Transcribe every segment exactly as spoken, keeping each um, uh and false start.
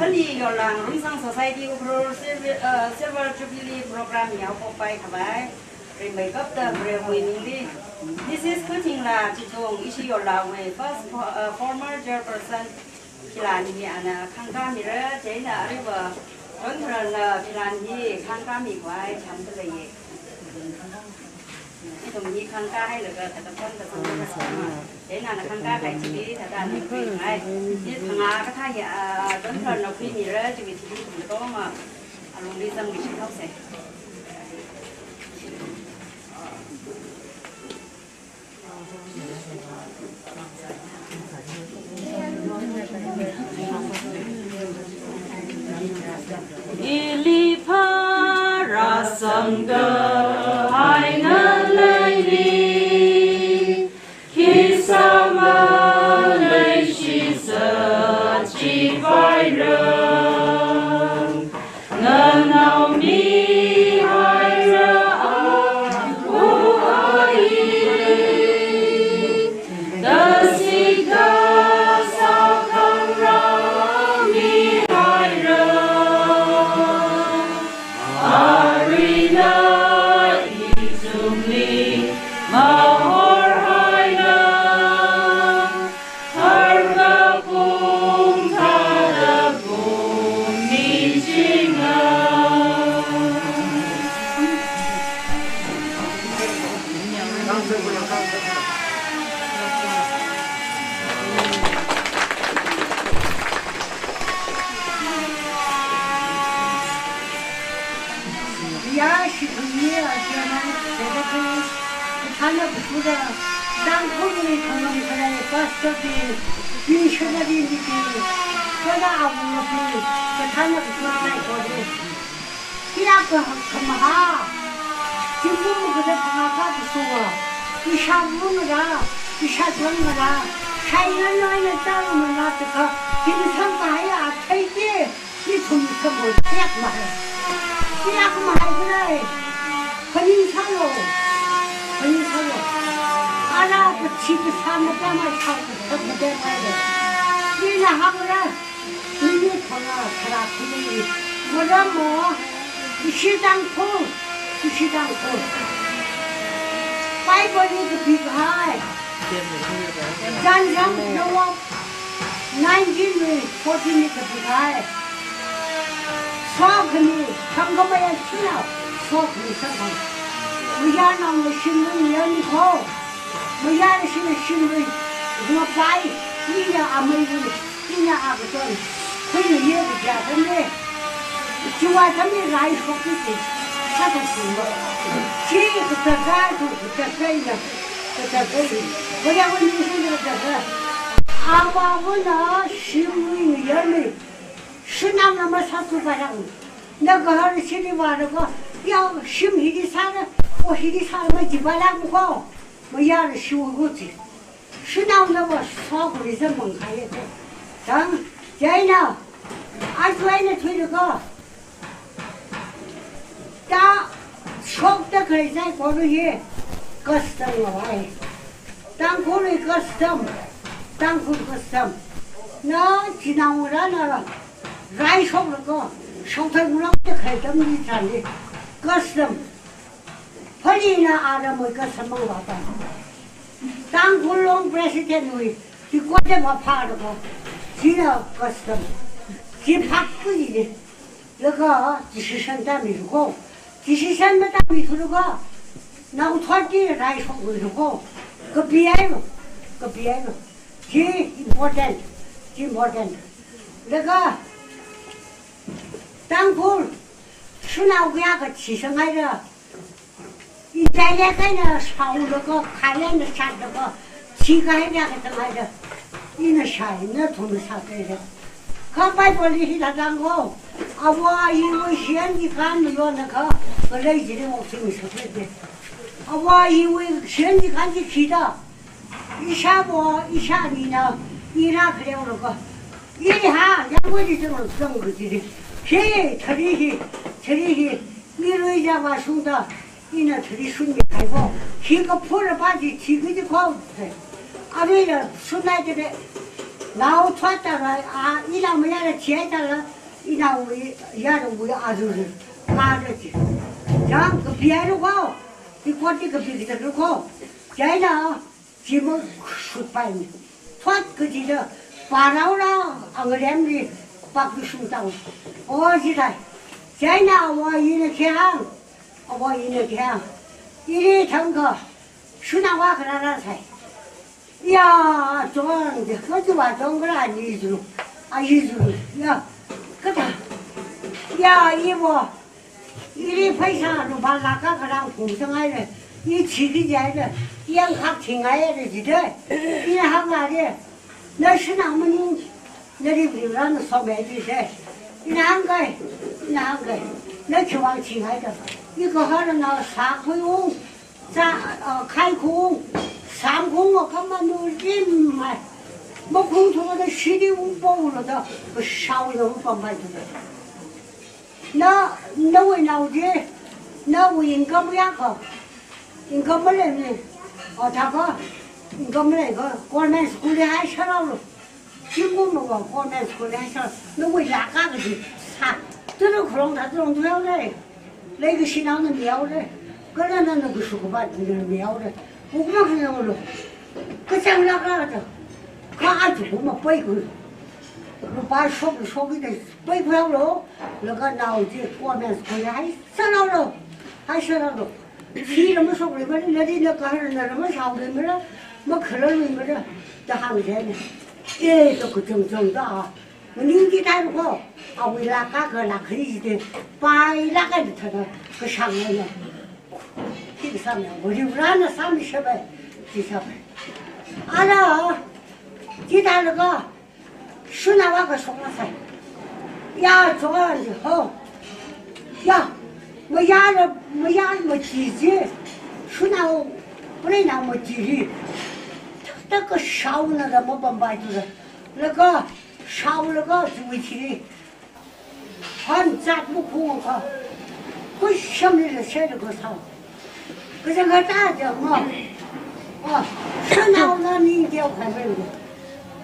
Ani Yorlang Rungsang Society Ukhrul Silver, uh, Silver Jubilee Program yaophokpai khavai rimeikapta Varewui mingli, Missus Khuthingla Chithung, ishi Yorlangwui first fo-, uh, former chairperson philan hi ana khangkāmira, chieina aruiva John Tharalna philan hi khangkāmi khavai chāmda leiya. Ithum hi khangkāhailaga thāda phon kasang kasang. Chieina ana khangkākahai chili thāda ana khuingai. Hi thangkha kathā hi, ah, John Tharalna khuimira, chiwui thili ithum katonga alungli zangmi shithaosa. Ili pharāsangda haina leili, khisāma leishisa chivaira. Nganao mihaira, apu aili, tasikta sākhangarā mihaira. Aruina ithumli mahorhaina, harkapung thāda pung michinga. Ya, shikhuiya, ajana, secretary, kathāna bukura, Tangkhulwui khangam khalei pastor bing, missionary bing, kala awungabing, kathāna bukura saikora. Kayākha khamaha, chingmum kada phangā ka busunga, ishā mungara, ishā dwangara, shaina noina chāngmana taka, chingsamkahai athei chi, ithum samui kayākha mahai. Kayākha mahai khalei. Phaningsālu. Phaningsālu. Ara kachi kasā matemai, shao kasā matemai le. Ina hāngra. Minute phangā kharā khili. Maramva, ishi Tangkhul, ishi Tangkhul. Bible li kapikahai. John John Noah nineteen wui fourteen li kapikahai. Sokhami, thangkhamei ashina, sokhami samphang. Mayarnaona shimli mayarli kho. Mayarshina shimli ngapai, ina ameiwui, ina akachon. Khuina ye kaja tamle. Chiwui atamli raishokki chi. Sāda singlo. Chi kaja tu, kaja ina, kaja. Mayarwui ningshina kaja. Avāvana shimli mayarli. Shanaona masāthupairang. Nagahar shili vālaga, ya, shim hili sāra, o hili sāra majipairang kho. Mayarli shiwui chi. Shanaonava sokli zam mangkhaiya te. Tang, chieina, aja eina thuilaga, ta shokta khalei saikora hi, custom ngavai. Tangkhulwui custom, Tangkhul custom. Na chinaongarāna raishoklaga, shokthei ngarokta khalei atamli chāli, custom. Phalina aramwui custom mangvāpai. Tangkhul Long President wui, chi koda maphālaga, china custom. Chi phākhui ni. Laga decision tāmilu kho. Decision matāmithulaga, naothotli raishokmilu kho. Kapihailo, kapihailo. Chi important, chi important. Laga, Tangkhul, shanao kayākha thisanghai da. Ithumla kaina shaolaga, khailana shatlaga, thikahai kayākha tanghaida. Ina shāi, nathumna shātheira. Kha Bible li hithāda hānga, āva āyiwui shiyan chikān mayonakha, khalei chili mokshingasakra da. Āva āyiwui shiyan chikān chi khida. Ishāva, ishānina, ira khaleolaga. Iri ha, yangwui li zanglo zangkajili. Hi, thari hi, thari hi, irui yava shungda, ina thari shunmihai kho. Hi kaphura pa chi, thikaji kho. Aruila shunhaida le. Naothot tara, a, ina mayara thihaida la. Inawui, yarawui azuri, kara chi. Yang kapiya ru ko, ikoti kapi kita ru ko. Chieina, chi mashutpaini. Thot kachida, paraora, angaremli, pakishung tau. O, chithai. Chieina, awo ina khi hāng. Awo ina khi hāng. Ili thangkha, shanao akha rāra sai. Ya, chong, kachiva chong kara ni zu, a yi zu, ya, kathā, ya, iwo, ili pheisā lupā lakh akha rāngphungsanghaira, i chili jihaira, i yangkhak thinghai da jida, ina hānga da, na shanao maning, nali Varivarana somei jida, ina hāngkahai, ina hāngkahai, na khiwui vang thinghai da, i kaharana sākhui ung, Sa, uh, khai khung, sam khung, uh, kamanu rim mai. Makhung thung da shidi ung polo da, kashao da ung pambai da. Na, nawui nao chi, nawui income ya kha. Income malei ni. Uh, thākha, income malei kha, government school li haisāra lo. Chingkum mawa government school li haisā, nawui lakh akha chi sā. Turu khulong da turu turu haora. Leikashi naona mihaora. Kala nana kashok kapat mihaora. Wuk makhananglu. Kachāng lakh akha da. Kha aja kuma paikhui. Lupā shok shok da paikhui haolo. Laga nao chi government school li haisāra lo. Haisāra lo. Sila mashokluimara, nali na kaharana mashaoluimara, makhaluimara, da hāng jina. E, da kachungchung da, maning chithāra ko, awui lakh akha lakh khani jida, pai lakh akha thāda, kashang na. Khi sāmi, Varivarana sāmi shabai, khi sābai. Ara, chithālaga, shanao akha shokngasai. Ya, chong ho. Ya, mayara, mayara machi chi. Shanao, preinao machi chi. Thāda kashaona da mapampai tu da. Laga, shaolaga chiwui chi. Han chat makhung kha. Khuishamli la shailaga shao. Kachangkhat ta jang ma. Ah, shanao na ning teokha mai.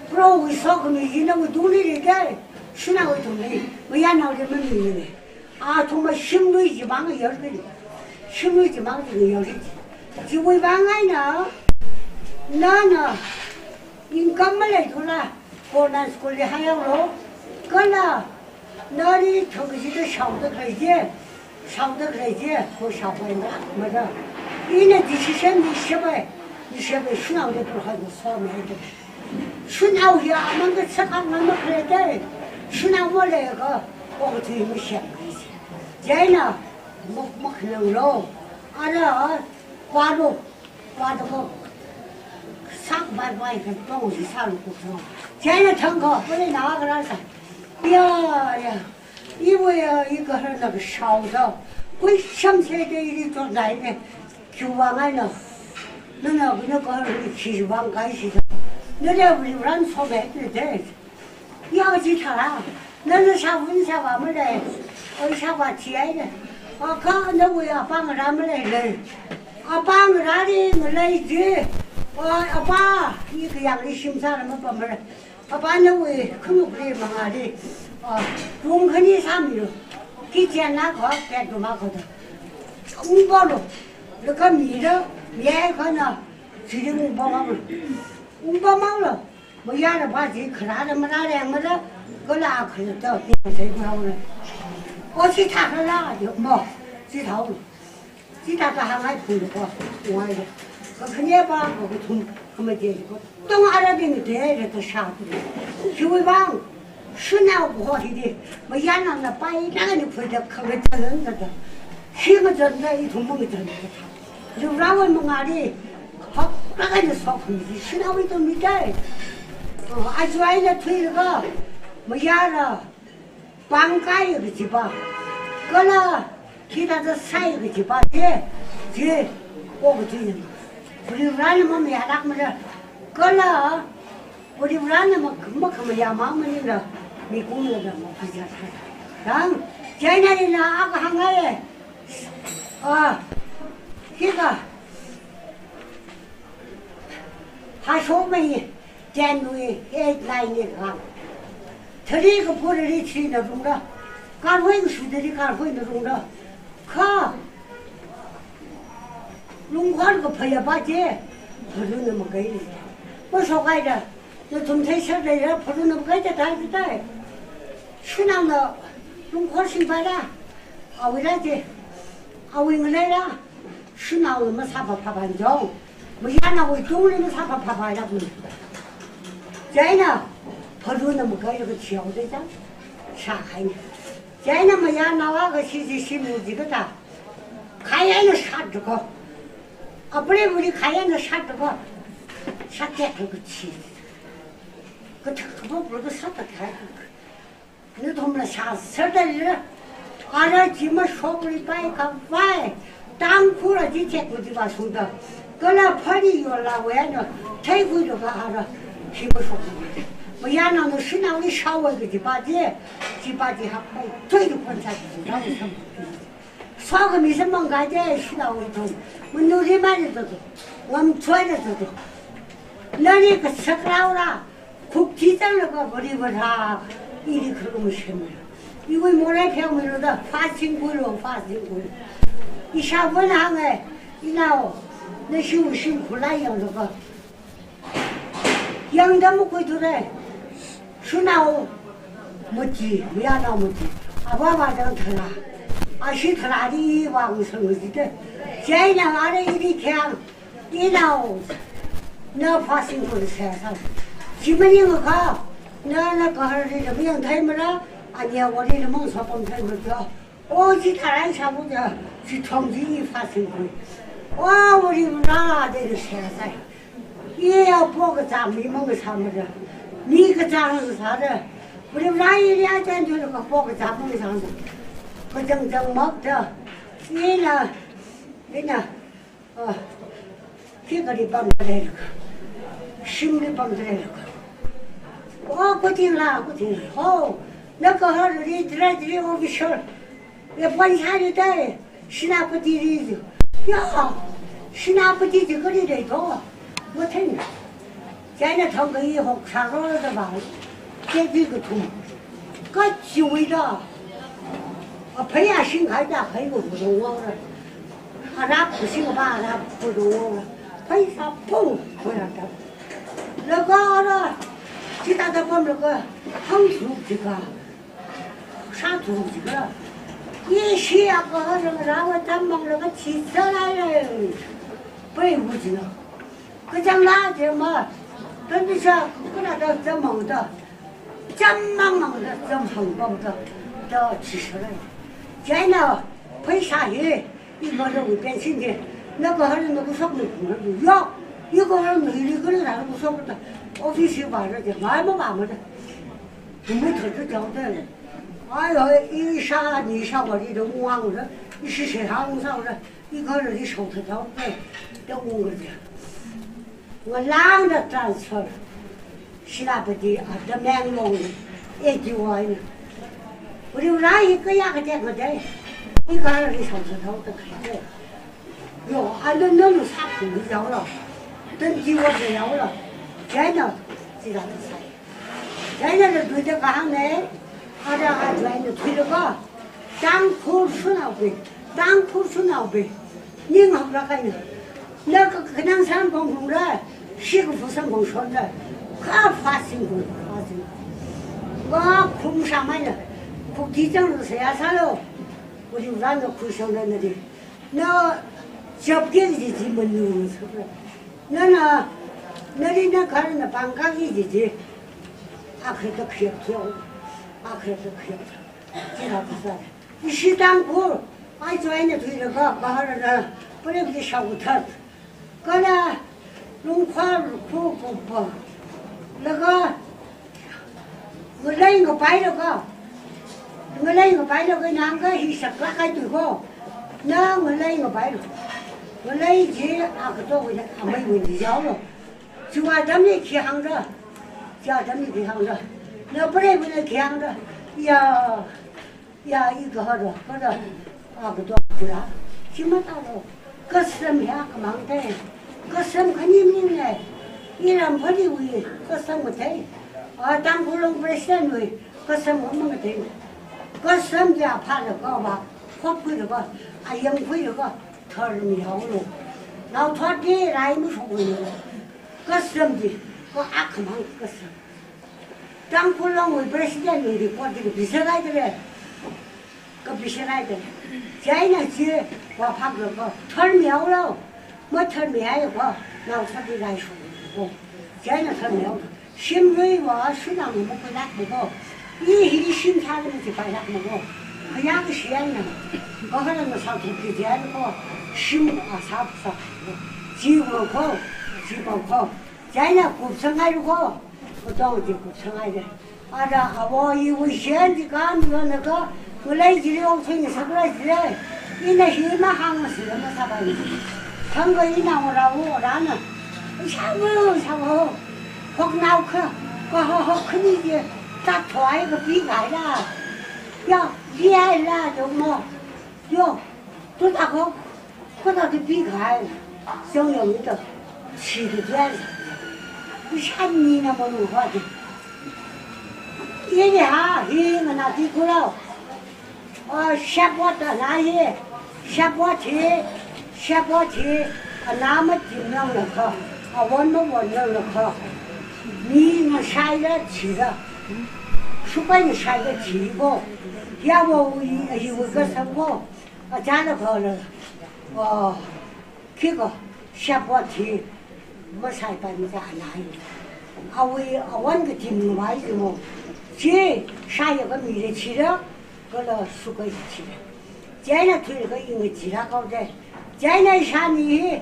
Proho sokhami chi nawui tungli leida. Shanao tungli. Mayarnaoli mamimana. Athum shimlui chimang yorkani. Shimlui chimang yorkani. Chiwui vang eina. Nana. Income maleithula, government school li haihaolu, kala nali thang kachida shaoda khalei chi, shaoda khalei chi, ko shaopai na, mada. Ina decision ni shapai, ni shapai shanao de Prohona somei de. Shanao hi amang kachak akha makhalei de, shanao maleiakha, okathui mashemei. Chieina, mak, makhalei lo, ara, palo, Pāda ko, sak bai bai kan pong si sālu ko so. Chieina thang ko, pare na ka rāsa. Ya, ya. Iwui ya, i kahar na kashao da. Khuisham se de ili chotngai de. Khiwui vang eina. Nana, nana kahar ni khiwui vang kashi da. Nana Varivaran somei de. Ya, chithāra. Nana sāvun sāvā malei. Oi sāvā thihaina. Akha nawui apā ngarā maleila. Apā ngarāli ngalei chi. Oi apā, i kayāngli shim sāra mapamra. Apā nawui khanukli mangāli. Ah, room khani sāmilu. Kitchen na kho, bedroom akha da. Ung polo. Laga mi da, mi ai khana. Chili ung pamang. Ung pamang lo. Mayara pā chi kharāda marāda yang mara, kala kharā ta, pi sai kharā. O chithā khala, yo mo, chithā. Chithā kahāngai phun ko, wai. Kakhane pā, ko kathum, kamaje ko. Tong ara ding de, de ta sha. Khiwui vang, shanao ko hi de, mayarnao na pai, na ni phui da, kamajan da. Khi majan da, ithum majan da. Varivarawui mangāli, hok, rākani sokhami, shanao ithum mi kai. Oh, aja eina thuilaga, mayara, pāng kai kaji pā. Kala, hithāda sai kaji pā, chi, chi, okathuina. Varivarana mamayālākmara. Kala, Varivarana mak, makhamayā mang maningla, mikumla da makhamayā thai. Dang, chieina ina akha hāngai. Ah, hika. Hashomei, January eight, nine ni kha. Thari kaphorali thina rungra. Karhui kashudali karhuina rungra. Kha lungkhor kaphayā pa chi pharuna makaili. Mashokhaida, nathum theisāda leira, pharuna makaida thāda thāda. Shanaona lungkhor shingpaira. Awuila chi, awui ngaleila. Shanaona masāphaphā pānjong, mayarnaowui tungli masāphaphā pālākmana. Chieina pharuna makailaga thihaoda chang, shākhaina. Chieina mayarnao akha shi chi shimli chi kathā, khai eina shatda ko. Apreiva̱li khai eina shatda ko. Shatteklaga thi. Kathak kaphoklaga shatda khai. Nathumla shāserda leira. Ara chi mashokluipai khavai, Tangkhul chi theklu chi vāshungda, kala phari yola wena theikhuilaga ara chi mashok. Mayarnaona shanaoli shaowui kaji pa chi, chi pa chi hakpai thuida khonsā chi rāsam. Sokhami samphang kaje shanaowui thang. Manuri mari zodo, ngamthuida zodo. Nali kasak raora. Khukti changlaga Varivarā, ili kharuma shemra. Iwui morei pheomilu da, fasting khuilu, fasting khuilu. Ishāvāna hānga, inao, nashi wushim khulai yanglaga. Yangda makhuithura. Shanaoma chi, mayarnaoma chi. Avāva chang tharā. Ashi tharāli vāngasang jida. Chieina ara ili khayang. Inao, na fasting khuisāsa. Chi maningakha, na, nagaharli lam yangtheimara, aniya wali lam masopamtheimara. O, chitharan shabu ja, chithang chi fasting khui. O, wali mara de sāsa. Iya pokachāng mi mangasāmara. Mi kachāng sāda. Wali mara ili achan julaga pokachāng mangasāsa. Kachangchang makda. Ina, ina. Ah, khi kali pamdalei laka. Shimli pamdalei laka. Oh, kuting la, kuting la. Oh, nagaharli treasury official. Ye pon sāli dai, senapati li. Ya, senapati chi kali dai to. Mathei. Chieina thangkha i hok sālo da vāi. Keki kathum. Kachiwui da. Aphei ashing khaida phei ko ko wora. Arap kushing ba arap ko ko wora. Phei sa pung ko ya da. Laga ara. Chithāda pamlaga. Hang su chika. Sha tu jikha. Ishi akha rang rāva chāmmanglaga chi sālai. Pei wuji na. Kachāng la je ma. Tandi sha kala da chāmmang da. Chāmmangmang da chāmhang pam da. Da chi sālai. Chieina pheisā hi. Igaharwui pension chi, nagahar na kashok na kung na ya, igaharna hili kali na kashok ta, office hi vāra je, ngai mavāmara. Kumu thar tu jao ta le. Ai, ai, ishā, nishā wali da ungang ra, ishi she hang sāra, igaharli shok ta jao ta, da ungra je. Ngalāngda transfer. Senapati, ah, Tamenglong, A D Y na. Uri ura hi kayā katek ngadei. Igaharli shok ta jao ta khai te. Yo, anu nanu sākhu ni jao lo. Tandi wa jao lo. Chieina, chila ta sai. Chieina la duida kahāng ne. Ada ajai na thuilaga. Tangkhul shanaobing, Tangkhul shanaobing, ning haklāk eina. Na kakhanang samphang phungra, shikafu samphang shonra, kha fasting phung, fasting. Wa khum shamaina, khuki chang lu saya sālo, uri ura na khuishongra nali. Na chapki ji ji manu sāra. Nana, nali nagahar na pangkā ji ji. Akhre ta khriak khriak, akhre ta khriak. Chila ta sai. Ishi Tangkhul, ai join na thuilaga, bahar na, pare bi shau thar. Kala, lungkhor khu khu pa. Laga, ngalei ngapailaga. Ngalei ngapailaga, nang ka hi sak la kai tu ko. Na ngalei ngapai lo. Ngalei je, a ka to ko ya, a mai win di jao lo. Chiwui atamli khi hāngra. Chiwui atamli khi hāngra. Na pare win khi hāngra. Ya. Ya, igahar, kada, a, kato kula. Chi matālo. Custom ya kamang te. Custom khani maningne. Iram phaliwui custom mathei. A, Tangkhul Long President wui Kasam mang mang teng. Kasam chi aphālaga va, khop khuilaga, ayam khuilaga, tharmi haolo. Naothotli rai mashoklo. Kasam chi, ko akhamang kasam. Tangkhul Longwui president wui report chi kapisārai dere. Kapisārai dere. Chieina chi, va phālaga, tharmi haolo. Matharmihaiakha, naothotli rai shoklo. Chieina tharmi haolo. Shimluiva shunang makhuilākmako. I hi shim sāda machipailākmako. Khayākashi eina. Kaharan masāthuki jihaiko. Shim asā sā. Jiwui ko. Jiwui ko. Chieina kupsanghailo ko. Katong chi kupsanghaile. Ara āwo iwui shiyan chi kam yonaka. Ngalei chili okthui ngasakra jilei. Ina hi mahāngsi masāpai. Thangkha ina ora o orana. Shāwo, shāwo. Hoknao kha, kahok khani chi, tatthoi kapikahai la. Ya, lihaila, yo mo. Yo, tu ta ko, ko ta kapikahai. Song yo mi to, chi tu jan. Shani na mo lu hua chi. Ye ye ha, hi mana ti ku lo. Oh, shapwa ta na ye. Shapwa thi, shapwa thi, ana mathimnanglakha, awon mawonnanglakha, mi ngashaila thila, shupai ngashaila thibo, ya bo ui, ayi ui kasam ko, achālakha la, oh, khikha, shapwa thi, masaipai macha anai. Awui, awon kathim ngavai jimo. Chi, shaiya kamila thila, kala shukai thila. Chieina thuilaga inga thila kau de. Chieina ishani hi.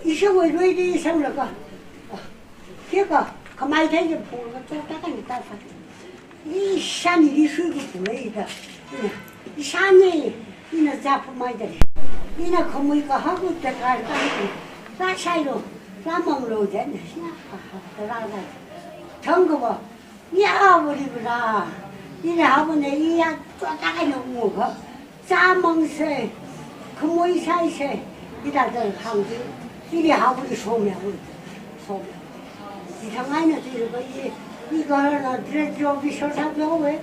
Ishawui luili sanglaga. Khikha, khamai thei jam phunglaga, chotaka ni ta sa. Ishani li shui ku pulei da. Ina, ishani, ina za pumai da. Ina khamui kahak u ta kar ka ni. Ra shailo, ra manglo da ni. Ina, ha, ha, ra, ra. Thangkha va, iya vali vara. Ina ha vane, iya, chotaka ni unga. Chāmangse, khamui shaise, hithāda hāngki, ili haoki shomya, shomya. Chithang eina chilaga i, i kahana trade official sāpeo we,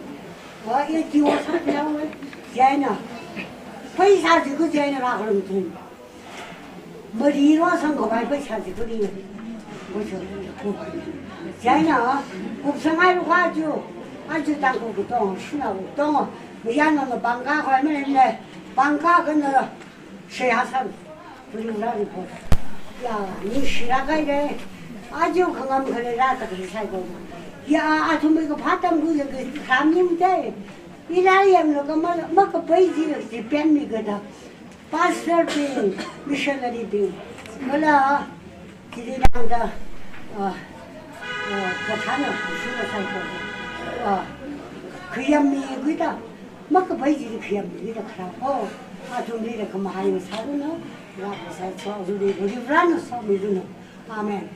wa i D O sāpeo we, chieina. Pheisā chi ku chieina rākharum tun. Mari ro sangkhavai pheisā chi kuri. Chieina, kupsanghailu kha aja, aja Tangkhul katong, shina katong, mayarnao bangka khavai malei, bangka kana, shayasang, kuri ra report. Ya, ningshilāk haire, aja khangam khalei rātā khalei saikora. Ya, athumwui kaphā tamkhui ya kakhram ning te, ila yanglaga ma, makapai chi, chi pen mi kada. Pastor bing, missionary bing, kala, chili nangda, ah, ah, kathāna, shuna saikora, ah, khayammi khuida, makapai chili khayammi khuida kharā. Oh, athumli da khamahai masāranu, ra kasā so, athumli, Varivarana somiranu. Amen.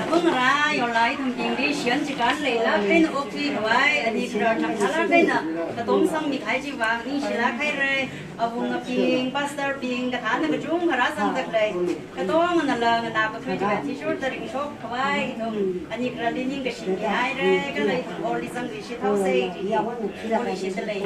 Avāngarā yonlai ithum bingli shiyan chikān leilāk eina okthui khavai, ani khararchak sālāk eina katomsangmi kahai chiwui vang ningshilāk haire. Avāngabing, pastor bing, kathāna kachungkha rāzangda khalei, katonganala nganākakhui chiwui athishurda ringshok khavai ithum ani khararli ningkashi mihaire, kala ithum horli zangluishit haose. Horluishitda lei.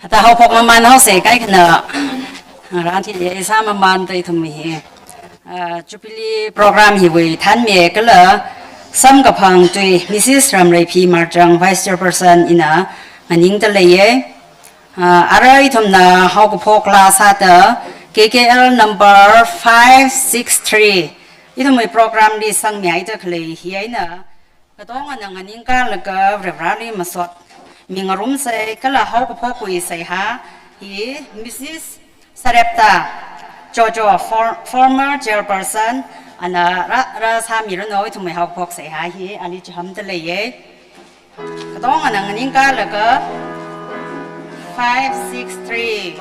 Hithāda haophok mamān haosa kaikhana, rānti ye sā mamān tai ithum hi. Ah, Jubilee program hiwui thanmi kala samkaphang tui Missus Ramreiphi Marchang, Vice Chairperson ina nganingda leiye. Ah, arui ithumna haokaphok laa sāda K K L number five six three ithumwui program li sangmihaida khalei hi eina katongana nganingkalaga Varivarali masot mingarumsa kala haokaphokwui seihā hi Missus Sarepta Jojo, for-, former chairperson, ana rā, rāsāmiranu ithumwui haokaphok seihā hi ali chihānda leiye. Katongana nganingkalaga five six three.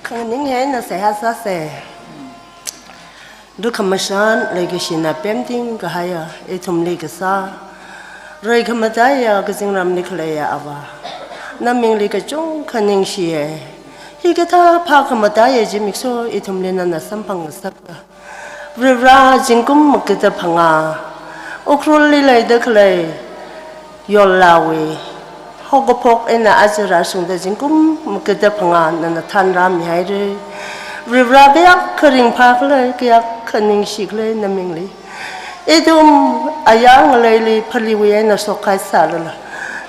Khanganing eina seihā sāsa. Lukhamashan leikashina pemting kahaiya ithumli kasā, reikhamataiya kazingramli khaleiya Avā, namingli kachungkha ningshiya. Hikathā phākhamataiya zimiksho ithumli nana samphang ngasaka. Varivara, zingkum maga da phangā Ukhrulli leida khalei Yollāwui haokaphok eina aja rāshungda zingkum maga da phangā nana thanrāmihaira. Varivara, kayākha ringphākhala, kayākha ningshikhala namingli. Ithum ayar ngaleili phaliwui eina shokkahai sālala,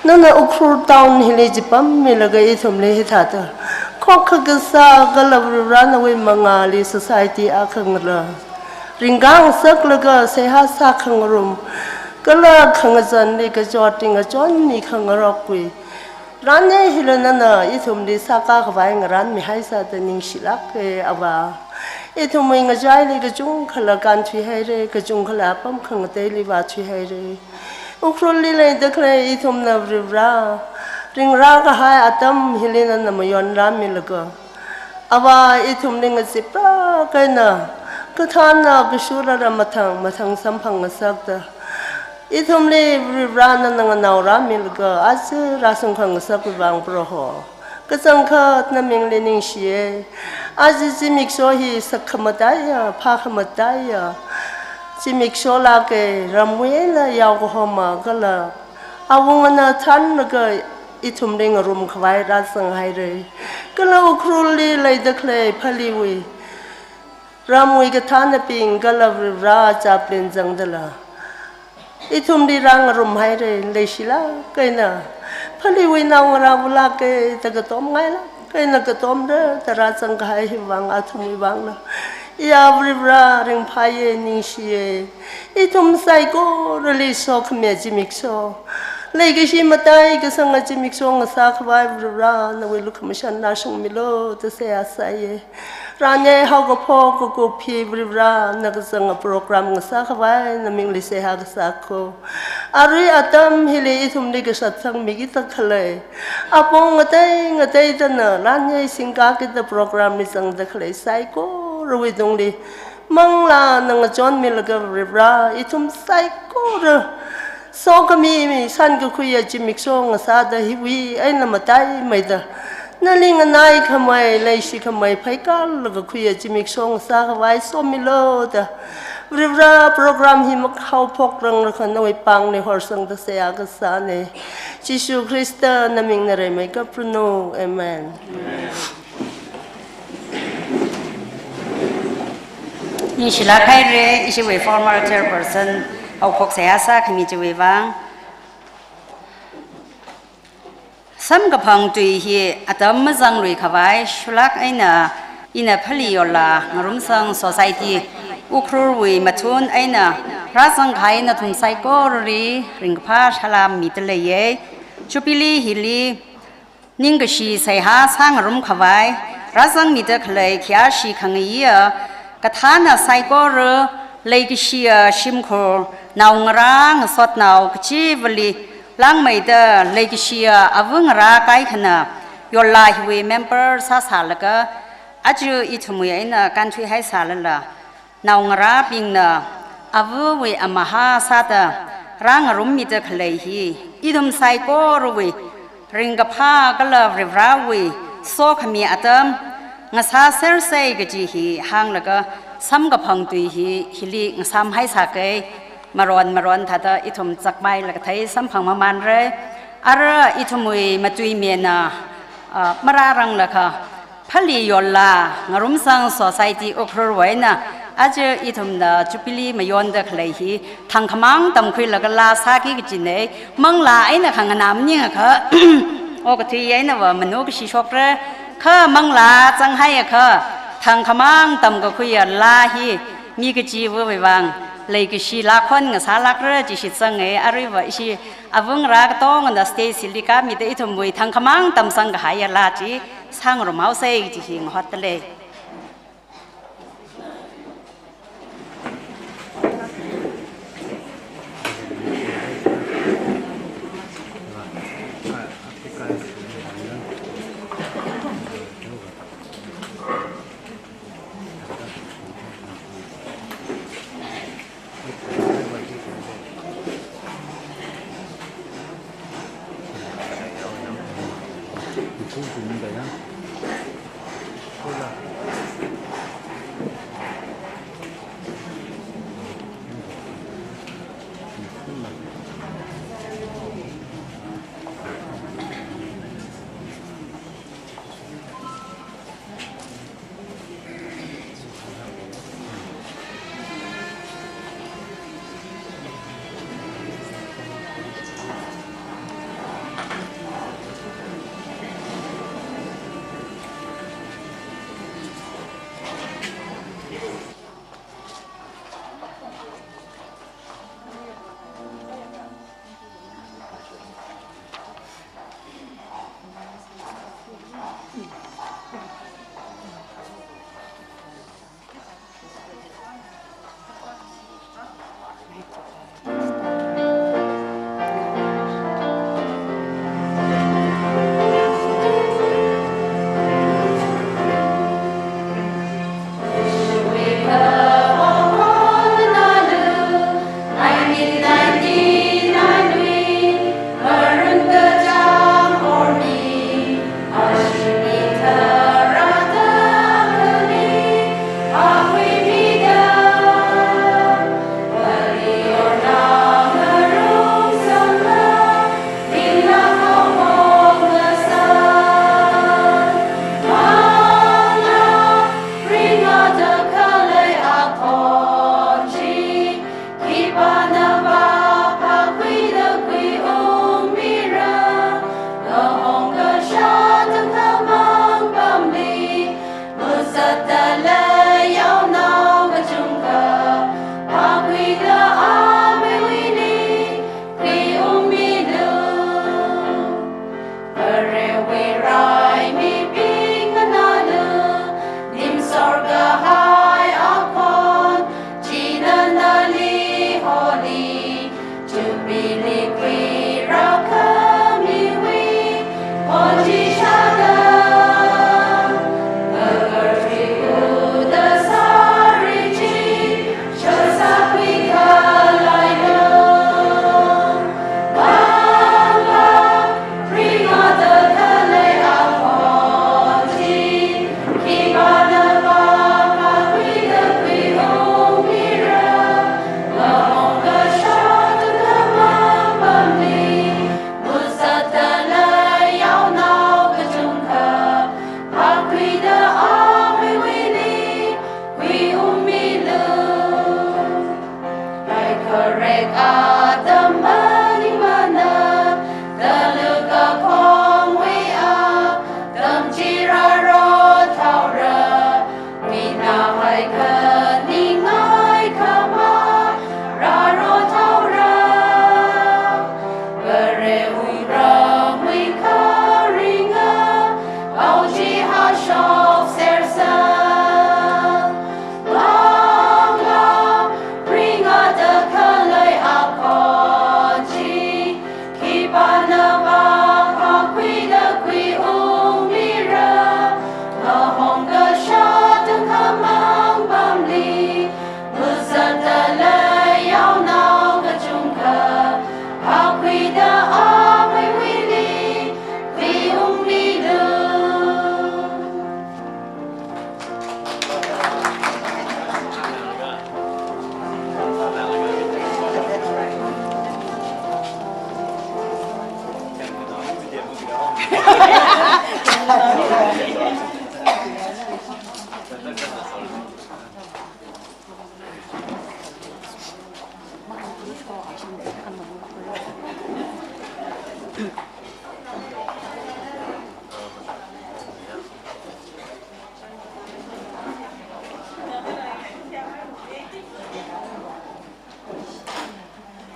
Nana Ukhrul town hili chipammilaga ithumli hithāda khokkha kasā kala Varivarā nawui mangāli society akha ngala ringkāngasaklaga seihā sākhangarum kala khangazanli kachot tingachon mikhangarokwui rānei hila nana ithumli sākā khavai ngarānmihaisāda ningshilāke Avā. Ithumwui ngachaili kachungkhala kānthuihaire, kachungkhala apam khangateili vāthuihaire. Ukhrulli leida khalei ithumna Varivarā ringrā kahai atam hili nana mayonrāmilaga, Avā, ithumli ngaziprāk eina kathānna kashurara mathang mathang samphangngasakta, ithumli Varivarā nana nganaorāmilaga aja rāsungkhangasakwui vang Proho kachangkhat namingli ningshiye. Aja zimiksho hi sakkhamataiya, phākhamataiya zimiksho lāke, ramwui eina yaokahoma kala awung ana thānlaga ithumli ngarumkhavai rāzanghaire. Kala Ukhrulli leida khalei Phaleewui ramwui kathānnabing kala Varivarā chaplain zangdala ithumli rāngarumhaire. Leishilāk eina Phaleewui naongarāva lāke da katomngailāk eina katomra da rāzangkahai hiwui vang athumwui vangna iya Varivarā ringphāye, ningshiye. Ithum saikorali sokhami zimiksho, leikashi mataikasanga zimiksho ngasā khavai Varivarā nawui lukhamashan rāshungmilu da seihā sāye. Rānei haokaphok kakup hi Varivarā na kazanga program ngasā khavai namingli seihā kasā ko. Arui atam hili ithumli kashatsangmikida khalei apong ngatei ngateidana rānei singkakida program li zangda khalei saikorawui tungli manglāna ngachonmilaga Varivarā ithum saikora sokhami mi sankakhuiya zimiksho ngasāda hiwui eina mataimeida nali nganaikhamei, leishikhamei, pheikalaga khuiya zimiksho ngasā khavai somilu da Varivarā program hi makhao phokranglakha nawui pāngli horsangda seihā kasāne. Jishu Khrista namingna reimei kapranu. Amen. Ningshilāk haire, ishiwui former chairperson haophok seihā sākhami chiwui vang. Samkaphang tui hi atam mazanglui khavai shulāk eina ina Phalee Yollā Ngarumsang Society Ukhrulwui mathun eina rāzangkahai nathum saikorali ringkaphā salām mida leiye. Jubilee hili ningkashi seihā sāngarum khavai rāzangmida khalei khayāshi khangayā kathānna saikora leikashiya shimkhur naongarā ngasotnao kachivali langmeida leikashiya ava ngarā kaikhana Yollā hiwui member sāsālaga aja ithumwui eina kānthuihaisālala naongarābingna avawui amahā sāda rāngarummida khalei hi ithum saikorawui ringkaphā kala Varivarāwui sokhami atam ngasāserse kaji hi hānglaga samkaphang tui hi hili ngasāmhaisāke. Maron maron thāda ithum chakmailaga thei samphang mamanre. Ara ithumwui matuimena, ah, marāranglakha Phalee Yollā Ngarumsang Society Ukhrulwui eina aja ithumna Jubilee mayonda khalei hi thangkhamang tamkhuilaga laa sāki kajine. Manglā eina khanganā maningakha okathui einava manu kashi shokra, kha manglā zanghaiakha thangkhamang tamkakhuiya laa hi mi kachivawui vang leikashi laa khon ngasālākra chi shitsange. Aruiva ishi ava ngarā katongana stage hili kāmida ithumwui thangkhamang tamsangkahaiya laa chi sāngarumhaose chi hi ngahotdalei.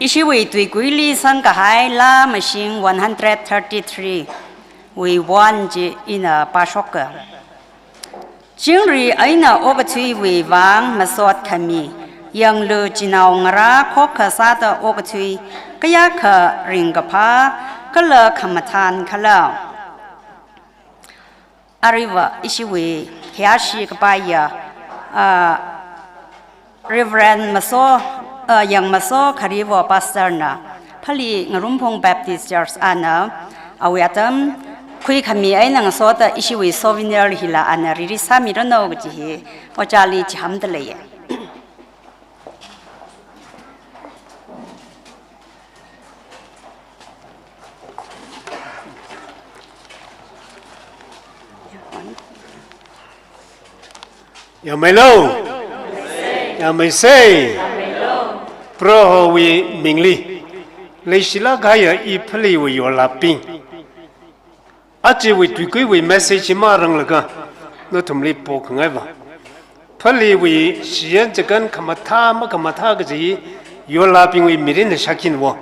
Ishiwui tuikuili sangkahai laa mashing one hundred thirty-three wui one chi ina pāshoka. Chingri eina okathuiwui vang masot khami, yanglu chinao ngarā khokkha sāda okathui, kayākha ringkaphā kala khamathān khala. Aruiva ishiwui khayāshi kapaiya, ah, Reverend Maso, ah, Yang Maso Kharivo Pastor na, Phalee Ngarumphung Baptist Church ana, awui atam khuikhami eina ngasoda ishiwui souvenir hila ana riri sāmiranu kaji hi, ojāli chihānda leiya. Yangmeilo? Yangmeisei? Prohowui mingli. Leishilāk kahaiya i Phaleewui yorlābing. Ajawui tuikuiwui message hi maranglaga, nathumli pokhangaiva, Phaleewui shiyan chakan khamathā makhamathā kaji yorlābingwui mirinna shākhui wo.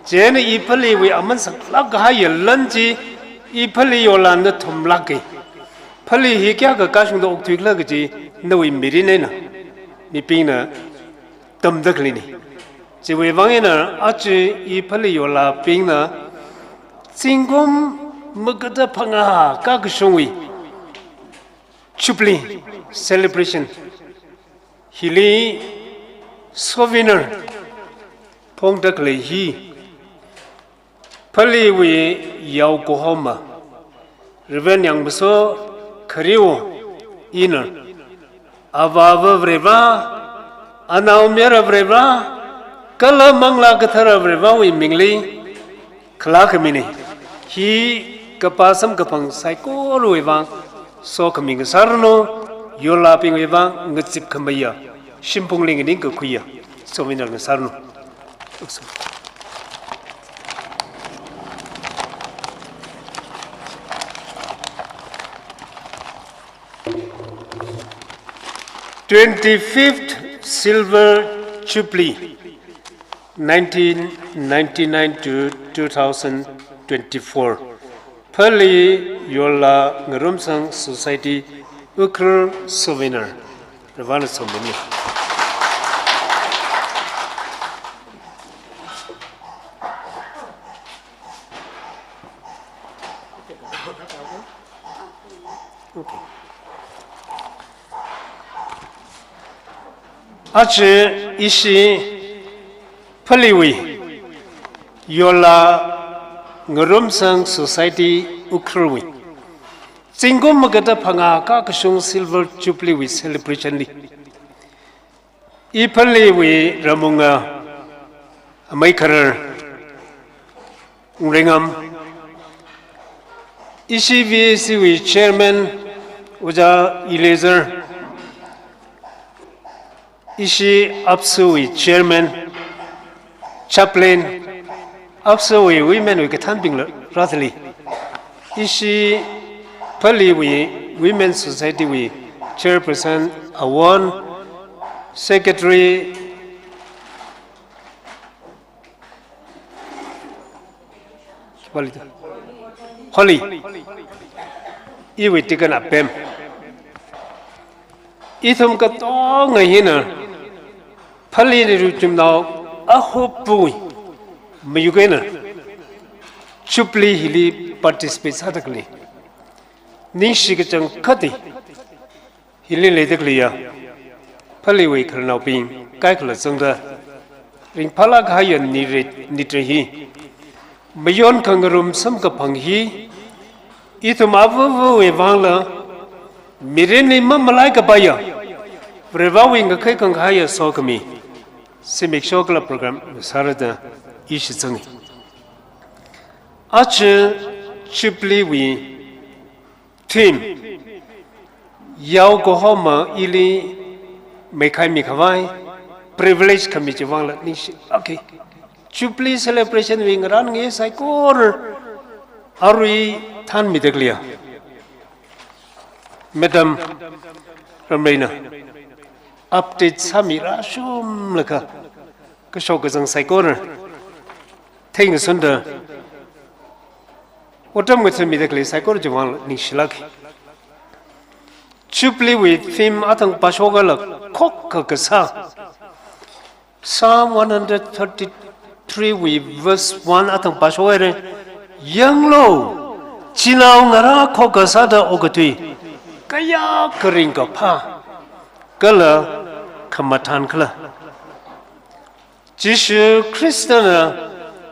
Chieina i Phaleewui aman saklāk kahaiya lan chi, i Phalee yorlāna thumlāka. Phalee hi kayākha kashungda okthuikhala kaji nawui mirin eina mibingna tamda khaleina. Chiwui vang eina aja i Phalee yorlābingna zingkum maga da phangā kakashungwui Jubilee celebration hili souvenir phongda khalei hi Phaleewui yaokahoma, Reverend Yangmaso Khariwo, ina, Avāva Varivara, Anaomayara Varivara, kala Manglā Kathara Varivarawui mingli khalā khamina. Hi kapā samkaphang saikorawui vang sokhami ngasāranu, yorlābingwui vang ngazip khameiya, shimphungli nganingkakhuiya souvenir ngasāranu. Twenty-fifth Silver Jubilee, nineteen ninety-nine to two thousand twenty-four. Phalee Yorlā Ngarumsang Society, Ukhrul souvenir. Ravana sombami. Aja ishi Phaleewui Yorlā Ngarumsang Society Ukhrulwui zingkum maga da phangā kakashung Silver Jubilee wui celebration li, i Phaleewui ramwunga amei kharar Wungreingam, ishi V A C wui chairman Ojā Eliezer, ishi ABSU wui chairman, chaplain, ABSU wui women wui kathānbingla rāthali, ishi Phaleewui Women Society wui chairperson Awon, secretary Holy. Iwui deacon Apem. Ithum katonga hina Phalee nirui chumnao ahopwui mayuk eina Jubilee hili participate sāda khalei. Ningshi kachangkhat hi hili leida khaleiya Phaleewui khararnaobing kaikhala zangda ringphālāk kahaiya nire-, nitrai hi, mayon khangarum samkaphang hi, ithum avāvawui vangla mirinli mamalai kapaiya, Varewui ngakhai khangahaiya sokhami, zimiksho kala program sārada ishi zangi. Aja Jubilee wui theme, yao kahoma ili meikhaimi khavai privilege khami chiwui vangla ningshi. Okay. Jubilee celebration wui ngarān nge saikora arui thanmida khaleiya Madam Ramreina update sāmi rāshunglaga kashok kazang saikora theingasunda otram ngathamida khalei saikora chiwui vang ningshilāka. Jubilee wui theme athang pāshokhailala khokkha kasā. Psalm one hundred thirty-three wui verse one athang pāshokhaira. Yanglu, chinaongarā khokkha sāda okathui, kayākha ringkaphā kala khamathān khala. Jishu Khristana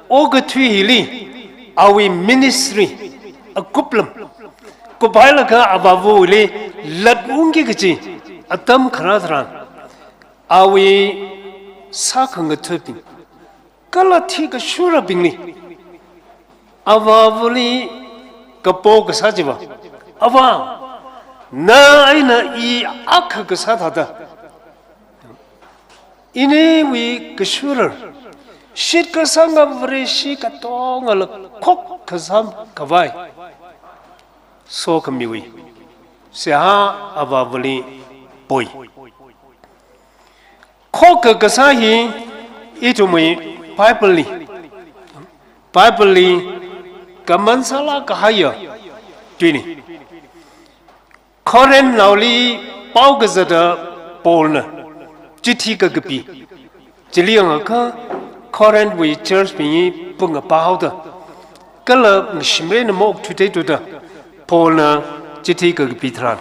okathui hili awui ministry, akuplam kuphailaga Avāvali latungki kaji atam kharā tharan, awui sākhangathabing kala thikashurabingli Avāvali kapo kasā chiva, Avā, na eina i akha kasā thāda, iniwui kashura, shitkasanga Vareshi katongala khokkha sākhavai sokhamiwui seihā Avāvali poi. Khokkha kasā hi ithumwui Bible li, Bible li kaman sālāk kahaiya tuina. Corinthnaoli pao kazata Paulna chithi kakapi. Chili yangakha Corinthwui church bingli pung apā haoda, kala ngashimrina maokthuithei thuda Paulna chithi kakapi tharan,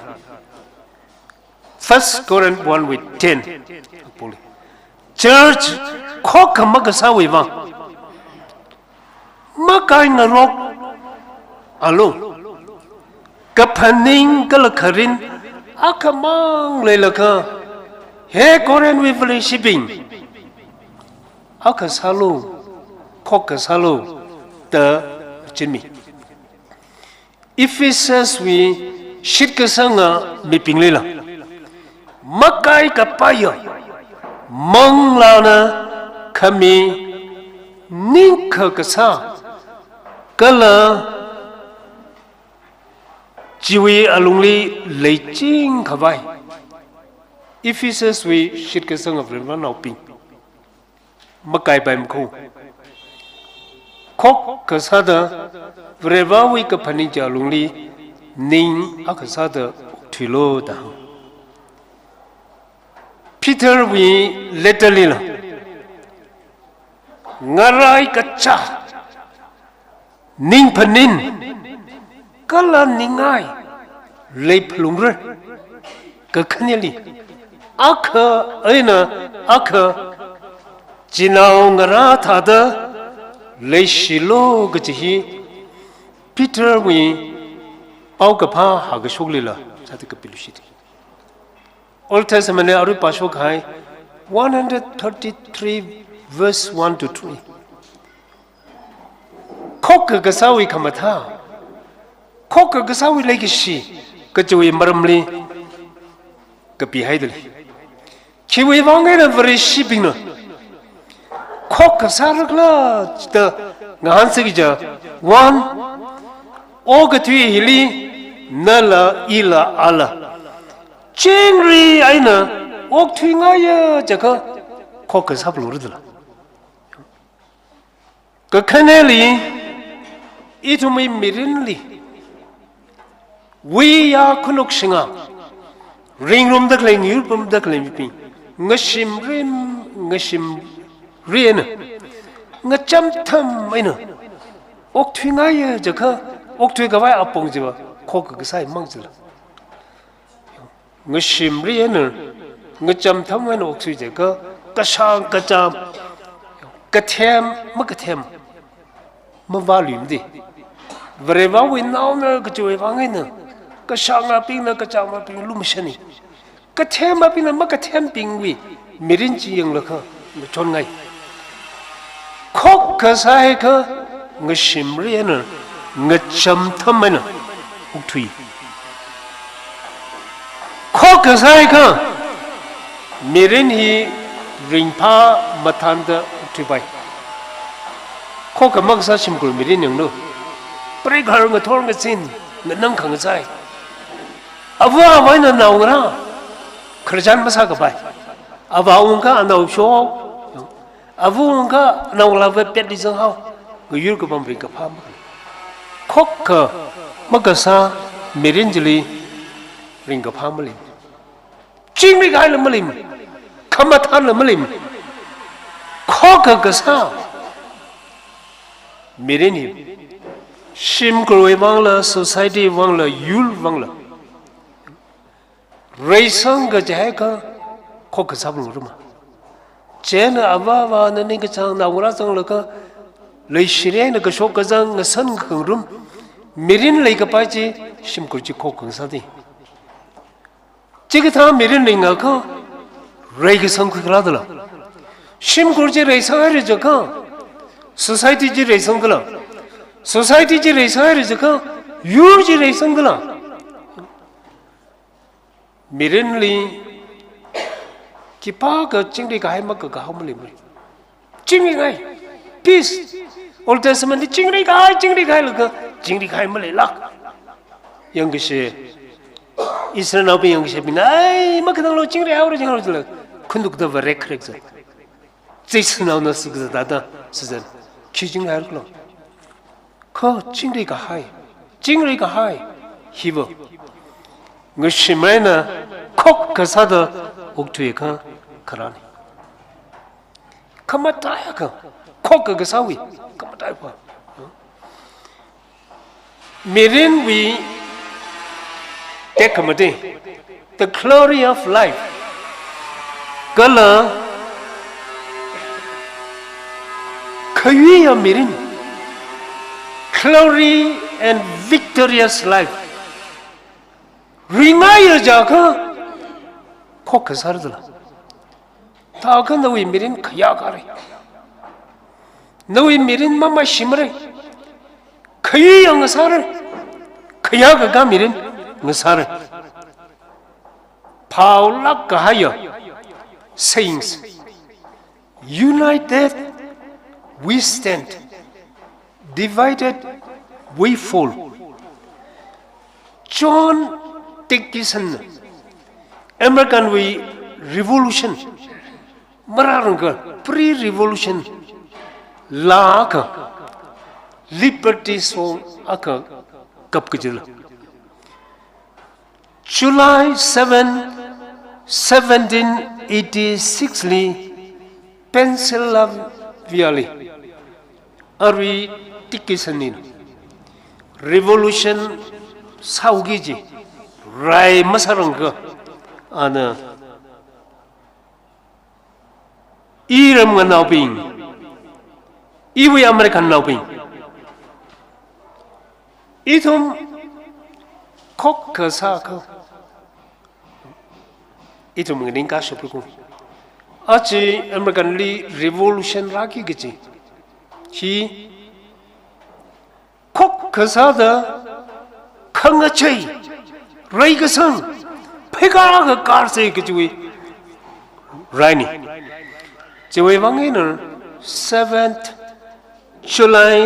First Corinth one with ten. Church khokkha makasāwui vang, makai ngarokalu, kaphaning kala kharin akhamang leilakha, he Corinthwui Vareshibing, akha sālu, khokkha sālu da chinmi. Ephesuswui shitkasanga mibinglila makai kapaiya, manglāna khami ningkha kasā kala chiwui alungli leiching khavai Ephesuswui shitkasanga Varevānaobing makaipai makho. Khokkha sāda Varevāwui kaphaning chi alungli ning akha sāda thuilu da. Peterwui letterlila ngarai kachā, ning phaning kala ningai leiphalungra. Kakhaneli akha eina akha chinaongarā thāda leishilu kaji hi Peterwui paokaphā hākashoklila sāda kapiluishit. Old Testament li arui pāshokhai one hundred thirty-three verse one to three. Khokkha kasāwui khamathā, khokkha kasāwui leikashi kajiwui maramli kapihaida lei. Khiwui vang eina Vareshibingna khokkha sārakhala da ngahānsa kaja, one, okathui hili nala ila ala chingri eina okthuingaiya jiakha khokkha sāphalungra da lei. Kakhaneli, ithumwui mirinli, wuiya khanuk shinga, ringrumda khalei, ngayurpamda khalei mibing, ngashimri, ngashimri eina, ngacham tham eina okthuingaiya jiakha, okthui khavai apong chiva khokkha kasā himang chila. Ngashimri eina, ngacham tham eina okthui jiakha, kashāng kacham, kathem makathem mavāluimada. Varevāwui naona kajiwui vang eina, kashāngabingna kachāngabing lumashani. Kathemabingna makathembingwui mirin chi yanglakha machonngai. Khokkha sāhaiakha ngashimri eina, ngacham tham eina wukthui. Khokkha sāakha, mirin hi ringphā mathānda wukthuipai. Khokkha makasā shimkhur mirin yanglu. Preigahar ngathor ngazin, nganang khangachai. Ava avā eina naongarā, khararchan masākapai. Avā ungakha anao shok, ava ungakha anao lava petli zanghao, ngayur kapam ringkaphā makhalei. Khokkha makasā mirin chili ringkaphā malei. Chingri kahaila malei. Khamathānla malei. Khokkha kasā mirin hi shimkhurwui vangla, society vangla, yur vangla, reisang kajiakha khokkha sāphalungruma. Chieina avā avāna ningkachāng naongarā zanglaga, leishiri eina kashok kazang ngasan khangarum, mirin leikapai chi, shimkhur chi khokkha sāda. Chikathā mirin ringakha, reikasang khuikhala dala. Shimkhur chi reisanghaira jiakha, society chi reisang khala. Society chi reisanghaira jiakha, yur chi reisang khala. Mirinli khipākha chingri kahai makakahao maleimara. Chingri kahai. Peace. Old Testament li chingri kahai, chingri kahailaga, chingri kahai maleilāk. Yangkashe, Israelnaobing yangkashebingna, ai, makatanglu chingri haora, chingri haora jila, khundukda vārekrek zat. Chieina naona sukzat dada, suzan. Khi chingri hairuklo. Kha chingri kahai, chingri kahai, hiva ngashimra eina khokkha sāda wukthuiakha kharāna. Khamataiakha, khokkha kasāwui, khamataiakha. Mirinwui tekhamatei, the glory of life. Kala khayuiya mirin, glory and victorious life. Ringngaiya jiakha, khokkha sāra dala. Thākha nawui mirin khayākāra. Nawui mirin mamaishimara. Khayuiya ngasāra. Khayākakā mirin ngasāra. Phaolāk kahaiya sayings. United we stand, divided we fall. John Dickinson, American wui Revolution marārangkha, pre-revolution laa akha, Liberty Song akha kap kajila. July seven, seventeen eighty-six li Pennsylvania li arui Dickinson na revolution sāki kaji rai masārangkha, ana iram nganaobing, iwui American naobing, ithum khokkha sāakha, ithum nganingkashapra ko. Aja American li revolution rāki kaji hi khokkha sāda khangachei, reikasang, pheikāra kakārsei kajiwui raina. Chiwui vang eina seventh July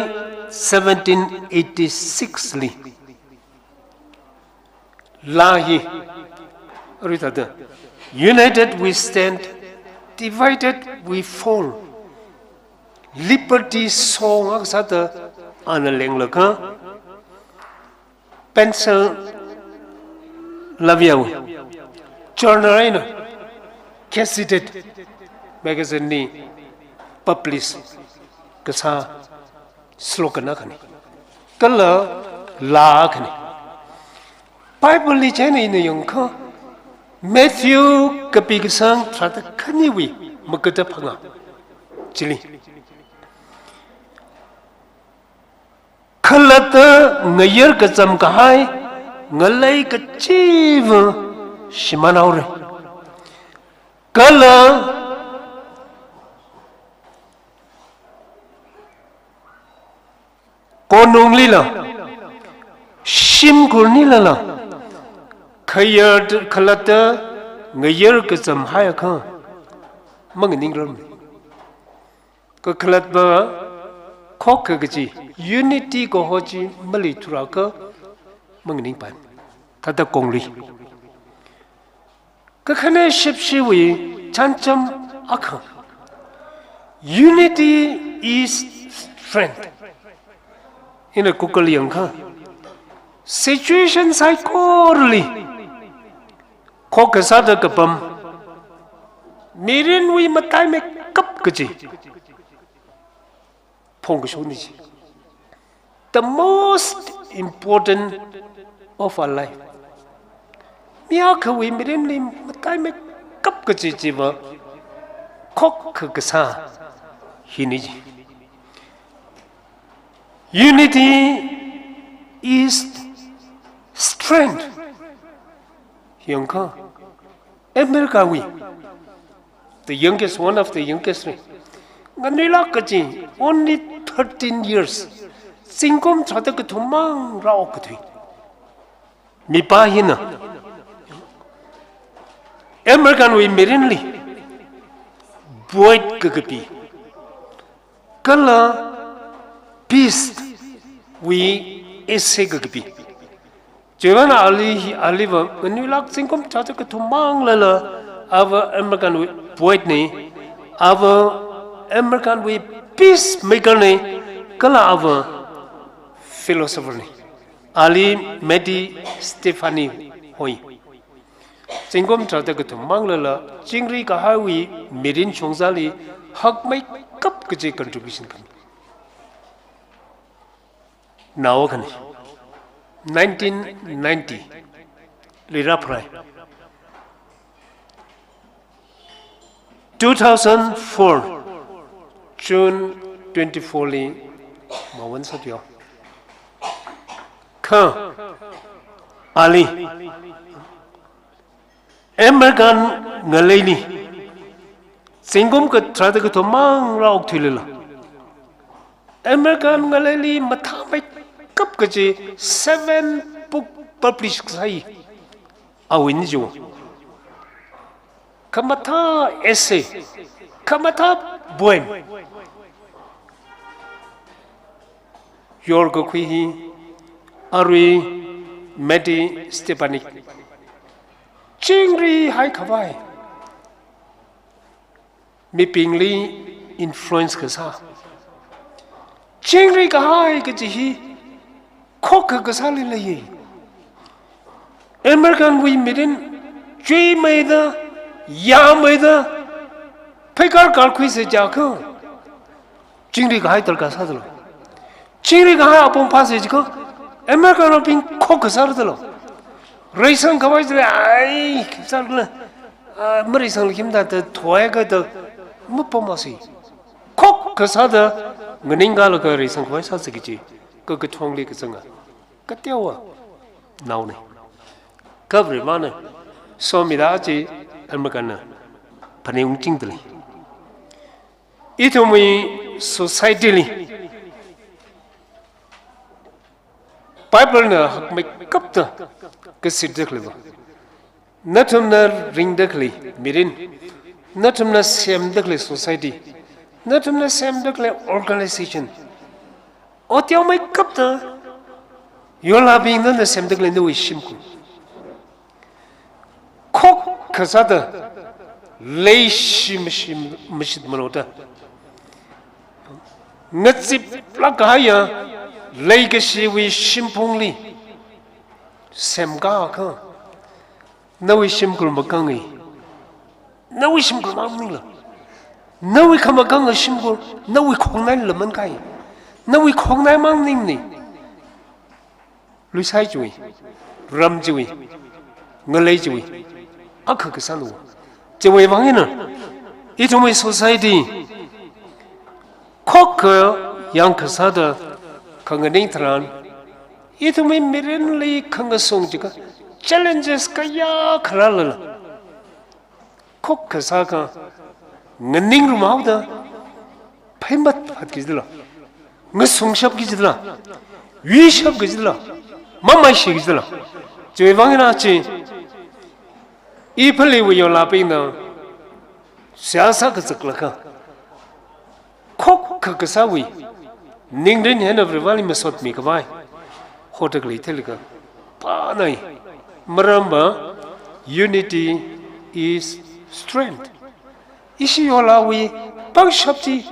seventeen eighty-six li laa hi, arui thāda, United we stand, divided we fall. Liberty Song akha sāda ana lenglaga, Pennsylvania wui journal eina Gazette magazine li publish kasā slogan akhana. Kala laa akhana. Bible li chieina ina yangakha, Matthew kapi kasang tharāda khaniwui magada phangā chili, khalatta ngayar kacham kahai ngalei kachiva̱ shimānhaora. Kala Konunglila, shimkhurnilala, khayar khalatta ngayar kacham haiakha, manganingram. Kakhalatva khokkha kaji, unity kaho chi maleithura akha manganingpai. Thāda konglui. Kakhane shipshiwui chānjam akha. Unity is strength. Ina Google yangakha, situation saikorali khokkha sāda kapam, mirinwui mataimeikap kaji phongkashokni ji. The most important of our life. Mi akhawui mirinli mataimeikap kaji chiva khokkha kasā hina ji. Unity is strength. Yangakha, Americawui, the youngest, one of the youngest, nganuilāk kaji, only thirteen years. Zingkum tharāda kathummang rāokthui mipā hina Americanwui mirinli poet kakapi kala peace wui essay kakapi. Chiwuivang ali hi, aliva nganuilāk zingkum tharāda kathummanglala, ava Americanwui poet ni, ava Americanwui peacemaker ni, kala ava philosopher ni. Ali Mattie Stephanie hoi. Zingkum tharāda kathummanglala, chingri kahaiwui mirin shongzali hakmeikap kaji contribution khami. Nao khani. Nineteen ninety li rāpharai. Two thousand four June twenty-four li mawan satyo. Kha ali American ngaleili zingkum ka tharāda kathummang rāokthuilala, American ngaleili mathāmeikap kaji seven book publish kasāi awui ni jiwa. Khamathā essay, khamathā poem yorkakhui hi arui Mattie Stephanie. Chingri haikhavai, mibingli influence kasā. Chingri kahai kaji hi khokkha kasāli leiya. Americanwui mirin chuimeida, yameida, pheikar karkhuisa jiakha, chingri kahai darkar sādalo. Chingri kahai apong phāsa jiakha, Americanbing khokkha sāradalo. Reisang khavai jila, ai, sāradala, ah, mareisangla khimda da thoi kha da mapamasi. Khokkha sāda nganingkalaga reisang khavai sāsa kaji, kakathongli kazanga kateowa naona. Kha Varivāna somida chi Americanna phaningungchingda lei. Ithumwui society li Biblena hakmeikapta kashitda khaleiva, nathumna ringda khalei mirin, nathumna semda khalei society, nathumna semda khalei organization, oteomeikapta yorlabing nana semda khalei nawui shimkhur khokkha sāda leishi mashi, mashit maloda, ngaziplāk kahaiya leikashiwui shimphungli semkakha, nawui shimkhur makangai. Nawui shimkhur mang maningla. Nawui khamakanga shimkhur, nawui khongnaila mankahai. Nawui khongnai mang maningna. Luisai chiwui, ram chiwui, ngalei chiwui akha kasāna. Chiwuivang eina ithumwui society khokkha yangkasāda khanganing tharan, ithumwui mirinli khangasung jiakha challenges kayākha rālala, khokkha sākha nganingrumhaoda pheimatphat kajidalo. Ngasungshapki jila, yuishapki jila, mamaishiki jila. Chiwui vang eina chi, i Phaleiwui yolabingna seihā sākazaklaga, khokkha kasāwui ningrin hi eina Varivarali masotmi khavai hotak lei theilaga pānai. Maramva, unity is strength. Ishi yolawui pangshap chi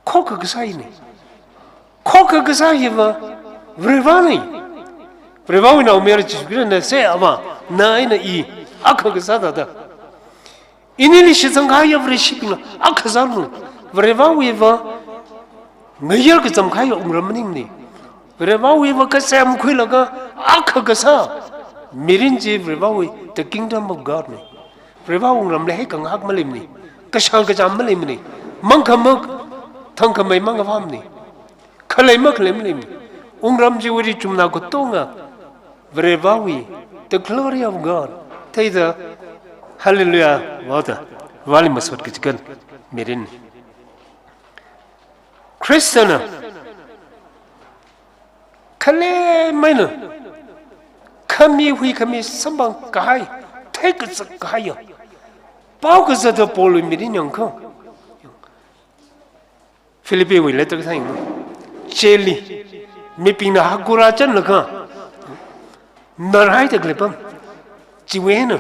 khokkha kasā hina. Khokkha kasā hiva Varivarana. Varivarawui naomayara Jishu Khristana sāya, Avā, na eina i akha kasā thāda. Inili shitsang kahaiya Vareshibingla akha sālu. Varivarawuiva ngayar kacham kahaiya wungram maningmana. Varivarawuiva kasemkhuilaga akha kasā mirin chi Varivarawui, the kingdom of God na. Varivara wungramli hei kangahak maleimana. Kashang kacham maleimana. Mangkhamak, thangkhamei mangavāmana. Khalei makhalei maleimana. Wungram chiwui richumna katonga Varivarawui, the glory of God. Theida, hallelujah, vāda, Varivarali masot kachikan mirin. Khristana khalemei eina khami huikhami samphang kahai, theikazak kahaiya pao kazata Paulwui mirin yangkha. Philippiwui letter kasā yanglu. Chili mibingna hakura chanlaga narhaida khalei apam. Chiwui eina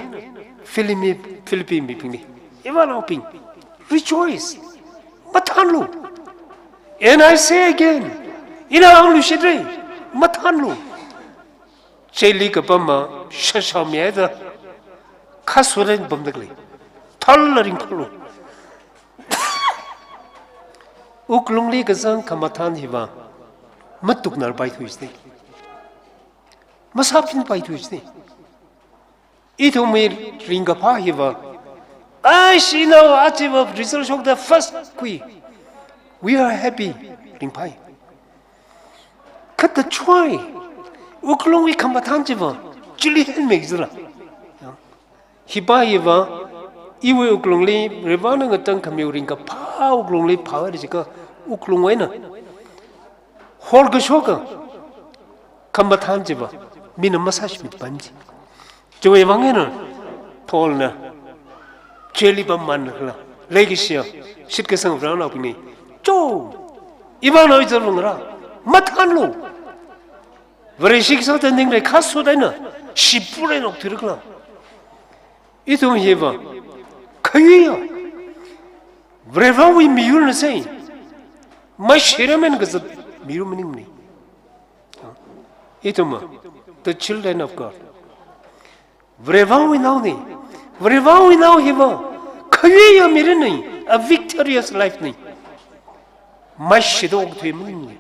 Philippi, Philippi mibingli, ivānaobing, rejoice. Mathānlu. And I say again, ina hāngluishitra, mathānlu. Chili kapamva shāshao mihaida khasuren pamda khalei. Thālala ringphālu. Wuklungli kazang khamathān hiva matuknarpaithui jida. Masāpinpaithui jida. Ithumwui ringkaphā hiva, ai, shinao achiva result shokda first khui. We are happy. Ringphai. Kha the joy, wuklungwui khamathān chiva chili henmeiki jila. Hipa hiva, iwui wuklungli, Varivarana ngatangkhamiwui ringkaphā wuklungli phāhaida jiakha, wuklungwui eina horkashoka khamathān chiva mina masāshimit pam chi. Chiwui vang eina Paulna chili pamman khala, leikashiya shitkasang Varanaobingna, cho, ivānao ichar lungra, mathānlu. Vareshi kasāda ningrei khasut eina shipur eina okthuira khala. Ithum hiva khayuiya Varivarawui miyurna sai, maishiramen kazat miyur maningmana. Ithumva the children of God. Varivarawui naona. Varivarawui nao hiva khayuiya mirinna, a victorious life na. Maishida okthui maningmana.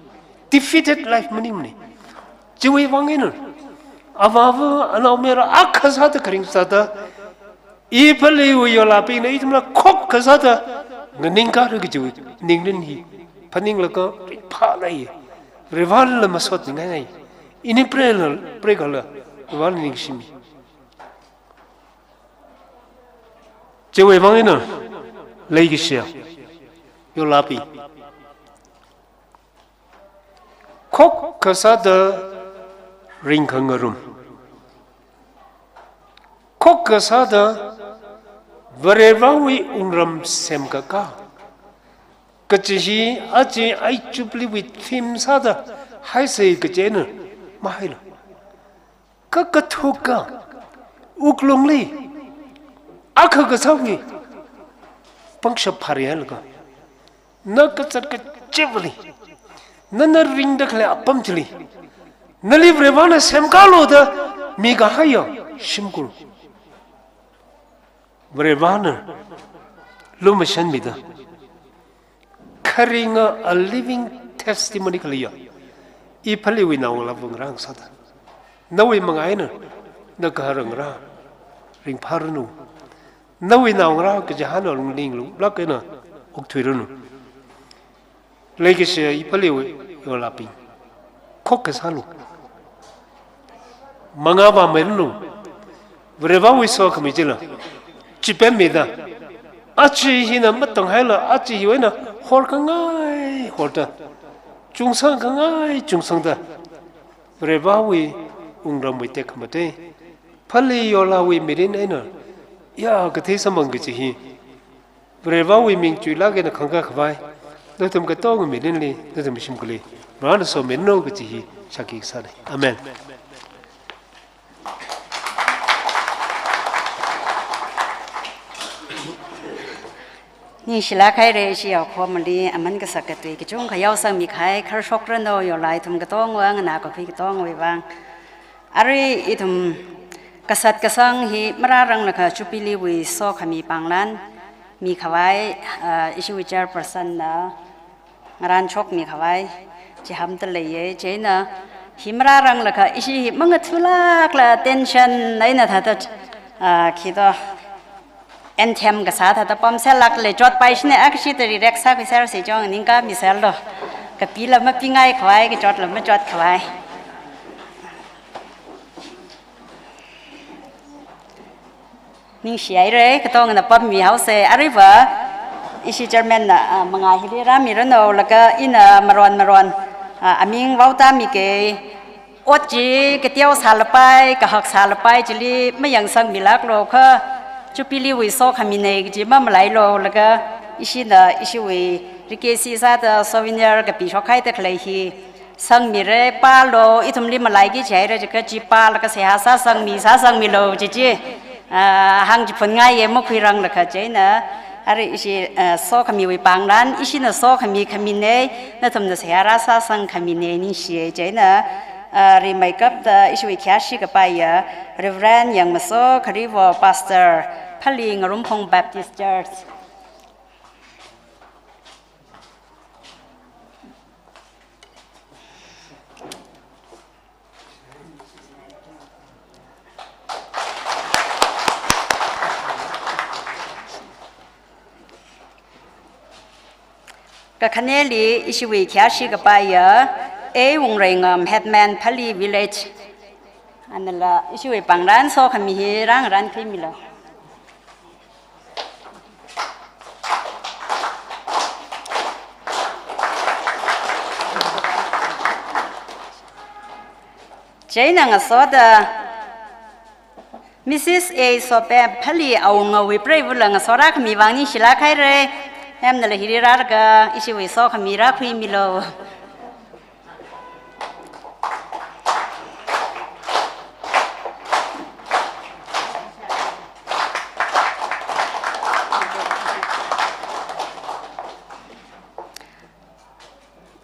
Defeated life maningmana. Chiwui vang eina avāva anaomayara akha sāda kharing sāda, i Phaleiwui yolabingna ithumla khokkha sāda nganingkāra kajiwui ningrin hi phaninglaga ringphālei. Varivarala masotmingainai. Ini pray la, pray kala, Varivarali ningshimi. Chiwui vang eina leikashiya yolabing, khokkha sāda ringkhangarum, khokkha sāda Varivarawui wungram semkakā kaji hi aja ai Jubilee wui theme sāda haisei kaji eina mahailu. Kha kathuka wuklungli akha kasāwui pangshap phārilaga, na kazat kachivali, nana ringda khalei apam chili, nali Varivarana semkālu da mikahaiya shimkhur, Varivarana lumashanmida kharinga a living testimony khaleiya i Phaleiwui naongalāva ngarā sāda, nawui manga eina na kahar ngarā ringphāranu. Nawui naongarā kachihān alungli lunglāk eina okthuiranu. Leikashiya i Phaleiwui yolabing, khokkha sālu. Manga vāmeiranu. Varivarawui sokhami chila chipemmida, aja hina matanghaila, aja hiwui eina horkhangai horda, Chungsang khangai chungsangda, Varewui wungramwui tekhamatei, Phalee Yorlawui mirin eina, ya kathei samphang kaji hi, Varewui ming chuilāk eina khangkā khavai, nathum katonga mirinli, nathum shimkhurli, Varena somiranu kaji hi shākhi kasāna. Amen. Ningshilāk haira, ishi yaokahomali aman kasak katui kachungkha yaosangmi kahai, kharshokranu Yorla ithum katonga, nganā kakhui katongawui vang. Arui ithum kasat kasang hi marāranglakha Jubilee wui sokhami panglan mikhavai, ah, ishiwui chairperson na ngarānshokmi khavai chihānda leiya. Chieina hi marāranglakha ishi hi mangathulākla tension eina thāda, ah, khi to, anthem kasā thāda pamserlākla chotpaishina, akhashi tari rek sākhuisersi chong ningkami serlo. Kapila mapingai khavai, kachotla machot khavai. Ningshi haira, katongana pammihaosa. Aruiva ishi chairman na, ah, mangā hili rāmiranu, laga ina maron maron, ah, aming vaotāmika. Ot chi kateo sālapai, kahak sālapai chili mayangsangmilāklo kha, Jubilee wui sokhamina kaji mamalailu, laga ishina ishiwui rikesi sāda souvenir kapishok haida khalei hi sangmira, pālu, ithumli malaiki jihaira jiakha chi pālaga seihā sāsangmi, sāsangmilu kaji chi, ah, hāngchiphunngai, makhuiranglakha. Chieina arui ishi, ah, sokhamiwui panglan, ishina sokhami khamina, nathumna seihā rāsāsang khamina, ningshiya. Chieina, ah, rimeikapta ishiwui khayāshi kapaiya Reverend Yangmaso Kharivo, Pastor, Phalee Ngarumphung Baptist Church. Kakhaneli ishiwui khayāshi kapaiya A Wungreingam, Headman, Phalee Village. Anala ishiwui panglan sokhami hi rāngarānkhuimilu. Chieina ngasoda Missus A Sopem, Phalee awungawui preivula ngasorākhami vang ningshilāk haira. Ma'am nala hili rālaga ishiwui sokhami rākhuimilu.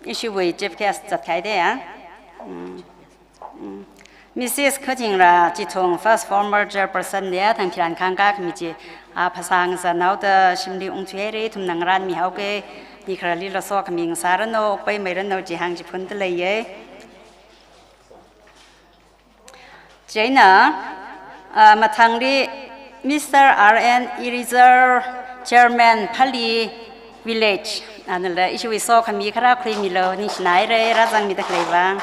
Ishiwui chief guest zatkahai de ya. Mm. Mm. Missus Khatingra Chithung, first former chairperson de ya, thang phiran khangkā khami chi, ah, phasā ngasānaoda shimli ungthuihaira, ithumna ngarānmihaoka, mi kharalila sokhami ngasāranu, paimeiranu chi hāngchiphunda leiya. Chieina, ah, mathangli Mister R N Irizar, Chairman, Phalee Village. Anala ishiwui sokhami kharā khuimilu, ningshinaira, rāzangmida khalei vang.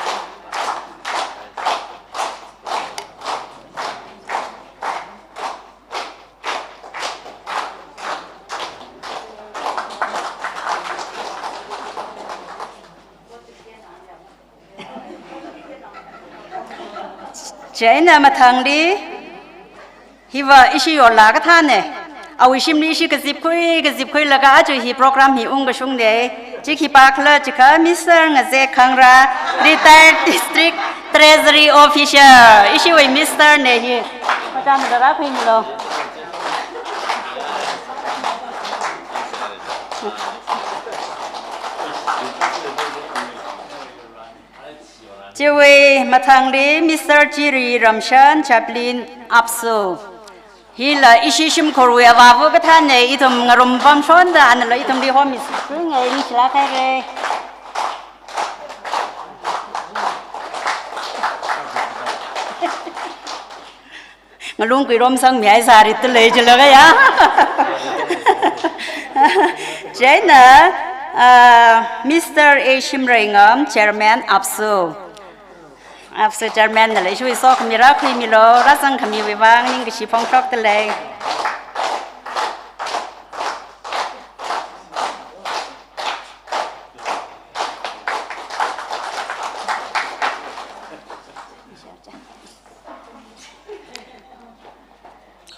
Chieina mathangli, hiva ishi Yorla kathāna. Awui shimli ishi kazipkhui, kazipkhuilaga aja hi program hi ungkashungna. Chi khipākhala jiakha Mister Ngazek Khangra, retired District Treasury Officer. Ishiwui Mister na hi. Mathangda rākhuimilu. Chiwui mathangli Mister Chiri Ramshan, Chaplain, AAPSU. Hila ishi shimkhurwui avāva kathāna, ithum ngarum pamshonda, anala ithumli homi sing, ningshilāk haira. Ngalung kuirom sangmihai sāri tule jilaga ya. Chieina, ah, Mister A Shimreingam, Chairman, AAPSU. AAPSU Chairman nala ishiwui sokhami rākhuimilu, rāzangkhamiwui vang ningkashi phongshokda lei.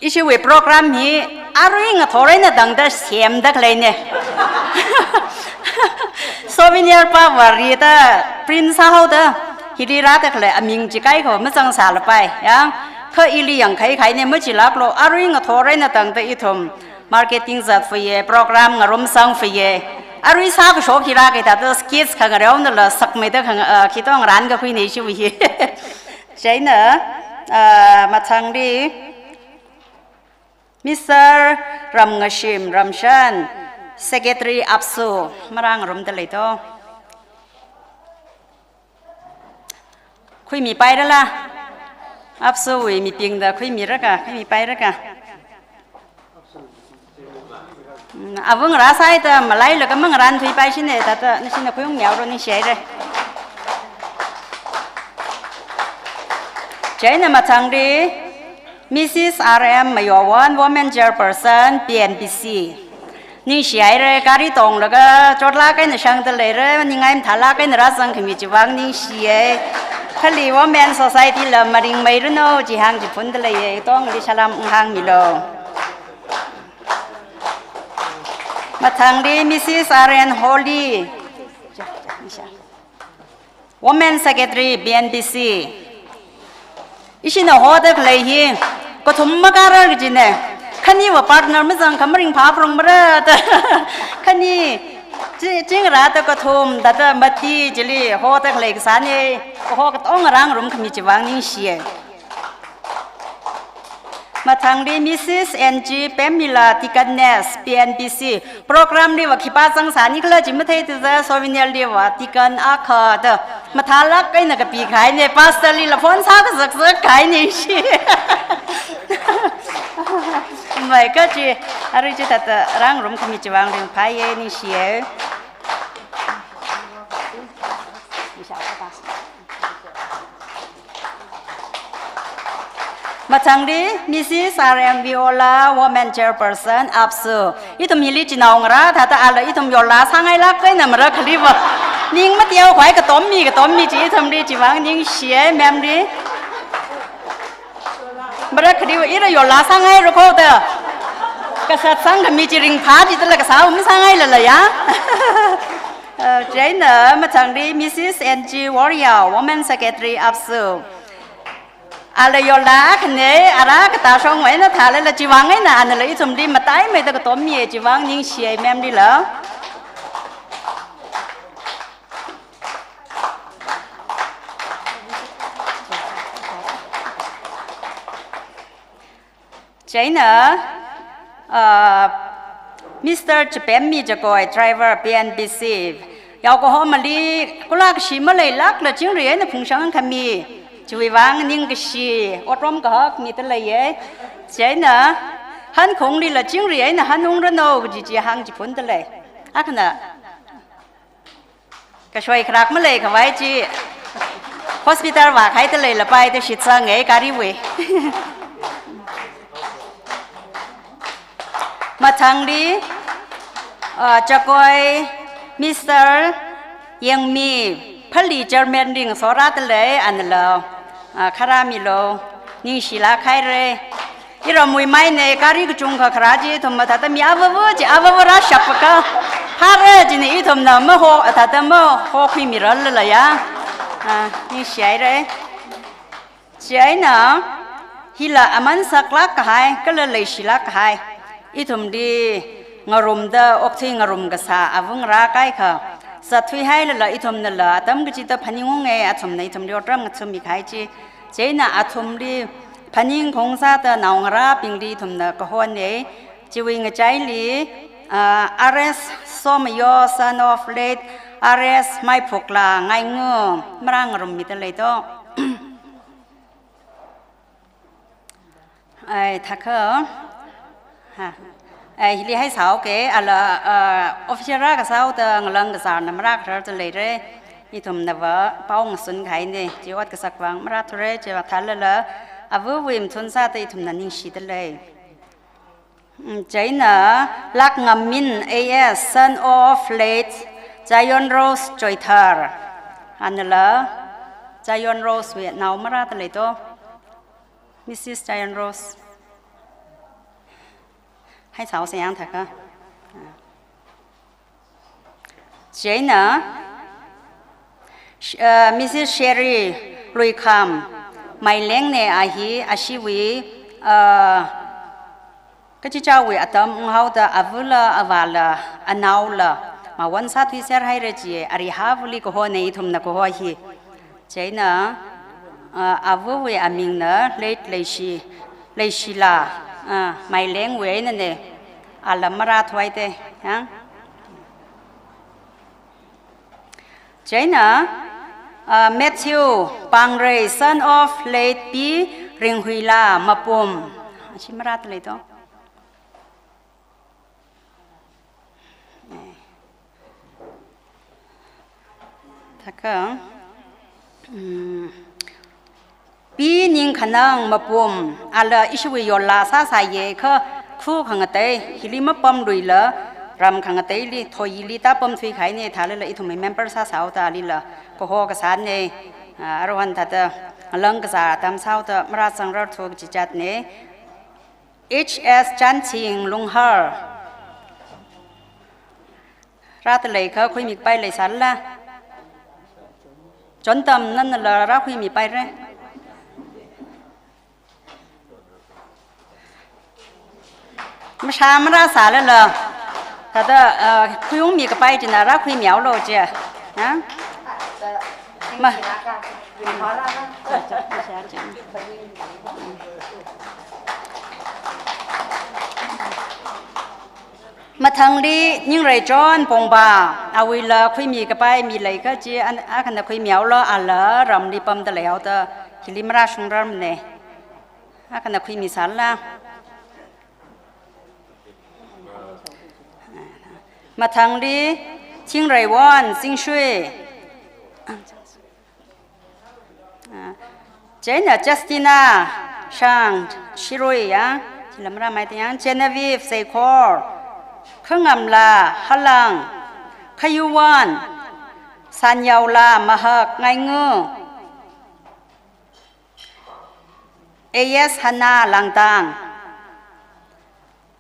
Ishiwui program hi arui ngathor eina tangda semda khaleina. Souvenir pa wari da print sāhaoda hili rāda khalei aming chi kaikho mazangsālapai ya. Kha ili yangkhai khaina machilāklo, arui ngathor eina tangda ithum marketing zatfaya, program ngarumsangfaya. Arui sākashok hi rākahai thāda skits khangareonala sakmeida khang, ah, khitong rānkakhuina ishiwui hi. Chieina, ah, mathangli Mister Ramngashim Ramshan, Secretary AAPSU, marāngarumda leito. Khuimipairala? AAPSU wui mibingda khuimirakha, khuimipairakha. Mm, avungrā sāhaida malailaga mangarānthuipaishina, thāda nashina khuiung miaoro, ningshihaira. Chieina mathangli Missus R M Mayowan, Women Chairperson, P N P C. Ningshihaira, gari tonglaga chotlāk eina shangda leira, ningai mathālāk eina rāzangkhami chivang ningshiya. Kali Women Society la maringmeiranu, chihāng chiphunda leiya, tongli salam hāngmilo. Mathangli Missus R N Holly, Women Secretary, P N P C. Ishina hoda khalei hi kathum makara kajina. Khaniva partner mazangkha maringphā pharongmara da. Khani chi, chingrāda kathum thāda mati chili hoda khalei kasāna. Kaho katong ngarāngarumkhami chivang ningshiya. Mathangli Missus N G Pemila, Deaconess, P N P C. Program liva khipā zangsāni khala chi matheithuda, souvenir liva deacon akha da mathālāk eina kapikahaina, pastor lila phone sākazakzakkahaina ishi. Maikachi, arui chithāda rāngarumkhami chivang ringphāya, ningshiya. Mathangli Missus R M Viola, Women Chairperson, AAPSU. Ithum hili chinaongarā thāda ala ithum yola sāngailāk eina marakhaliva ning mateokhavai katommi, katommi chi ithumli chivang ningshiya, ma'am li. Marakhaliva ira yola sāngaira kho da. Kasā sangkhami chi ringphā chithāla kasā um sāngailala ya. Uh, chieina mathangli Missus N G Warrior, Women Secretary, AAPSU. Ala yola akhana, ara katā shongwui eina thālala chivang eina anala ithumli mataimeida katommiya, chivang ningshiya ma'am lila. Chieina, ah, Mister Chipemmi Jakoi, driver, P N P C. Yaokahomali kulak shi maleilākla chingri eina phungshang khami. Chiwui vang ningkashi, otram kahak mida leiya. Chieina, hankhonglila chingri eina hanungranu kaji chi hāngchiphunda lei. Akhana. Kashoi kharak maleikhavai chi hospital vākhaida leilapai da shitsanga gariwui. Mathangli, ah, Jakoi Mister Yengmi, Phali Chairman ring sorāda lei, anala, ah, kharāmilo, ningshilāk haira. Iramwui maina gari kachungkha kharā chi ithum mathāda mi avava chi avava rāshapakha. Phāra china ithumna maho, thāda mahokhuimirarlala ya. Ah, ningshihaira. Chieina hila aman saklāk kahai, kala leishilāk kahai. Ithumli ngarumda okthui ngarum kasā avungrā kaikha. Zatthuihailala ithumnala atam kachida phaningunga, athumna ithumli otram ngathummi kahai chi. Chieina athumli phaningkhong sāda naongarābingli ithumna kahona, chiwui ngachaili, ah, R S Somayo, son of late R S Maiphukla Ngaingu, marāngarummida leito. Ai, thākha. Ha. Ai, hili haisāoke, ala, ah, official rākasāhaoda ngalang kazārna marākhararda leira. Ithumnava pao ngasun kahaina, chi ot kasak vang marāthura, chiva thālala, avawui mathun sāda ithumna ningshida lei. Mm, chieina, Lakngammin A S, son of late Zion Rose Choithar. Anala, Zion Rose wui nao marāda leito. Missus Zion Rose. Hai sao sayang thaka. Chieina, sh-, uh, Missus Sherry Luikham, Maileng ne ahi, ashiwui, uh, kachichawui atam unghaoda avāla, avāla, anaola, mawon sāthuiser haira chi, ariha vuli kaho ne ithumna kaho hi. Chieina, uh, avāwui amingna late Leishi, Leishila, uh, Mailengwui eina ne, ala marāthuihaite, ya. Chieina, uh, Matthew Pangrei, son of late P Ringhuila, Mapum. Ashi marāthuihaito. Thaka, mm, P Ningkhanang, Mapum, ala ishiwui yola sāsāye kha khu khangatei, hili mapamluila, ram khangateili, thoyili tāpamthuikahai ne, thālala ithumwui member sāsāhaoda lila, kaho kasā ne, ah, aruihon thāda, alang kazā atam sāhaoda, marāzangrarthu kachichat ne, H S Chanching Lunghar. Rāda leikha khuimi kapai leisālala. Chontam nanala rākhuimipaire. Mashā marāsālala. Thāda, uh, khuiungmi kapai china rākhuimihaolu chi. Ha? Ma. Mathangli Ningreichon Pongba, awuila khuimi kapai mi leikha chi, an-, akhana khuimihaolu, ala ramli pamda leihaoda, hili marāshungrarmane. Akhana khuimisālala. Mathangli Thingreiwon Zingshui. Ah, chieina Justina Shang Shirui ya, chila marāmaite ya, Genevieve Seikhor, Khangamla Halang, Khayuwon, Sanyaola Mahak Ngaingu, A S Hana Langtang,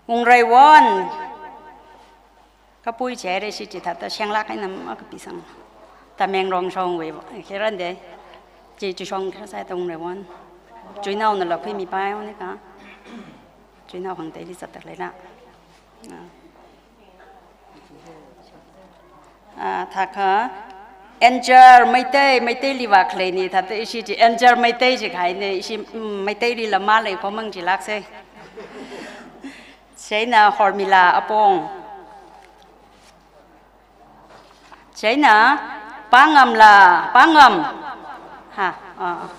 Wungreiwon, kapui chire shi chi thāda shenglak eina makapisang. Tamenglong shongwui, khirande. Chi chi shong khira sai Wungreiwon. Chuinaonala khuimipai ne ka. Chuinao hangteili zatda leila. Ah. Ah, thaka, Angel Meitei, Meiteili vākhalei ne, thāda ishi chi, Angel Meitei chi kahaine, ishi, mm, Meiteilila malei kho mang chilakse. Chieina Hormila Apong. Chieina Pangamla, Pangam. Ha, ah.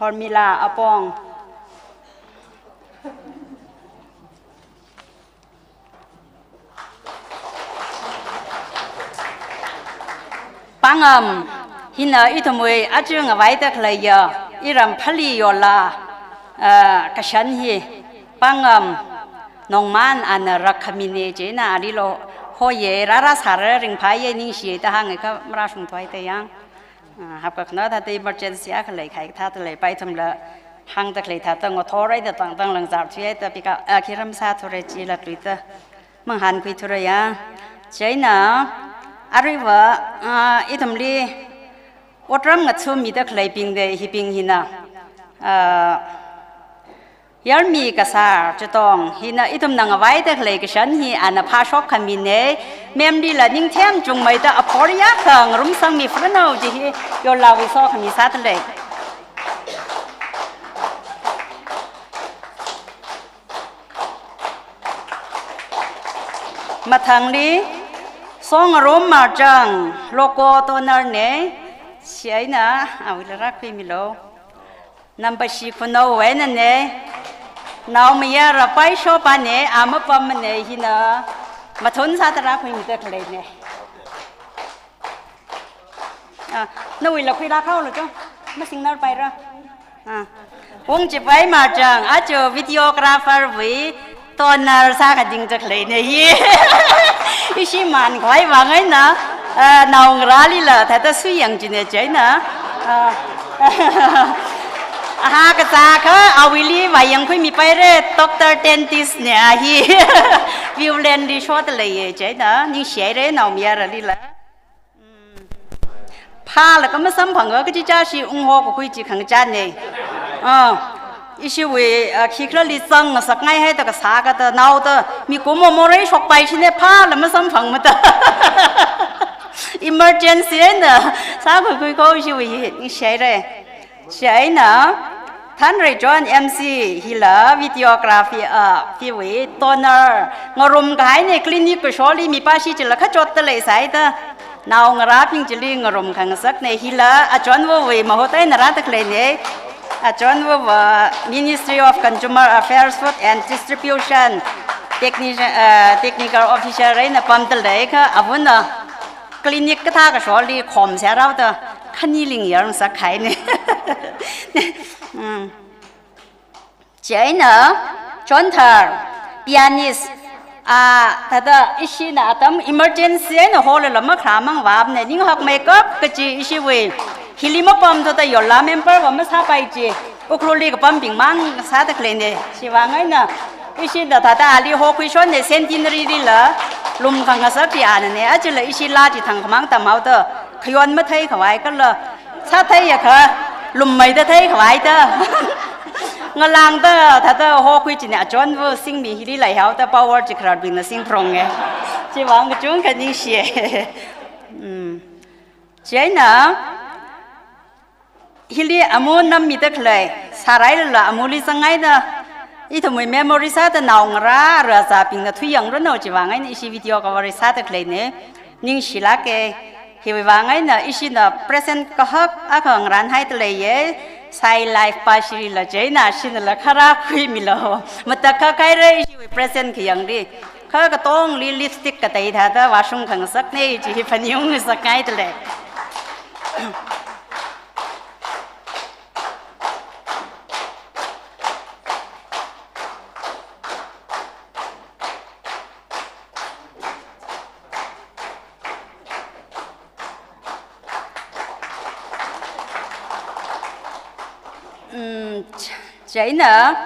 Hormila Apong. Pangam, hina ithumwui aja ngavaida khaleiya, iram Phali yola, ah, kashan hi, Pangam, Nongman ana rakkhamine chieina alilo hoye, rārāsāra ringphāye ningshiye da hānge kha marāshungthuihaite ya. Ah, hapkakhana thāda emergency akha leikahai thāda leipai ithumla hāngda khalei thāda ngathor eina tangtang langzar thuihaida pika, ah, khiram sāthure chila tuida manghankhuithure ya. Chieina, aruiva, ah, ithumli otram ngathāmida khaleibing de hibing hina. Ah, Yarmi kasā Chatong hina ithumna ngavaida khalei kashan hi ana phāshok khamine, memlila ningthem chungmeida aphor yākha ngarumsangmi phrano chi hi yola wui sokhami sāda lei. Mathangli, Songarom Marchang, logo donor ne, chieina, awuila rākhuimilu. Nampashi Khunou wui eina ne, naomayara Paishopa ne, a mapamma ne, hina mathun sāda rākhuimida khalei ne. Ah, nawuila khuirākhaolu cho, masingnar paira. Ah. Wungchipai Marchang, aja videographer wui, donor sākading chakleine hi. Ishi mankhavai vang eina, ah, naongarālila, thāda suiyang chine chieina. Ah. Aha, kazā kha awuili vāyangkhuimipaira, doctor dentist ne a hi. Viewland li shoda leiya, chieina ningshihaira naomayaralila. Mm. Phālaga masamphanga kachichā shi ungho kakhui chi khangachāna. Ah, ishiwui, ah, khikhalali zangngasakngai haida kasā kada naoda mikumo morei shokpaishina, phāla masamphangmada. Emergency eina sākhuikhui ko ishiwui hi, ningshihaira. Chieina, Thanrei John M C hila videography, ah, hiwui donor, ngarum kahaina, clinic kasholi mipā shi chila kachotda leisāda, naongarābing chili ngarum khangasakna, hila achonvawui mahut eina rāda khaleina, achonvava Ministry of Consumer Affairs, Food and Distribution, technician, ah, technical officer eina pamda lei kha, avana clinic kathā kasholi khomsā rāoda, khani lingyar ngasakhaina. Mm. Chieina, chonthar, pianist, ah, thāda ishina atam emergency eina holala makharā mangvāpna, ninghakmeikap kachi ishiwui, hili mapamthuda yorla member va masāpai chi, Ukhrulli kapambing mang sāda khaleina, chiwui vang eina, ishina thāda ali hokhuishonna Centenary lila, lum khangasakpi anana, achila ishila chi thangkhamang tamhaoda, khayon matheikhavai kala, sātheiakha, lummeida theikhavaida. Ngalāngda, thāda hokhui china achonva singmi hili leihaoda power chi khararbingna singphronga. Chiwui vang kachungkha ningshiya. Mm. Chieina, hili amu nammida khalei, sārailala amuli zangngaida, ithumwui memory sāda naongarā razābingna thuiyangranu chiwui vang eina ishi video coverage sāda khaleina, ningshilāka, hiwui vang eina ishina present kahak akha ngarānhaida leiya, Sai Life pāshirila chieina shinala kharā khuimilu, matakhak haira ishiwui present khayangli, kha katongli lipstick katei thāda washroom khangasakna chi hi phaningungngasakngaida lei. Mm, ch-, chieina,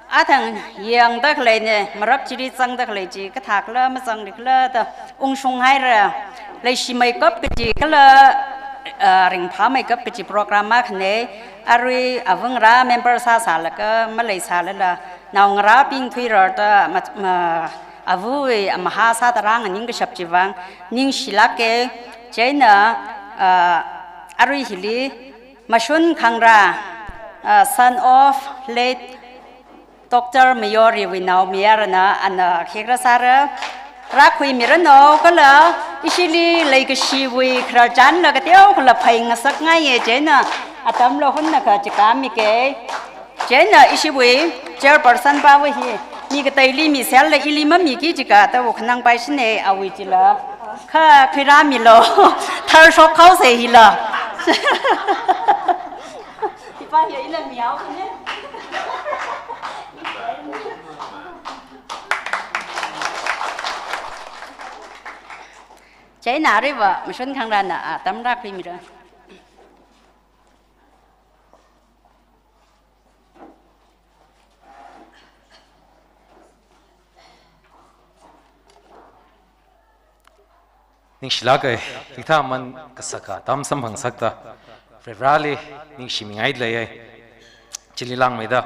athang yangda khaleina, marak chili zangda khalei chi, kathākhala mazanglikhala da, ungshung haira, leishimeikap kachi kala, ah, ringphāmeikap kachi program akhana, arui avangarā member sāsālaga maleisālala, naongarābing thuirarda, ma, ma, avawui amahā sāda rānganing kashap chiwui vang, ningshilāka, chieina, ah, arui hili, Mashun Khangra, ah, son of late Doctor Mayoriwui naomayarana, ana khikha sāra, rākhuimiranu kala, ishili leikashiwui khararchanla kateokhala phāngasakngaiya chieina, atamla hunna kha chikāmika. Chieina ishiwui chairperson pāva hi, mi kateili misella ili mamiki jikha da wukhanang paishina awui chila. Kha khuirāmilu, tharshok khaosa hila. Ipā hi ina miao kane. Chieina aruiva, Mashun Khangrana, ah, atam rākhuimira. Ningshilāka, hikathā aman kasaka atam samphangsakta, Varivarāli ningshimingaida leiya. Chili langmeida,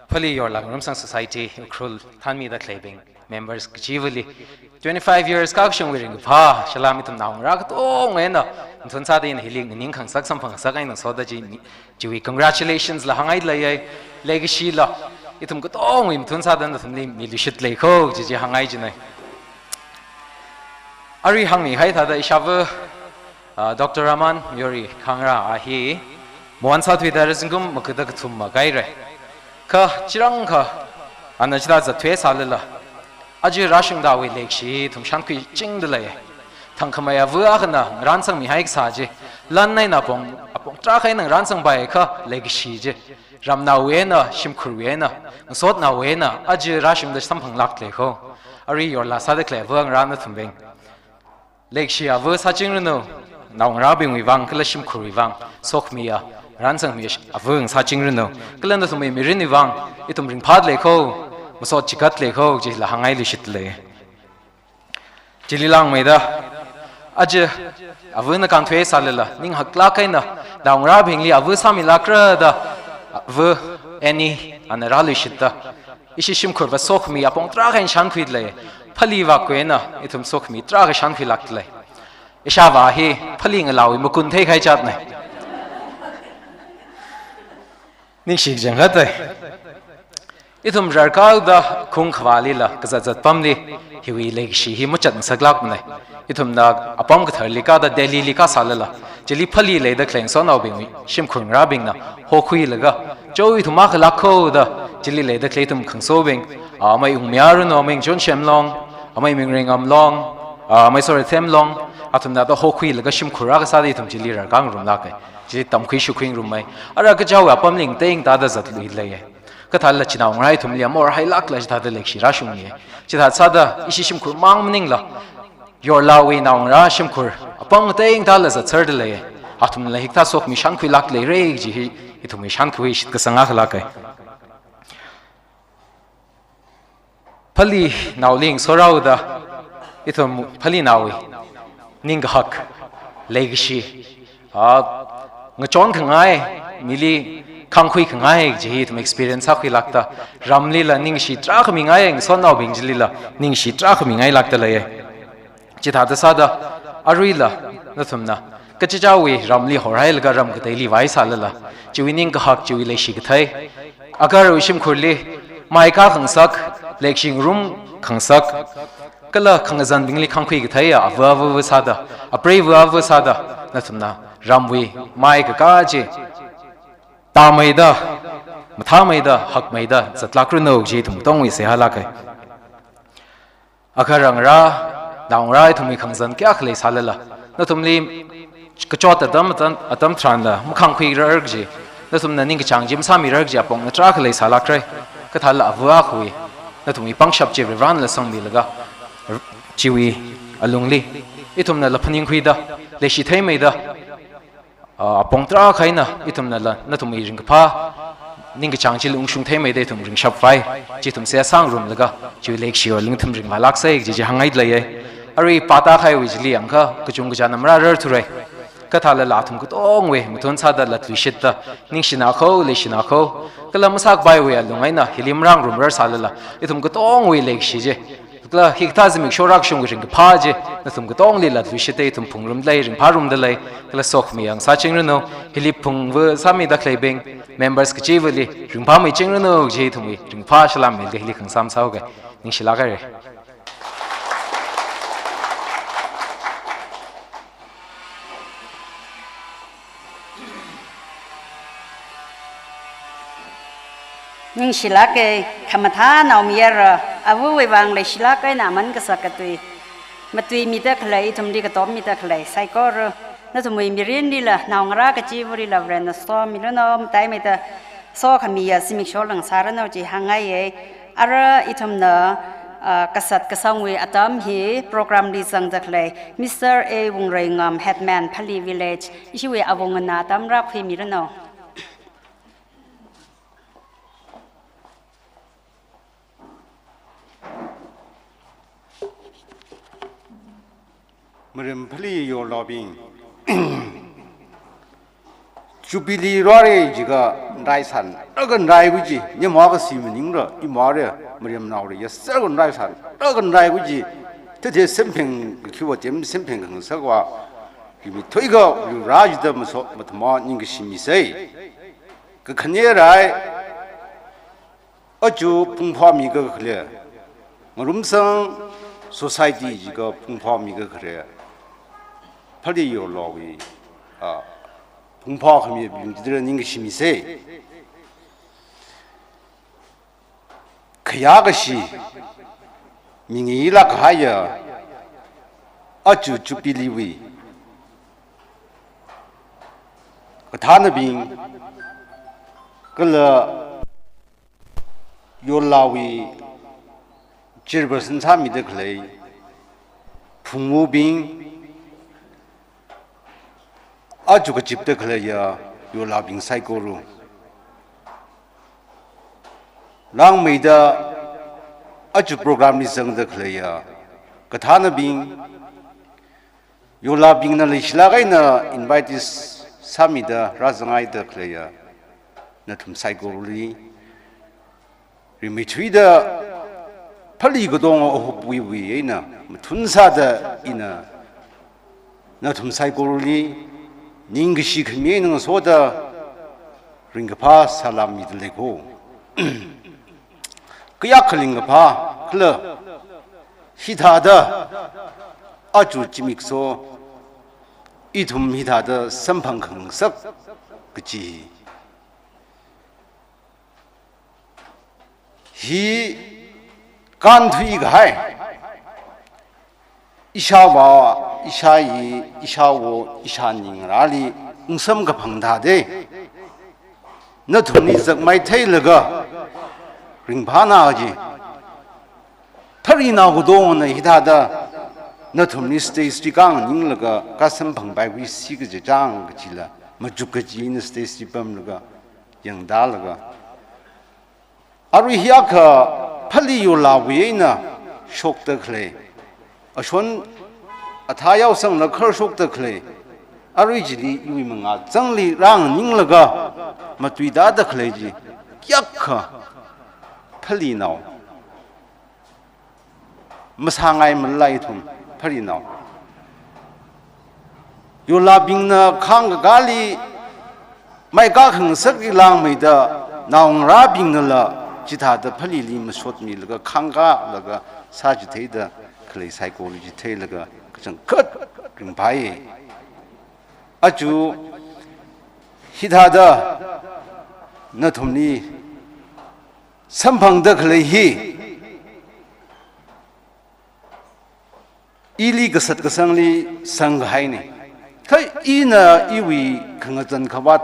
Pali Yorlak Ngarumsang Society, Ukhrul, thānmida khaleibing, members kachivali, twenty-five years kakashungwui ringkaphā, shala ithum naongarā katongana, mathun sāda ina hili nganingkhangasak samphangsak eina soda chi mi, chiwui congratulations la hāngngaida leiya, leikashila, ithum katongwui mathun sāda nathumli miluishit lei kho, chi chi hāngngai jina. Arui hāngmihai thāda ishāva, ah, Doctor Raman Mayori Khangra a hi, Mohan sāthuida zingkum makuda kathum makaira. Kha chirangkha, ana chithā zatthuisālala, aja rāshungda awui leikashi ithum shānkhuichingda lei. Thangkhamei ava akhana ngarānsangmihai kasā chi, lan eina apong, apong tarākha eina ngarānsangpai kha leikashi chi, ramnaowui eina, shimkhurwui eina, ngasotnaowui eina, aja rāshungda samphanglāk lei kho. Arui yorla sāda khalei ava ngarā nathumbing, leikashi ava sāchingranu, naongarābingwui vang kala shimkhurwui vang, sokhamiya, Ransangmi ava ngasāchingranu. Kala nathumwui mirinwui vang ithum ringphāda lei kho, masot chigat lei kho, chila hāngngai luishit lei. Chili langmeida, aja avana kānthuisālala, ning haklāk eina naongarābingli ava sāmilākra da, ava Annie ana rāluishitta, ishi shimkhurva sokhami apong tarākha eina shānkhuida lei, Phaleevākwui eina ithum sokhami tarākha shānkhuilākda lei. Ishāvā hi Phalee ngalāwui makun theikahai chatna. Ningshi kachangkhatta. Ithum rarkāda khung khavālila kazat zatpamli hiwui leikashi hi machat ngasaklākmana. Ithumna apam katharli kāda Delhili kāsālala, chili Phalee leida khalei ngasotnaobingwui shimkhur ngarābingna hokhuilaga, cho ithum akha lākho da, chili leida khalei ithum khangasobing, a, amei Ungmiyaranu, amei John Shemlong, amei Mingreingam Long, a, amei Sorethem Long, athumna da hokhuilaga shimkhur akha sāda ithum chili rarkā ngarumlāka. Chili tamkhui shukhui ngarumma. Ara kachichāwui apamli ngatei ngatāda zatluileiya. Kathāla chinaongarā ithumli amor hailākla chithāda leikashi rāshungmiya. Chithā sāda ishi shimkhur mang maningla, Yorlawui naongarā shimkhur apam ngatei ngatāla zatserda lei. Athumla hikathā sokhami shānkhuilāk leira kaji hi ithumwui shānkhui shitkasang akha lāka. Phaleenaoli ngasorāoda, ithum Phaleenaowui ningkahak, leikashi, a, ngachon khangai, mili khāngkhui khangai kaji hi ithum experience sākhuilākta, ramlila ningshi tarākha mingai, ngasotnaobing chilila ningshi tarākha mingailākda lei. Chithāda sāda, aruila nathumna kachichāwui ramli horhailaga ram kateili vāsālala, chiwui ningkahak, chiwui leishi kathei, agaharwui shimkhurli mai kākhangasak, leikashi ngarum khangasak, kala khangazanbingli khāngkhui katheiya ava ava sāda, apreiva ava sāda, nathumna ramwui mai kakā chi tāmeida, mathāmeida, hakmeida zatlākranu kaji ithum katongwui seihā lāka. Agahara ngarā, naongarā ithumwui khangazan kayākha leisālala, nathumli kachot atam, atam, atam tharanla makhāngkhuirar kaji, nathumna ningkachāng chi masāmirar kaji apongna tarākha leisālākra. Kathāla ava akhawui nathumwui pangshap chi Varivarānala sangmilaga, chiwui alungli ithumnala phaningkhuida, leishi theimeida, a, apong tarākha eina ithumnala nathumwui ringkaphā, ningkachāng chili ungshung theimeida ithum ringshapvai, chi ithum seihā sāngarumlaga, chiwui leikashiwui alung ithum ringvālāksa kaji chi hāngngaida leiya. Arui pāta kahaiwui chili yangakha kachungkachāna marārar thurai. Kathālala athum katongwui ngathun sāda latluishitta, ningshina kho, leishina kho, kala masākapaiwui alung eina hili marāngarum rarsālala, ithum katongwui leikashi chi, kala hikathā zimiksho rākashungwui ringkaphā chi nathum katongli latluishitta ithum phungrumda lei, ringphārumda lei, kala sokhami yang sāchingranu. Hili phungva sāmida khaleibing, members kachivali ringphāmeichingranu kaji ithumwui ringphā salam milaga hili khangasam sāhaoga. Ningshilāk haira. Ningshilāka, khamathā naomayara, avawui vang leishilāk eina aman kasak katui matuimida khalei, ithumli katom mida khalei saikora, nathumwui mirinlila, naongarā kachivālila Varena somiranu, mataimeida sokhamiya zimiksho lāngsāranu chi hāngngaiya. Ara ithumna, ah, kasat kasangwui atam hi program li zangda khalei Mister A Wungreingam, Headman, Phalee Village, ishiwui awungana atam rākhuimiranu. Mirin Phalee yorlaobing. Jubilee rāra jiakha nrai san, rākha nrai kaji, nyamā kashi maningra, imara, mirin naora, yasar kha nrai san, rākha nrai kaji, thete sempheng, khiwa tem sempheng khangasakva, rimit thuikha, yu rā jida maso, mathāma ningkashi misa. Kakhane rai, aja phungphāmi kakhaleiya, ngarumsang society jiakha phungphāmi kakhaleiya, Phalee yorlaowui, a, phungphākhamibing chida ningkashi misa. Khayā kashi, mingailāk kahaiya, aja Jubilee wui kathānabing, kala yorlaowui chairperson sāmida khalei phungwubing, aja kazipda khaleiya yorlabing saikora. Langmeida aja program li zangda khaleiya kathānabing, yorlabingna leishilāk eina invitees sāmida rāzanghaida khaleiya nathum saikorali, rimeithuida phali katonga ahupwui eina mathun sāda ina nathum saikorali ningkashi khami eina ngasoda ringkaphā salam mida leiko. Kayākha ringkaphā khala, hithāda aja zimiksho ithum hithāda samphang khangasak kaji hi kānthui kahai, ishāvā, ishāyi, ishāwo, ishāningrāli ungsam kaphang thāda nathumli zakmai theilaga ringphāna ji. Pharinao katongana hithāda nathumli stage li kānganinglaga kāsamphangpaiki si kaji chang kajila, machuk kaji ina stage li pamlaga yangdalaga, arui hiyākha phali yorlawui eina shokda khalei, ashon athā yaosangla khar shokda khalei, arui chili iwui mangā zangli rānganinglaga matuitāda khalei chi kayākha phalinao masāngai malai ithum pharinao. Yorlabingna khāngkakāli maikā khangasakli langmeida naongarābingnala chithāda phalili masotmilaga khāngkālaga sāchitheida khalei saikora chitheilaga kachangkhat ringphāya. Aja hithāda nathumli samphangda khalei hi ili kasat kasangli sangkahaina. Kha ina iwui khangazan khavāt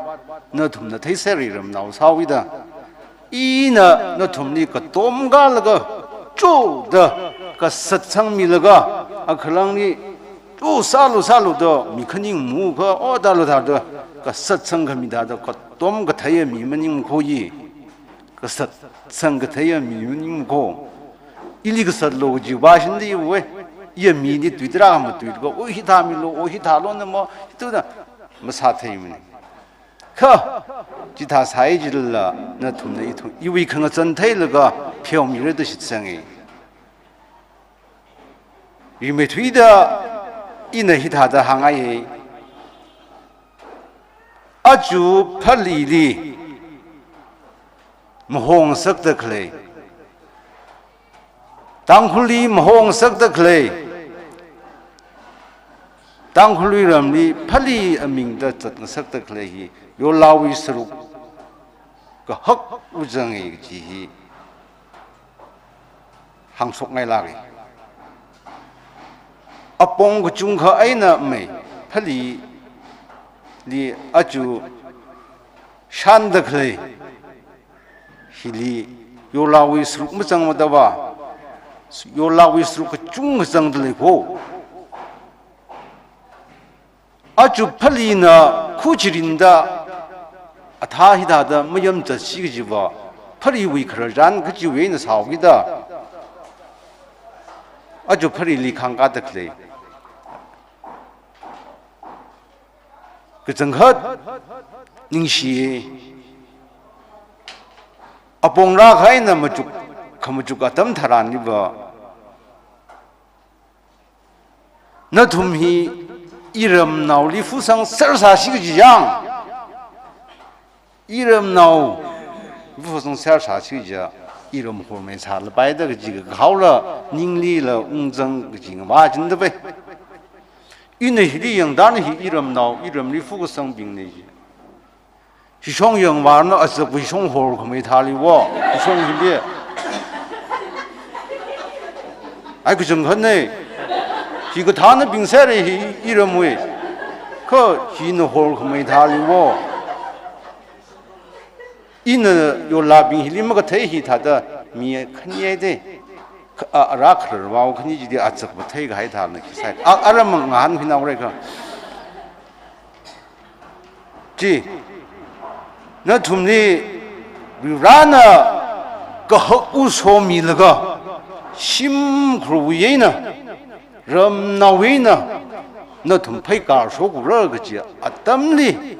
nathumna theiserra ramnao sāwuida, ina nathumli katom kālaga chuda kasat sangmilaga, akhalangli chu sālu sālu da mi khaningmukha, o tālu tālu da kasat sangkhami thāda katom katheiya mi maningmukho yi. Kasat sangkatheiya mi maningmukho. Ili kasatlu kaji vāshindaiya. Iya mili tuitarā matuilaga, o hithāmilu, o hithālu nama, hithāda masātheimana. Kha chithā sāi jilala nathumna ithum iwui khangazan theilaga pheomira da shitsanga. Rimeithuida ina hithāda hāngngai. Aja phalili mahongasakda khalei, Tangkhulli mahongasakda khalei, Tangkhulwui ramli phali amingda zatngasakda khalei hi yorlawui saruk kahak ujang e kaji hi hāngshokngailāka. Apong kachungkha eina mei phalili aja shanda khalei hili yorlawui saruk mazangmada va, yorlawui saruk kachungkha zangda leiko. Aja phalina khuchirinda athā hithāda mayamzatsi kajiva, phaliwui khararchan kajiwui eina sāhaokida, aja phalili khāngkāda khalei kachangkhat ningshi. Apong rākahai eina machuk, khamachuk atam tharanliva nathum hi iramnaoli phasang sersāsi kaji yang. Iramnao phasang sersāsi kaji, iram hormeisālapai da kaji kakhaola ninglila ungzang kaji ngavā jinda pai. Ina hili yangda na hi iramnao, iramli phasangbingna ji. Hishong yangvārna azak hishong horkhamei thāli wo, hishong hili. Ai kachangkhatna, hi kathānabing sāra hi iramwui. Kha hina horkhamei thāli wo. Ina yorlabing hili makathei hithāda mi khani ai de. Kha, a, ara khararvao khani jidi azak matheikahai thāna khi sai. A, aram ngahān hinaorai kha. Chi, Nathumli Varivarana kahak u somilaga, shimkhurwui eina, ramnaowui eina, nathum pheikar shokra kaji atamli,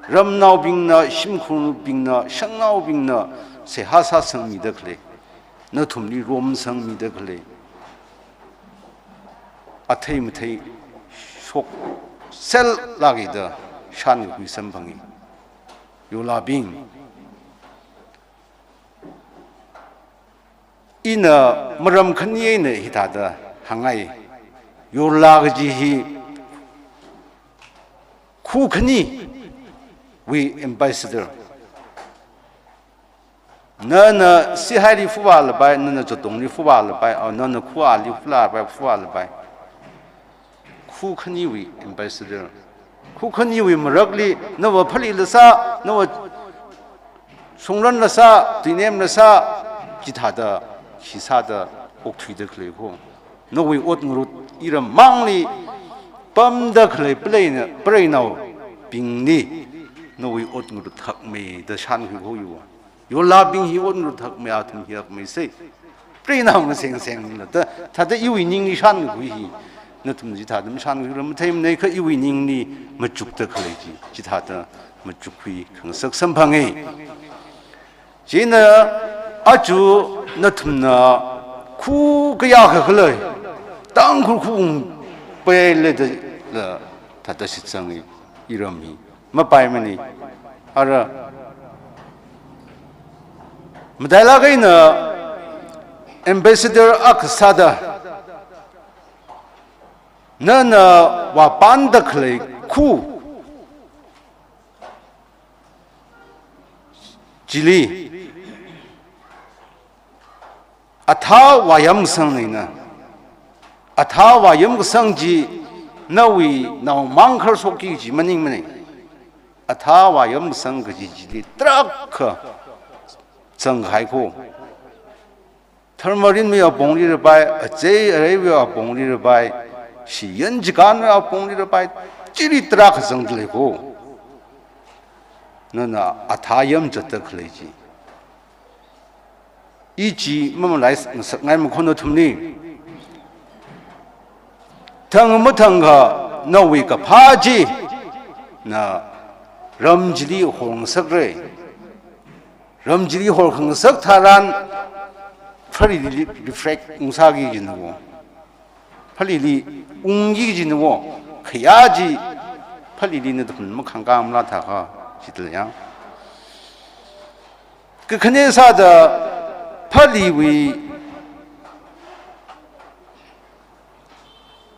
ramnaobingna, shimkhurbingna, shanaobingna seihā sāsangmida khalei, nathumli romsangmida khalei, athei mathei shokserlākida shānkakhui samphangi. Yorlabing, ina maram khani eina hithāda hāngngai. Yorla kaji hi khu khaniwui ambassador. Nana Sihaili fuvālapai, nana Jatongli fuvālapai, or nana khu ali fuvālapai, fuvālapai. Khu khaniwui ambassador. Khu khaniwui marakli, nava Phalila sā, nava Songranla sā, Tuinemla sā, chithāda, khi sāda okthuida khalei kho. Nawui ot ngarut iram mangli pamda khalei paleina, preinaobingli nawui ot ngarut hakmeida shānkhui kho yu. Yorlabing hi ot ngarut hakmei, athum hi hakmeisei. Preinao masengsengla da, thāda iwui ningli shānkakhui hi. Nathum chithāda mashānkhuira matheimanei kha iwui ningli machukda khalei chi, chithāda machukkhui khangasak samphange. Chieina aja nathumna khu kayākha khalei, Tangkhul khu ungpaile da la thāda shitsange, iram hi mapaimanei. Ara matailāk eina ambassador akha sāda, nana vāpanda khalei khu chili athā vāyamsang eina, athā vāyamkasang chi nawui naomang kharshokki kaji maningmanei. Athā vāyamkasang kaji chili tarākha zangkahai kho. Dharma rinwui apongli rapai, achei areiwui apongli rapai, shiyan chikānwui apongli rapai, chili tarākha zangda lei kho. Nana athā yamzatda khalei chi. I chi mamalai ngasakngai makho nathumli. Thang mathangkha nawui kaphā chi na ram chili horngasakra. Ram chili horkhangasak tharan phalili reflect ungsāki kajina kho. Phalili ungki kajina kho. Khayā chi phalili nathum makhangkāmala thākha, chithāla yang. Kakhane sāda phaliwui,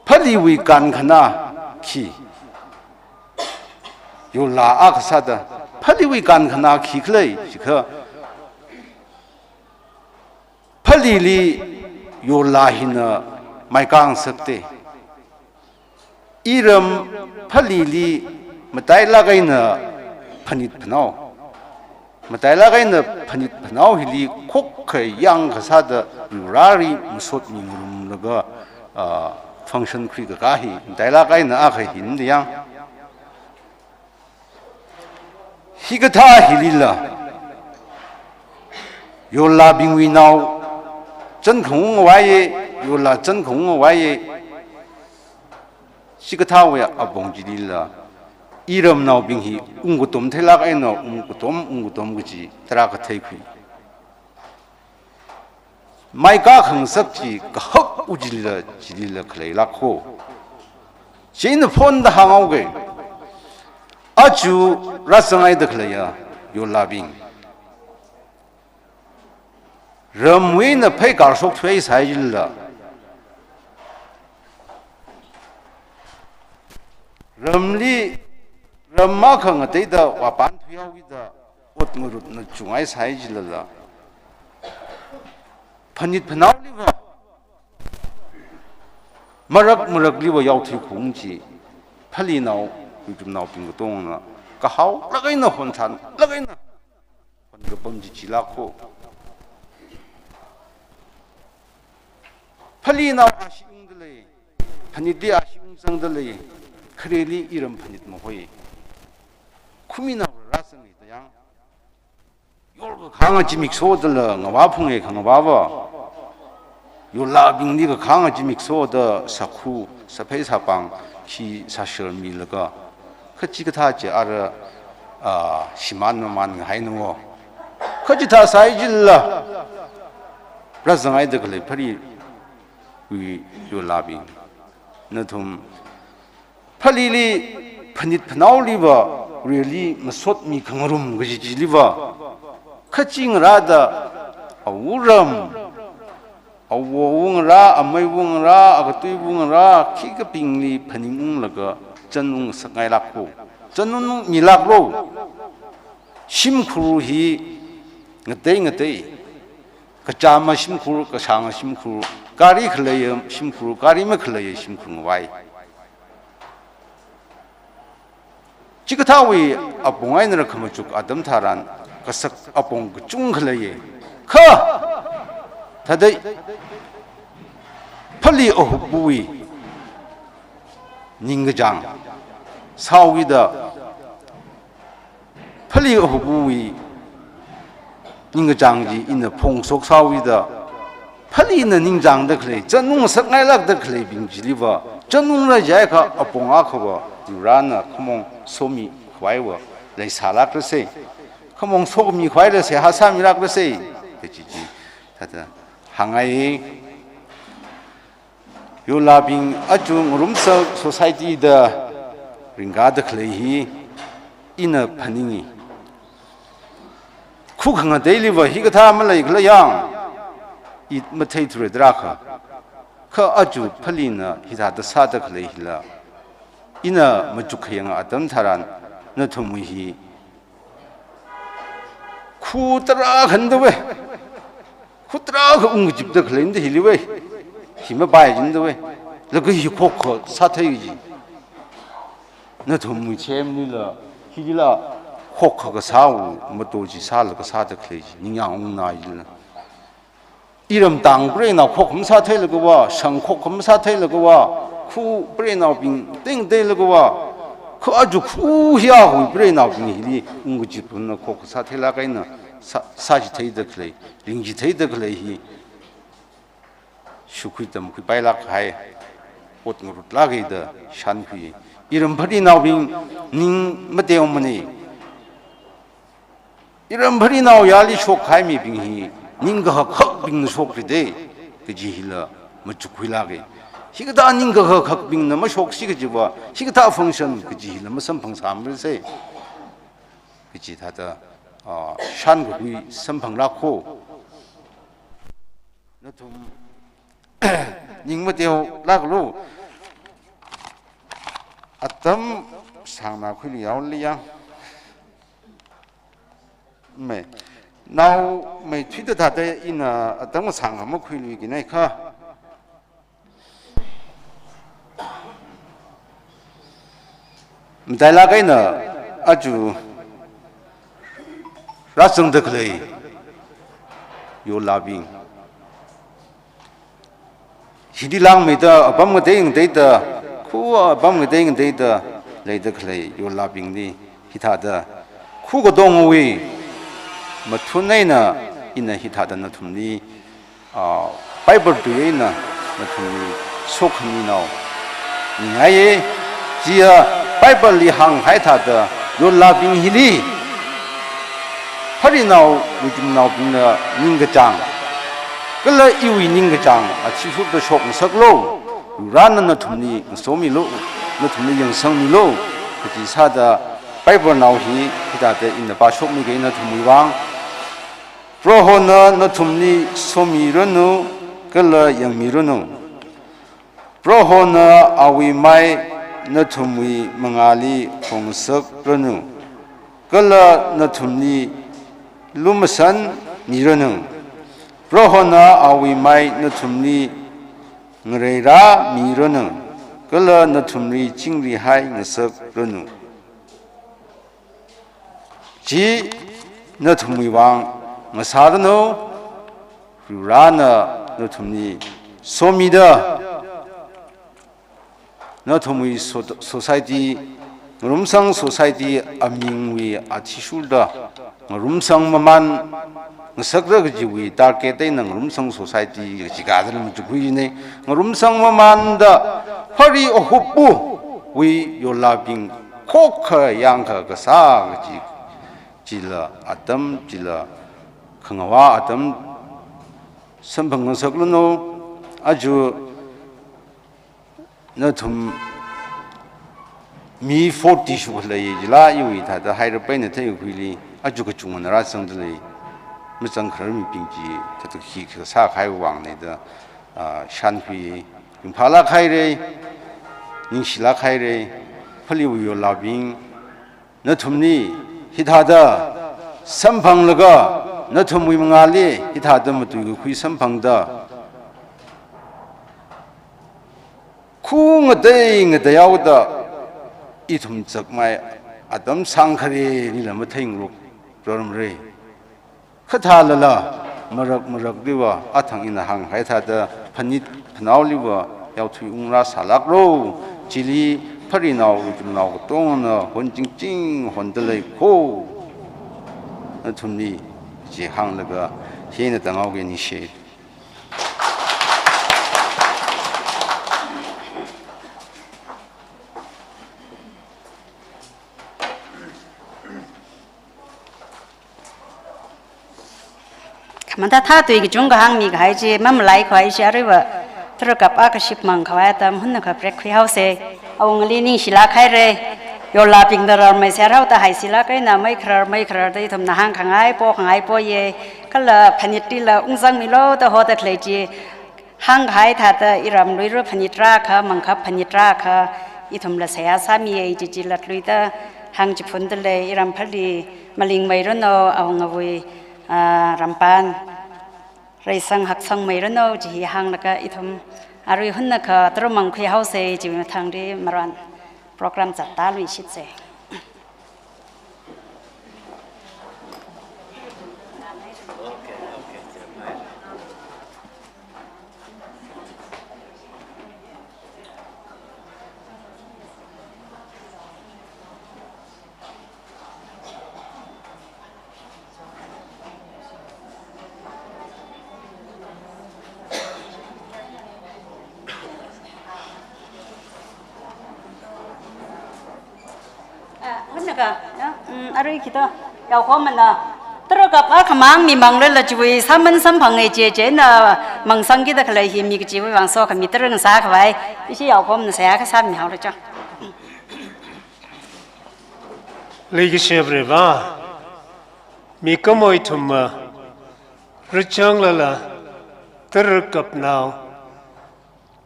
phaliwui kankhanā khi, yorla akha sāda phaliwui kankhanā khi khalei jikha, phalili yorla hina maikā ngasakte. Iram phalili matailāk eina phanit phanao. Matailāk eina phanit phanao hili khokkha yangkha sāda Vareli masot mingarumlaga, ah, function khuikakā hi matailāk eina akha hina da yang. Hikathā hilila, yorlabingwui nao chān khaung ngavaiye, yorla chān khaung ngavaiye. Chikathāwui apong chilila, iramnaobing hi ungkatom theilāk eina ungkatom, ungkatom kaji tarākha theikhui. Maikā khangasak chi kahak u chilila, chilila khaleilāk kho. Chieina phonda hānghaoke. Aja rāzangngaida khaleiya yorlabing, ramwui eina pheikar shokthuisai chilila, ramli, ram akha ngateida vāpan thuihaokida ot ngarutna chungngaisai chilala, phanit phanaoliva, marak marakliva yaothui khaung chi, phalinao, yuitumnaobing katongna kahaolāk eina, honsanlāk eina honkapam chi chilāk kho. Phalinao ashi ungda lei, phanitli ashi ungzangda lei, khareli iram phanit mahoi. Khuminao rāzangi da yang. Yorkakhanga zimiksho dala ngavā phunge khangavāva. Yorlābingli kakhanga zimiksho da sakhu, saphei sapāng, khi sāsharmilaga, kachikathā chi ara, ah, shimān mamān ngahaina wo. Kachithā sāi jilala, rāzangaida khalei phariwui yorlābing. Nathum phalili phanit phanaoliva, really masotmi khangarum kaji chiliva, khachi ngarāda, awuram, awo wungrā, amei wungrā, akatui wungrā, khikapingli phaningunglaga, chānung sakngailākho. Chānung milāklo. Shimkhur hi ngatei ngatei. Kachāma shimkhur, kashānga shimkhur, gari khaleiya shimkhur, gari makhaleiya shimkhur ngavai. Chikathāwui apong eina rākhamachuk atam tharan, kasak apong kachungkha leiya. Kha, thāda, phali ahupwui ningkachāng sāwuida, phali ahupwui ningkachāng chi ina phongshok sāwuida, phalina ningchāngda khalei, chānung sakngailākda khaleibing chiliva, chānungra jiakha apong akhava, Varena khamong somi khavaiva leisālākrasa, khamong somi khavai rāsa, hāsāmilākrasa, kaji chi, thāda hāngngai. Yorlābing aja ngarumsa society da ringkāda khalei hi ina phaningi. Khu khangateiliva hikathā maleikhala yang, i matheithura tarākha. Kha aja phalina hithāda sāda khalei hila, ina machuk khayang atam tharan nathumwui hi khu tarākha nda we. Khu tarākha ungkachipda khaleina da hili we. Hi mapai jin da we. Laga hi khokha sāthei ji. Nathumwui chemnila, hilila khokha kasāwui mato chi sālaga sāda khalei ji. Ningyāng ungna jila. Iram tang preinao khokha masātheilaga va, shang khokha masātheilaga va, khu preinaobing tengteilaga va, khu aja khu hiya hui preinaobing hili ungkachipna khokha sātheilāk eina sā, sāchitheida khalei, ringchitheida khalei hi shukhui tamkhuipailāk kahai, ot ngarutlāka da shānkhui. Iram pharinaobing ning mateomana. Iram pharinao yali shokkahai mibing hi, ningkahak hakbingna shokra da, kaji hila machukkhuilāka. Hikathā ningkahak hakbingna mashoksi kajiva, hikathā function kaji hila masamphangsāmarasa. Kaji thāda, ah, shānkakhui samphanglākho. Nathum ning mateolāklu. Atam sāngna khuilu yaoli yang. Mei. Naomeithuida thāda ina atam sāngna makhuiluiki nai kha. Matailāk eina aja rāzangda khalei yorlābing. Hili langmeida apam ngatei ngateida, khu apam ngatei ngateida leida khalei yorlābingli hithāda khu katongawui mathun eina ina hithāda nathumli, ah, Bible tui eina nathumli sokhaminao ningaiya. Chiya Bible li hānghai thāda yorlābing hili pharinao, wuklungnaobingna ningkachāng, kala iwui ningkachāng athishurda shokngasaklu. Varena nathumli ngasomilu, nathumli yangsangmilu. Kaji sāda Bible nao hi hithāda ina pāshokmikei nathumwui vang. Prohona nathumli somiranu, kala yangmiranu. Prohona awui mai nathumwui mangāli hongngasakranu, kala nathumli lumashan miranu. Prohona awui mai nathumli ngareirāmiranu, kala nathumli chingrihai ngasakranu. Chi nathumwui vang ngasāranu, Varena nathumli somida, nathumwui so-, society Ngarumsang society amingwui athishurda ngarumsang maman ngasakra kajiwui target eina Ngarumsang society kaji kazan machukhuine. Ngarumsang mamanda phari ahuppuwui yollabing khokha yangkha kasā kaji chila atam, chila khangava atam samphang ngasaklano. Aja nathum mi forty shukhalei jila iwui thāda haira paina theikhuili aja kachungana rāzangda lei. Mazangkharar mibing chi thāda khi kasā kahai vangna da, ah, shānkhui, ringphālāk haira, ningshilāk haira, phaliwui yollabing, nathumli hithāda samphanglaga, nathumwui mangāli hithāda matuikakhui samphangda, khu ngatei ngateihaoda, ithum chākmai atam sangkhare nila matheingarok rarmara. Kha thālala, marak marakliva, athang ina hānghai thāda, phanit phanaoliva yaothui ungrāsālākro. Chili pharinao, ithumnao katongana honchingching honda lei kho. Nathumli chi hānglaga hina tanghaoge, ningshi. Khamatathā tui kachungkha hāngmi kahai chi mamalai khavai chi aruiva tara̱kap akha shipmang khavai atam hunakha prekkhui haosa. Awungali ningshilāk haira. Yollabingna rarmeiser haoda haisila kaina meikharar meikhararda ithumna hāngkhangai pokhangai poya. Kala phanitlila ungzangmilu da hoda khalei chi hāngkahai thāda iram luira phanit rākha, mangkhap phanit rākha, ithumla seihā sāmiya, chichi latluida hāngchiphunda lei. Iram phali malingmeiranu, awungawui, ah, rampan reisang haksangmeiranu, chi hi hānglaga ithum arui hunakha tara̱mang khuihaosa, chiwui mathangli marān program zattāluishitsa. Ah, hunakha, ya, mm, arui khito, yaokhomana. Tara̱kap akhamang mimanglala chiwui sāman samphanga, chi chieina mangsangkida khalei hi mi kachiwui vang sokhami tara̱ ngasā khavai. Ishi yaokhomana seihā kasā mihaora cho. Leikashi Varivara, mikumo ithum, ah, rāchanglala tara̱kapnao,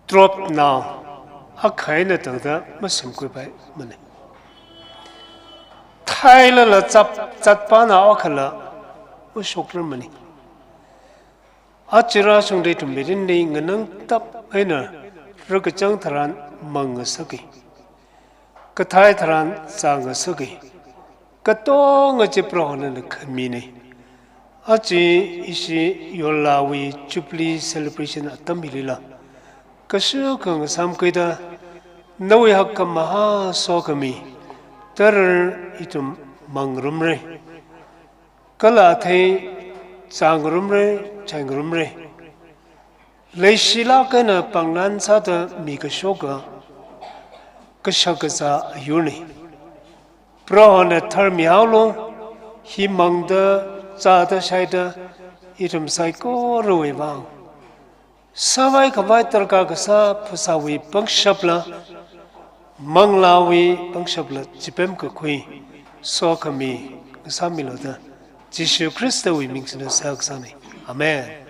tropnao, akha eina tangda masamkhuipaimana. Thailala zat, zatpanao akhala mashokrarmana. Aja rāshungda ithum mirinli nganangtap eina rākachang tharan mang ngasaka. Kathai tharan zā ngasaka. Katonga chi Prohona khamina. Aja ishi yollawui Jubilee celebration atam hilila kashok khangasam khuida nawui hakkhamahā sokhami tara̱ ithum mangngarumra. Kala athei zāngarumra, chaingarumra. Leishilāk eina pānglan sāda mikashoka kashak kazā ayurna. Prohona tharmihaolu, hi mangda, zāda, shaida, ithum saikorawui vang sāvai khavai darkar kasā phasāwui pangshapla, manglāwui pangshapla chipemkakhui sokhami ngasāmilu da Jishu Khristawui ming singda seihā kasāna. Amen.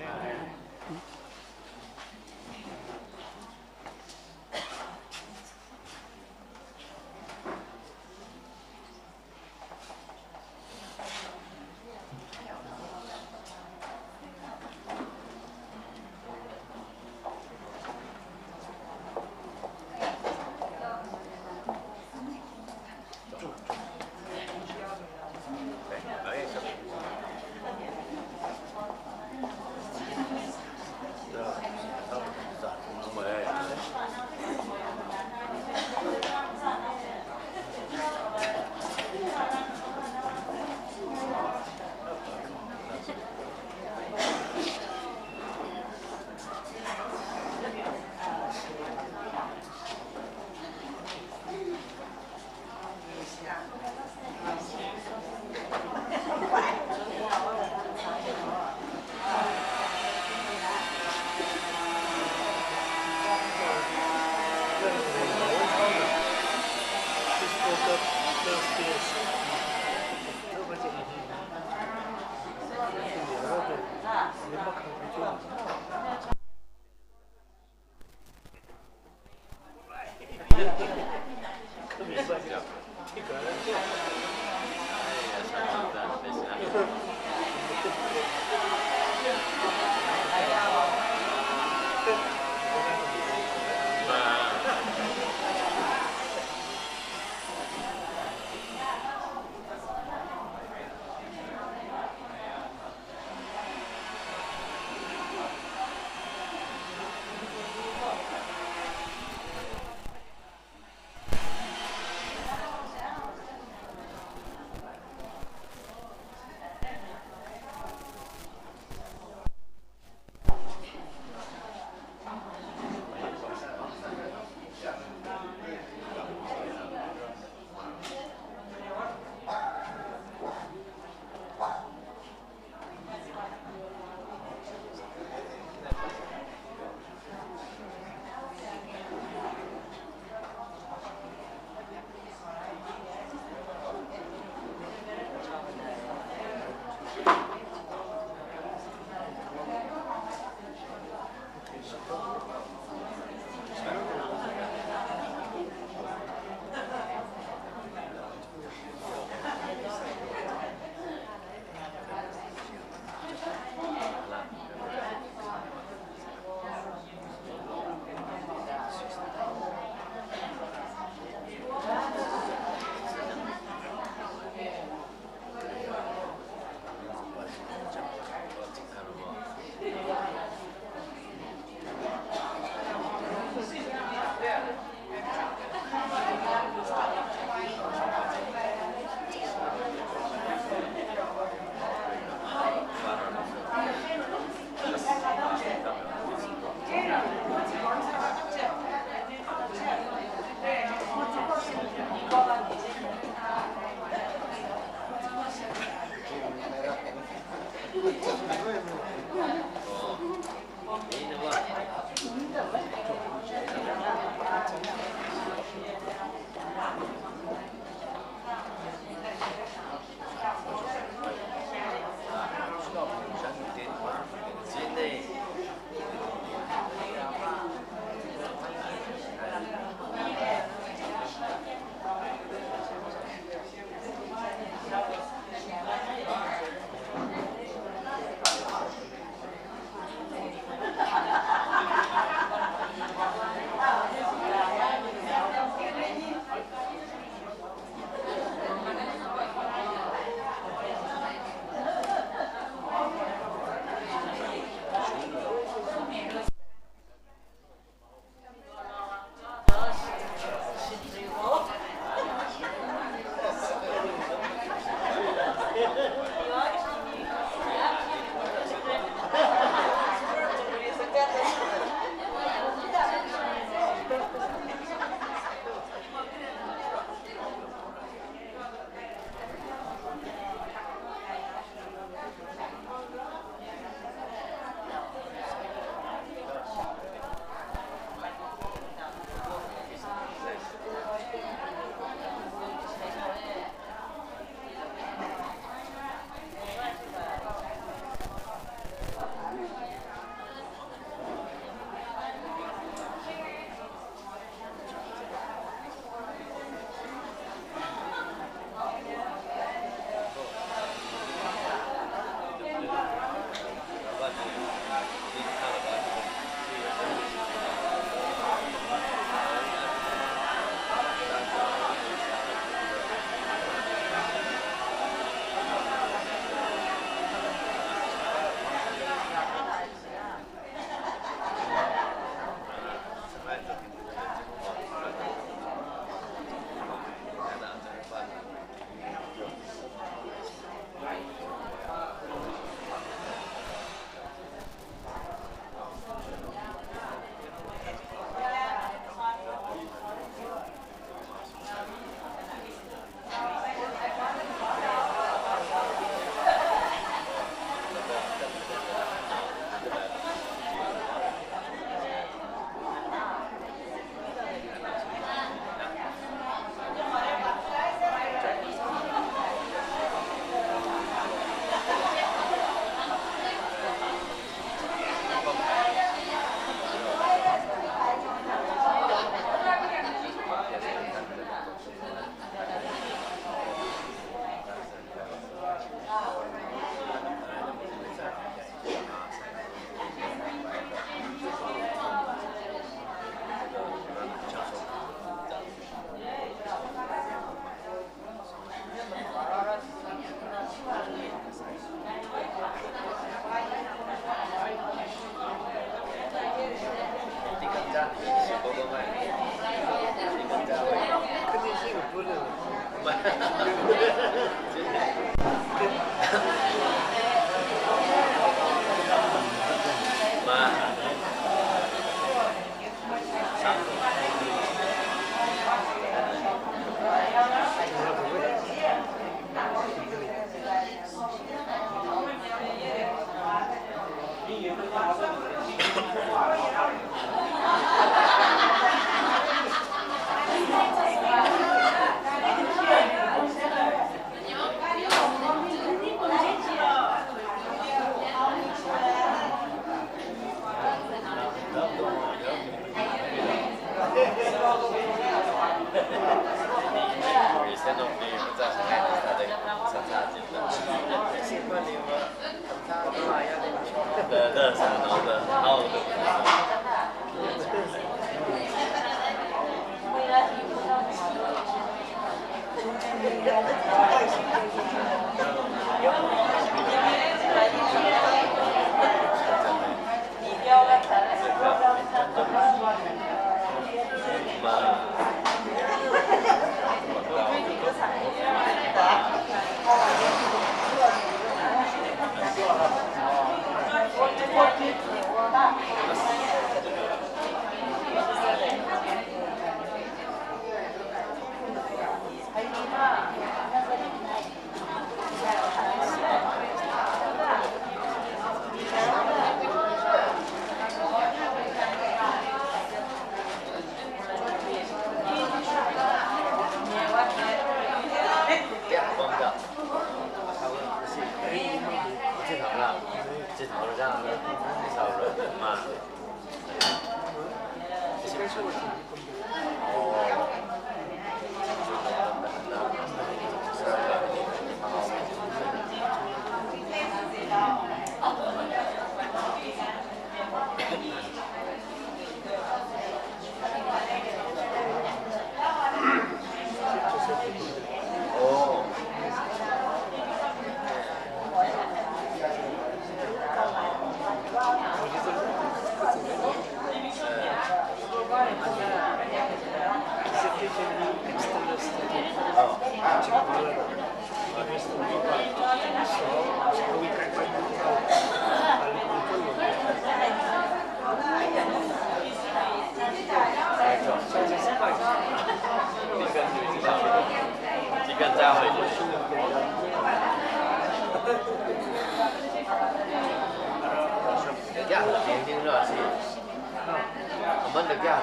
Yeah,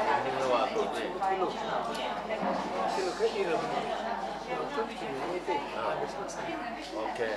okay.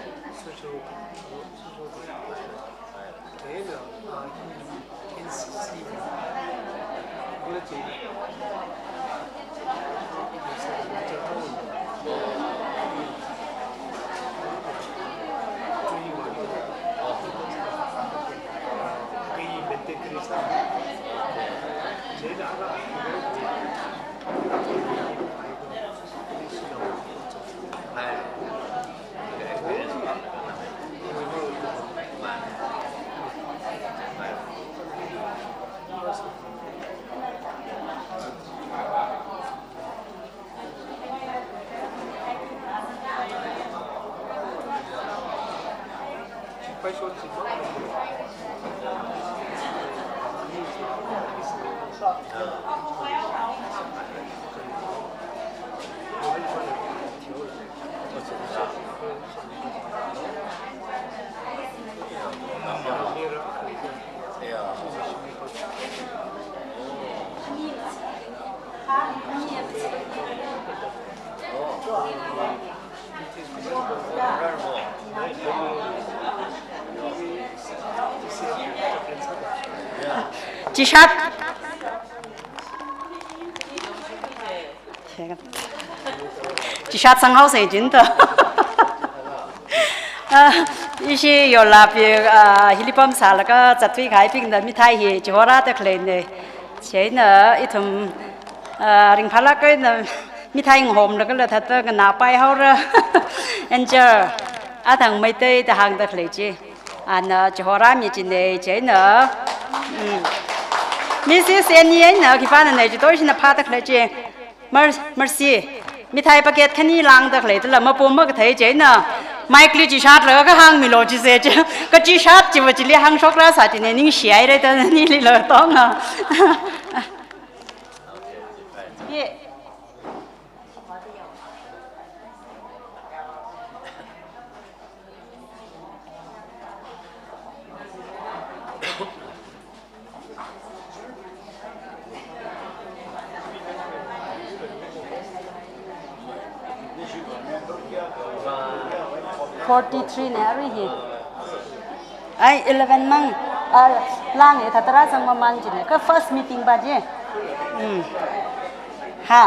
Chishat. Chishat sanghaosa jin to. Ah, ishi yola pi, ah, hili pamsālaga zatthui kahaibingna mithai hi chihorāda khaleina. Chieina ithum, ah, ringphālāk eina mithai ngahomlaga la thatta nganāpai haora. Angel, athang Meitei da hāngda khalei chi. Ana chihorāmi china, chieina, mm, Missus Annie eina khipāna nei chi to ishina phāda khalei chi. Mer-, Mercy, mithai packet khani lāngda khalei tala mapum makathei chieina, mic li chishatlaga kahāngmilu chise chi. Kachishat chiva chili hāngshokrasā china ningshihaira da nili lo tonga. Ye. Forty-three na arui hi. Ai, eleven mang, ah, lānga thāda rāzang mamān china. Kha first meeting pa chi. Mm. Ha.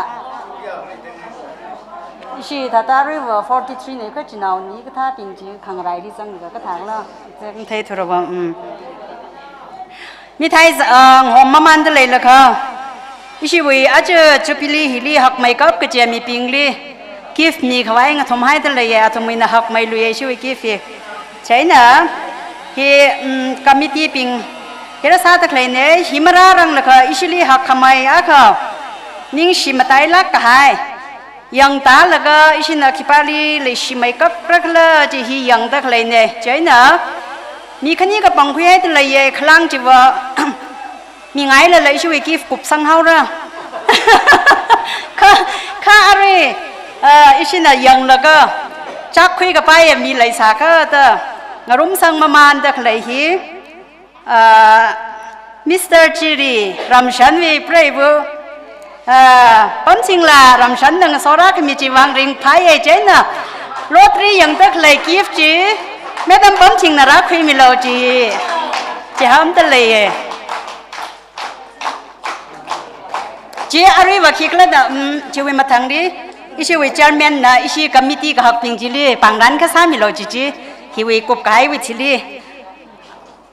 Ishi thāda aruiva forty-three na kha chinaoni kathābing chi khangarai li zanglaga kathāla. Zang thei thura va, mm. Mithai, ah, ngahom mamānda leilakha. Ishiwui aja Jubilee hili hakmeikap kaje mibingli gift mikhavai ngathumhaida leiya, athumwuina hakmeiluiya ishiwui gift hi. Chieina, hi, mm, committee bing, hira sāda khaleina, hi marāranglakha ishili hakkhamei akha, ningshi matailāk kahai. Yangtālaga ishina khipāli leishimeikapra khala chi hi yangda khaleina. Chieina, mi khani kapangkhuihaida leiya, khalang chiva, mingailala ishiwui gift kupsang haora. Kha, kha arui, ah, ishina yanglaga, chāk khuikapaiya mi leisākha da, ngarumsang mamānda khalei hi. Ah, Mister Chiri Ramshanwui preiva, ah, Pamchingla Ramshanna ngasorākhami chiwui vang ringphāya chieina. Lottery yangda khalei gift chi, Madam Pamchingna rākhuimilu chi. Chihāmda leiya. Chi aruiva khikhala da, mm, chiwui mathangli, ishiwui chairman na, ishi committee kahakbing chili, pāngran kasāmilu chi chi, hiwui kupkahaiwui thili.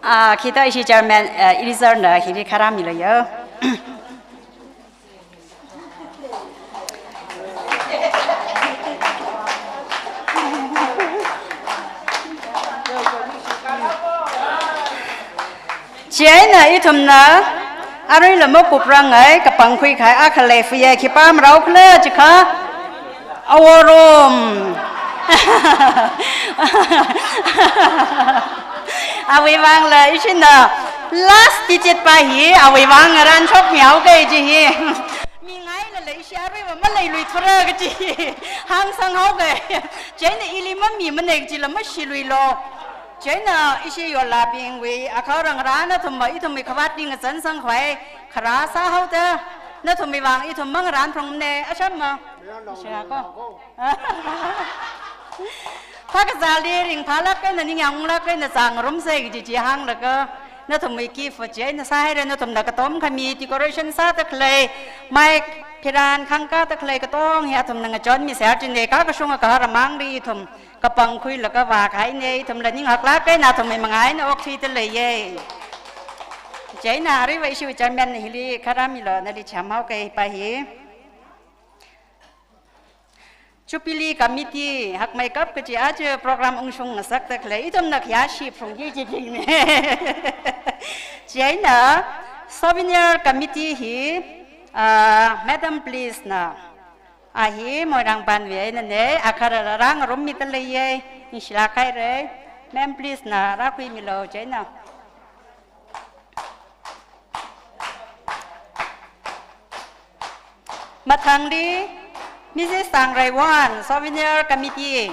Ah, khida ishi chairman, eh, Eliezer na hili kharāmilu yo. Chieina ithumna aruila makuprangai kapangkhui kahai akha leifuiya, khipā marao khala chikha. Aworum. Awui vangla ishina last digit pa hi awui vang ngaranshokmihaoki chi hi. Mingailala ishi aruiva maleiluithura kaji hi hāngsanghaoki. Chieina ili mamimana kajila mashiluilu. Chieina ishi yolabingwui akha rangrana thumva ithumwui khavātli ngachansangkhavai Rāsāhaoda, nathumwui vang ithum mangarān phrungmane, ashamma. Shira ko. Phākazāli ringphālāk eina ningyānglāk eina zāngarumsa kaji chi hānglaga, nathumwui gift chi eina sāhaira, nathumna katom khami decoration sāda khalei, mic phiran khangkāda khalei katonga hi athumna ngachonmiser jine, kakashunga kahar amangli ithum kapangkhuilaga vākahaine, ithumla ninghaklāk eina athumwui manga eina okthuida leiye. Chieina aruiva ishiwui chairman hili kharāmilu, nali chāmhaoke pa hi. Jubilee Committee hakmeikap kaji aja program ungshung ngasakda khalei, ithumna khayāshi phrungki jibingne. Chieina Souvenir Committee hi, ah, Madam Bliss na, a hi Moirang banwui einane, a kharara rāngarummida leiye, ningshilāk haire, Madam Bliss na rākhuimilu chieina. Mathangli, Missus Tangreiwon, Souvenir Committee.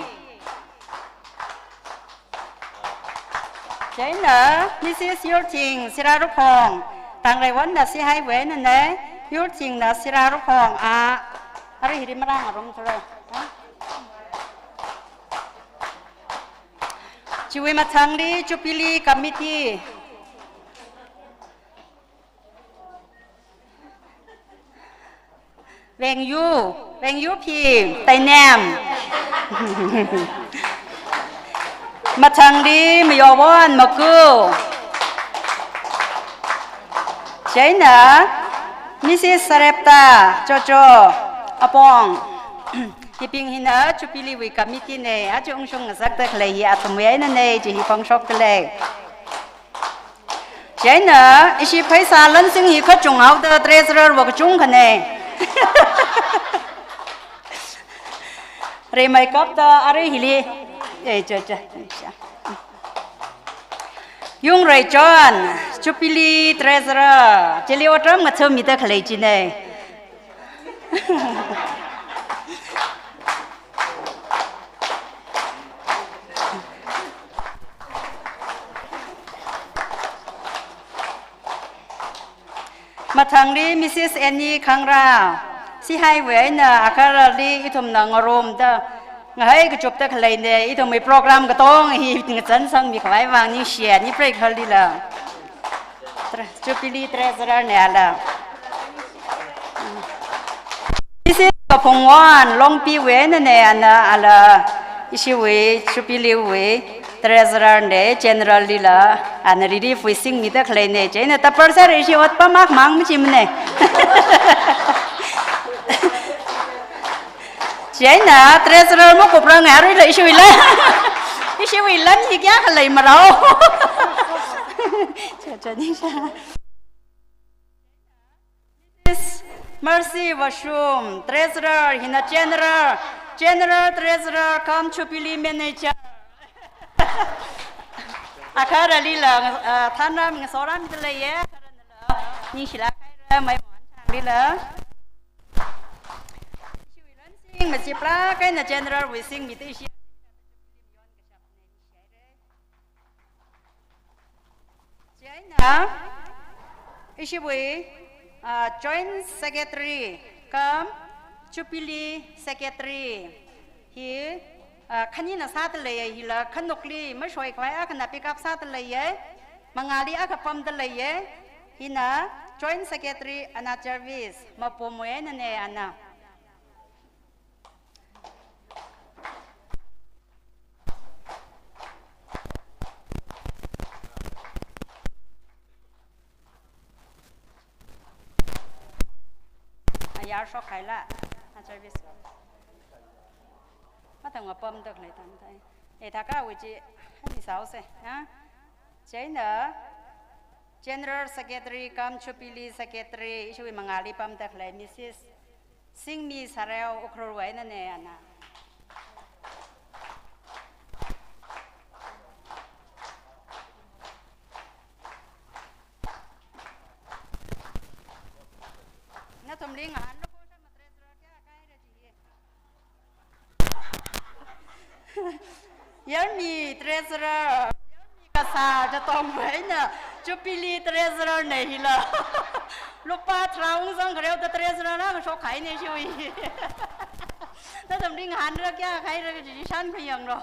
Chieina, Missus Yurthing, Sirarukhong, Tangreiwonna Sihaivei einane, Yurthingna Sirarukhong, a, arui hili marāngarumthura. Chiwui mathangli, Jubilee Committee. Vengyu, Vengyu Phim, Tainem. Mathangli, Mayowon, Maku. Chieina, Missus Sarepta, Chocho, Apong. Hibing hina Jubilee wui committee ne, aja ungshung ngasakda khalei hi athumwui einane, chi hi phongshokda lei. Chieina, ishi pheisā lansing hi kachunghaoda treasurer va kachungkhane. Rimeikapta arui hili. Eh, cha, cha, cha. Yungreichon, Jubilee Treasurer, chili otram ngathāmida khalei chine. Mathangli Missus Annie Khangra, Sihaivei eina a khararali ithumna ngarumda, ngahai kachupda khaleine, ithumwui program katonga hi ngachansangmi khavai vang ningshiya, ni break halila. Tre-, Jubilee Treasurer ne ala. Missus Kaphungwon, Longpiwui einane, ana ala ishiwui Jubilee wui Treasurer ne, General lila, ana relief wui singmida khaleine, chieina tapar sāra ishi otpam akhamang machimane. Chieina Treasurer makuprang aruila ishiwui lan. Ishiwui lan hi kayākha leimarao. Cha, cha, ningsha. Missus Mercy Vashum, Treasurer, hina General, General Treasurer cum Jubilee Manager. A khararalila, ah, thanram ngasoramida leiye, a khararala ningshilāk haira, mai mon thanglila. Ishiwui lansing machiplāk eina General wui singmida ishi. Chieina, ishiwui, ah, Joint Secretary cum Jubilee Secretary hi, ah, khanina sāda leiye, hila khanukli mashoikhavai akhana pick up sāda leiye, mangāli akha pamda leiye, hina Joint Secretary Ana Jarvis, Mapumwui einane ana. Ayar shokhaila, a service. Mathang apam dak lei tam tai. Eh, thākha wuji, hani saose, ha? Chieina, General Secretary cum Jubilee Secretary, ishiwui mangāli pamda khalei Missus Singmi Sareo Ukhrulwui einane ana. Nathumli ngahānlu ko, sham treasurer kayākha haira chi. Yarmi treasurer, yarmi kasā Jatongwui eina, Jubilee treasurer na hila. Lupā tharā ungzang khareo da treasurer na kashok kahaina ishiwui. Nathumli ngahānra kayā kahaira kaji shankhui yanglu.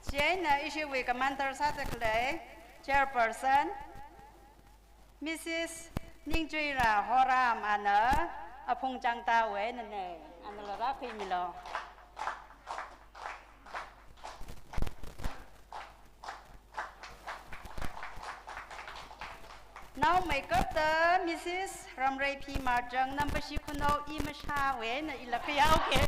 Chieina ishiwui commander sāda khalei chairperson, Missus Ningchuila Horam ana aphung changtawui eina nei, anala rākhuimilu. Naomeikapta Missus Ramreiphi Marjang, Nambashi Khunou, i mashāwui eina ila khuihaoke.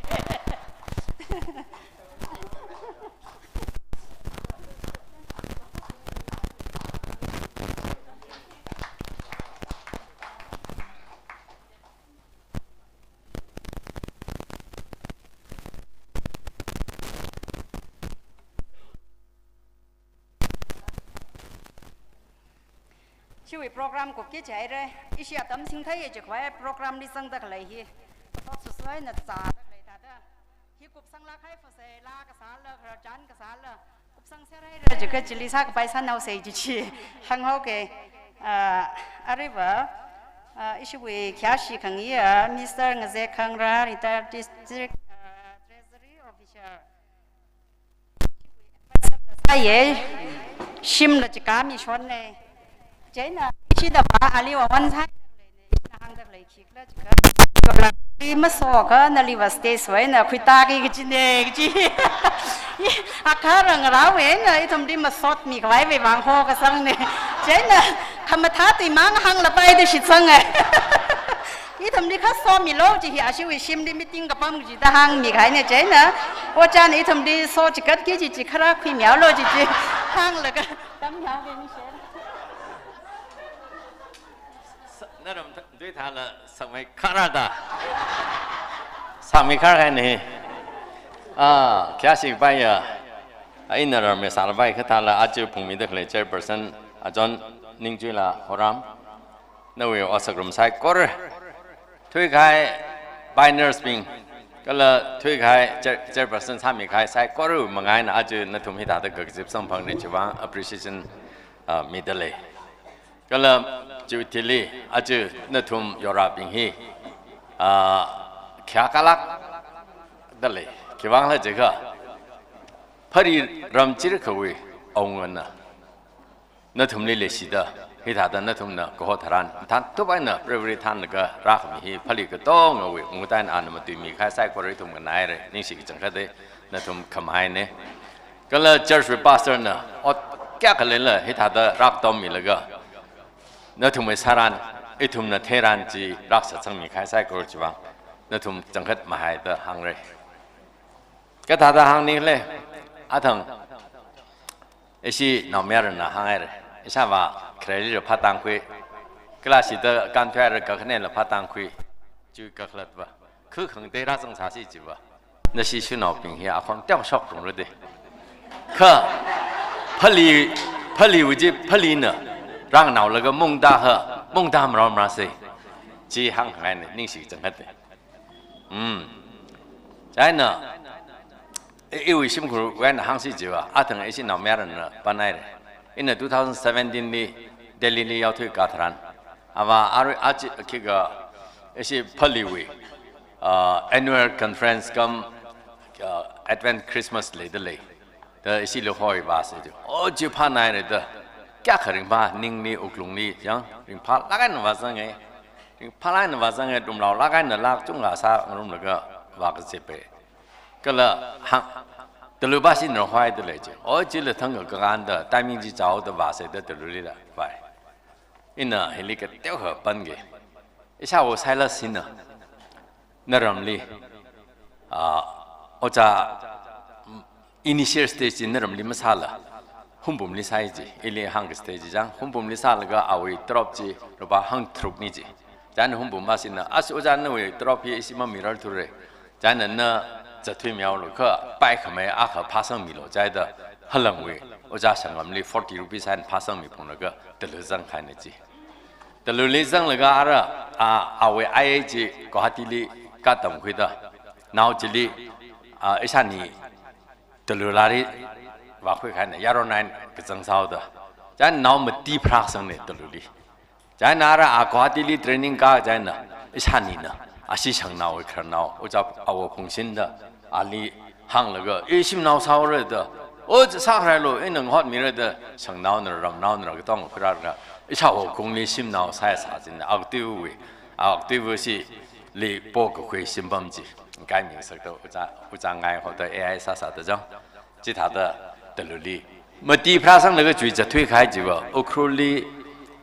Chiwui program kupki jihaira, ishi atam singtheiya jikhavai program li zangda khalei hi. Thot susuina zāda khalei thāda. Hi kupsanglāk kahai phasāla, kasāla, khararchan kasāla, kupsangserhaira jikha chili sākapai sānaosa jichi hānghaoke. Ah, aruiva, ah, ishiwui khayāshi khangayiya, Mister Ngazek Khangra, retired district, ah, treasury officer. Sāya, shimla chikami shonna. Chieina, ishida pa, ali wa wan sai, ishina hāngda khalei khikhala jikha. Yola, i masoka, nali va stage wui eina khuitāki kajina, kaji. Akharang rāwui eina, ithumli masotmi khavaiwui vang hokasangna. Chieina, khamathā tui mang hānglapai da shitsanga. Ithumli kha somilu ji hi ashiwui shimli meeting kapam kajida hāngmi kahaina chieina. Ojāna ithumli so chikatki ji chi khara khuimihaolu ji chi hānglaga tammihaoke ni she. Sa-, naram th-, tui thāla sāmeikhara da. Sāmeikhara kahaina hi. Ah, khayāshi paiya. Ai naram me sālapai kha thāla aja phungmida khalei chairperson, Ajon Ningchuila Horam. Nawui otsak ngarumsai kor. Thuikahai pioneers bing, kala thuikahai chair-, chairperson sāmikahai saikora manga eina aja nathum hithāda kakazip samphangna chiwui vang appreciation, ah, midalei. Kala chiwui thili aja nathum yorabing hi, ah, khayākalāk dalei. Khiwuivang khala jikha, phari ram chirkhawui awungana nathumli leishida, hithāda nathumna kaho tharan, than tupaina February thanlaga rākhami hi phali katongawui ngutang ana matuimikahai saikora ithum nganaira, ningshi kachangkhatta nathum khamahaina. Kala church wui pastor na ot kayākha leila hithāda rākatommilaga, nathumwui sāran, ithumna theiran chi rākasāsangmikahai saikora chiwui vang, nathum changkhat mahaida hāngra. Kathāda hāngni khala, athang, ishi naomayarana hānghaira. Ishāvā khareli la phatangkhui, class da kānthuihaira kakhanela phatangkhui, chi kakhalatva. Khu khangatei rāzangsāsi jiva. Nashi shanaobing hi akhon teoshok rungra de. Kha, phali, phali wuji phalina, rānganaolaga mungda ha, mungda marao marāsa. Chi hāngngaina, ningshi kachangkhatta. Hmm. Chieina, i, iwui shimkhurwui eina hāngsi jiva, athang ishi naomayarana panhaira. Ina two thousand seventeen li Delhi li yaothuikā tharan, avā arui aja khikha ishi phaliwui, ah, annual conference cum, ah, Advent Christmas leidalei. Da ishi luhoi vāsa ji. O, chi phānhaira da. Kayākha ringphā, ningli, wuklungli, yang, ringphālāk eina vāzanga. Ringphālāk eina vāzanga, tumlaolāk eina lāk chungkha sāngarumlaga vākazipa. Kala hāng, talu vāsi nahoidalei ji. O, chila thangkha kakānda, timing chi chaoda vāsa da talulila vāi. Ina hili kateokha pange. Ishāwo Silas hina naramli, ah, ojā, mm, initial stage chi naramli masāla, Hungpungli sāi ji, ili hāngka stage chi chang, Hungpungli sālaga awui tarop chi lupā hangtharukni ji. Chieina Hungpung vāsina, as ojā nawui tarop hi ishi mamirarthura. Chieina na zatthuimihaolu kha, paikhamei akha phāsangmilu, chieina halangwui ojā sanggamli forty rupees eina phāsangmiphunglaga talu zangkahaina ji. Taluli zanglaga ara, a, awui I I T Guwahati li katamkhuida, nao chili, a, ishāni Talulāli vākhuikahaina, yaron eina kazang sāhaoda. Chieina nao mati pharāsangna Taluli. Chieina ara a Guwahatili training kā chieina, ishānina, ashi shangnaowui khararnao, ojā Awo Phungshinda, ali hānglaga, "I shimnao sāhaora" da, "O, sākharailu, ina ngahotmira" da, shangnaona, ramnaona, katonga khuirālaga, ishāwo kungli shimnao sāsā chieina, active wui, active shili pokakhui shimpam chi, kaimi sakta ojā, ojā ngai hoda A I sāsāda chang. Chithāda Taluli mati pharāsanglaga chui zatthuikahai chiva, Ukhrulli,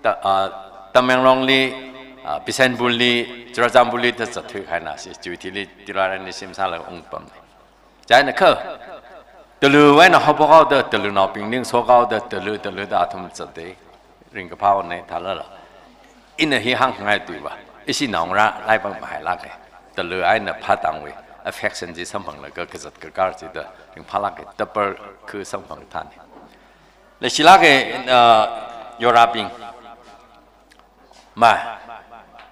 Ta-, ah, Tamenglongli, ah, Bishnupurli, Churachandpurli da zatthuikahaina, shi chui thili Tilaranli shim sālaga ungpamna. Chieina kha, Taluwui eina haophok haoda, Talunaobing ningshok haoda, Talu, Talu da athum zatta. Ringkaphā eina thālala. Ina hi hāngngai tuiva, ishi naongarā laipam mahailāka. Talu eina phātangwui affection chi samphanglaga kazat kakar chida ringphālāka, tapar khu samphang thāna. Leishilāka, uh, yorabing. Ma,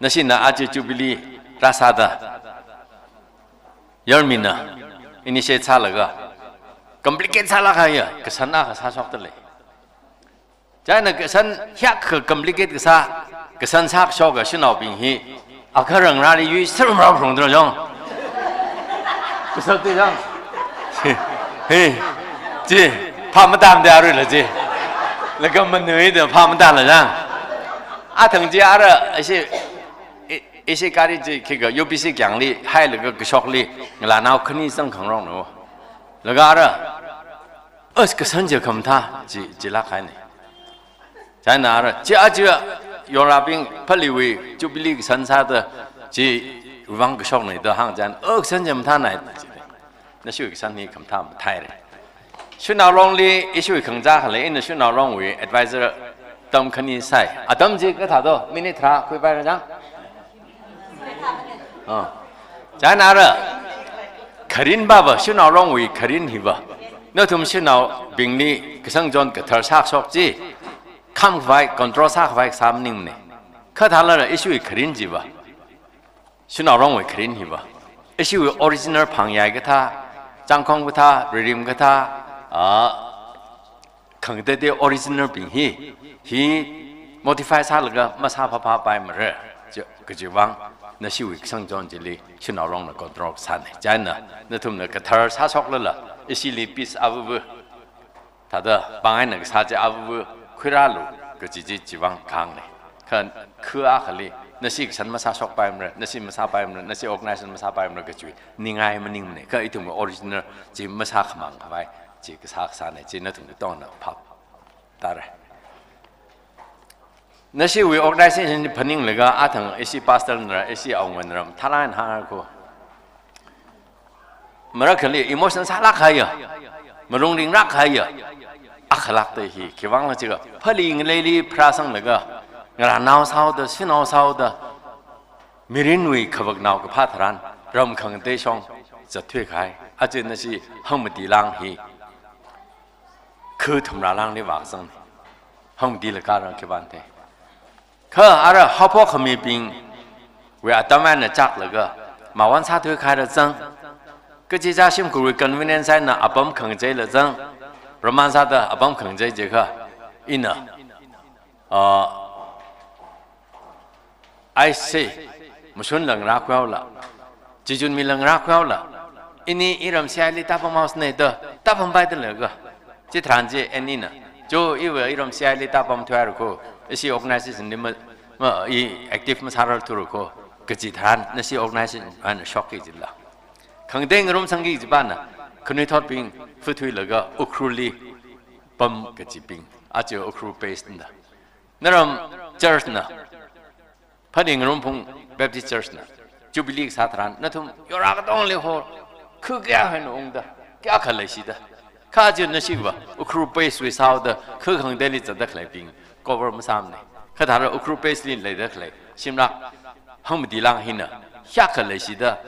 nashina aja Jubilee rāsāda, yarmina initiate sālaga, complicate sālākhaiya, kasāna kasā shokta lei. Chieina kasān hiyākha complicate kasā, kasān sākashoka shanaobing hi, akha rangrāli yui sirumrao phrungdra jong. Kasā te jang. He, chi, phā matāmada aruila chi. Laga manuida phā matāla jang. Athang chi ara, ishi, i-, ishi gari chi khikha U B C kyangli, hailaga kashokli, ngalānao khani zangkhangarokna. Laga ara, as kasān chi khamathā, chi, chilākhaina. Chieina ara, chi aja yorabing Phaleewui Jubilee kasān sāda, chiwui vang kashokna da hāng chieina, o kasān chi mathāna. Nashiwui kasān hi khamathā mathāra. Shanao Longli ishiwui khangachā khalei, ina Shanao Longwui advisor atam khani sāi. Atam chi kathā do, minute tharā khuipaira jang. Ah. Chieina ara, kharin baba, Shanao Longwui kharin hiva, nathum shanaobingli kasang chon kathar sākashok chi, khamkhavai, control sākhavai kasā maningmana. Kathālala ishiwui kharin chiva, Shanao Longwui kharin hiva, ishiwui original Phangyai kathā, Changkhong kathā, Ririm kathā, ah, khangateitei original bing hi, hi modify sālaga masāphāphāpaimara, chi, kajiwui vang, nashiwui kasang chon chili Shanao Longna control sāna. Chieina, nathumna kathar sāshoklala, ishili peace avuvu, thāda pāng eina kasā chi avuvu khuirālu, kaji chi chiwui vang kahāngna. Kha khu akhali, nashi kasān masāshokpaimara, nashi masāpaimara, nashi organization masāpaimara kajiwui ningai maningmana. Kha ithumwui original chi masākhamang khavai, chi kasā kasāna, chi nathum katongna phap tāra. Nashiwui organization phaninglaga athang ishi pastor nara, ishi awunga nara, tharan hāngra ko. Marakhali emotion sālākhaiya, malung ringlākhaiya, akhalākta hi, khiwui vangla jiakha, Phalee ngaleili pharāsanglaga, ngalānao sāhaoda, shanao sāhaoda, mirinwui khavaknao kaphā tharan, ram khangatei shong zatthuikahai, aja nashi Hangmati lang hi, khu thumrā langli vāzang, Hangmati laga rang khiwui vang te. Kha ara haophok khamibingwui atam eina chaklaga, mawon sāthuikhaila zang, kachichā shimkhurwui convenience eina apam khangacheila zang, raman sāda apam khangachei jiakha, ina, ah, I say, mashun lang rākhuihaola, chichun mi lang rākhuihaola, ini iram C I li tāpam haosana da, tāpampaida leiakha, chitharan chi N E na, cho iva iram C I li tāpamthuihaira ko, ishi organization li ma, ma, i active masārarthura ko, kaji tharan nashi organization eina shokki jila. Khangatei ngarumsangki kajipana, khanuithotbing phuthuilaga Ukhrulli pam kajibing, aja Ukhrul based na. Naram church na, Phalee Ngarumphung Baptist Church na, Jubilee kasā tharan, nathum yora katongli ho, khu kayākha eina ungda, kayākha leishida. Kha aja nashiva, Ukhrul base wui sāhaoda, khu khangateili zatda khaleibing, cover masāmana. Kha thāra Ukhrul base li leida khalei, shimlak, Hangmati lang hina, kayākha leishida,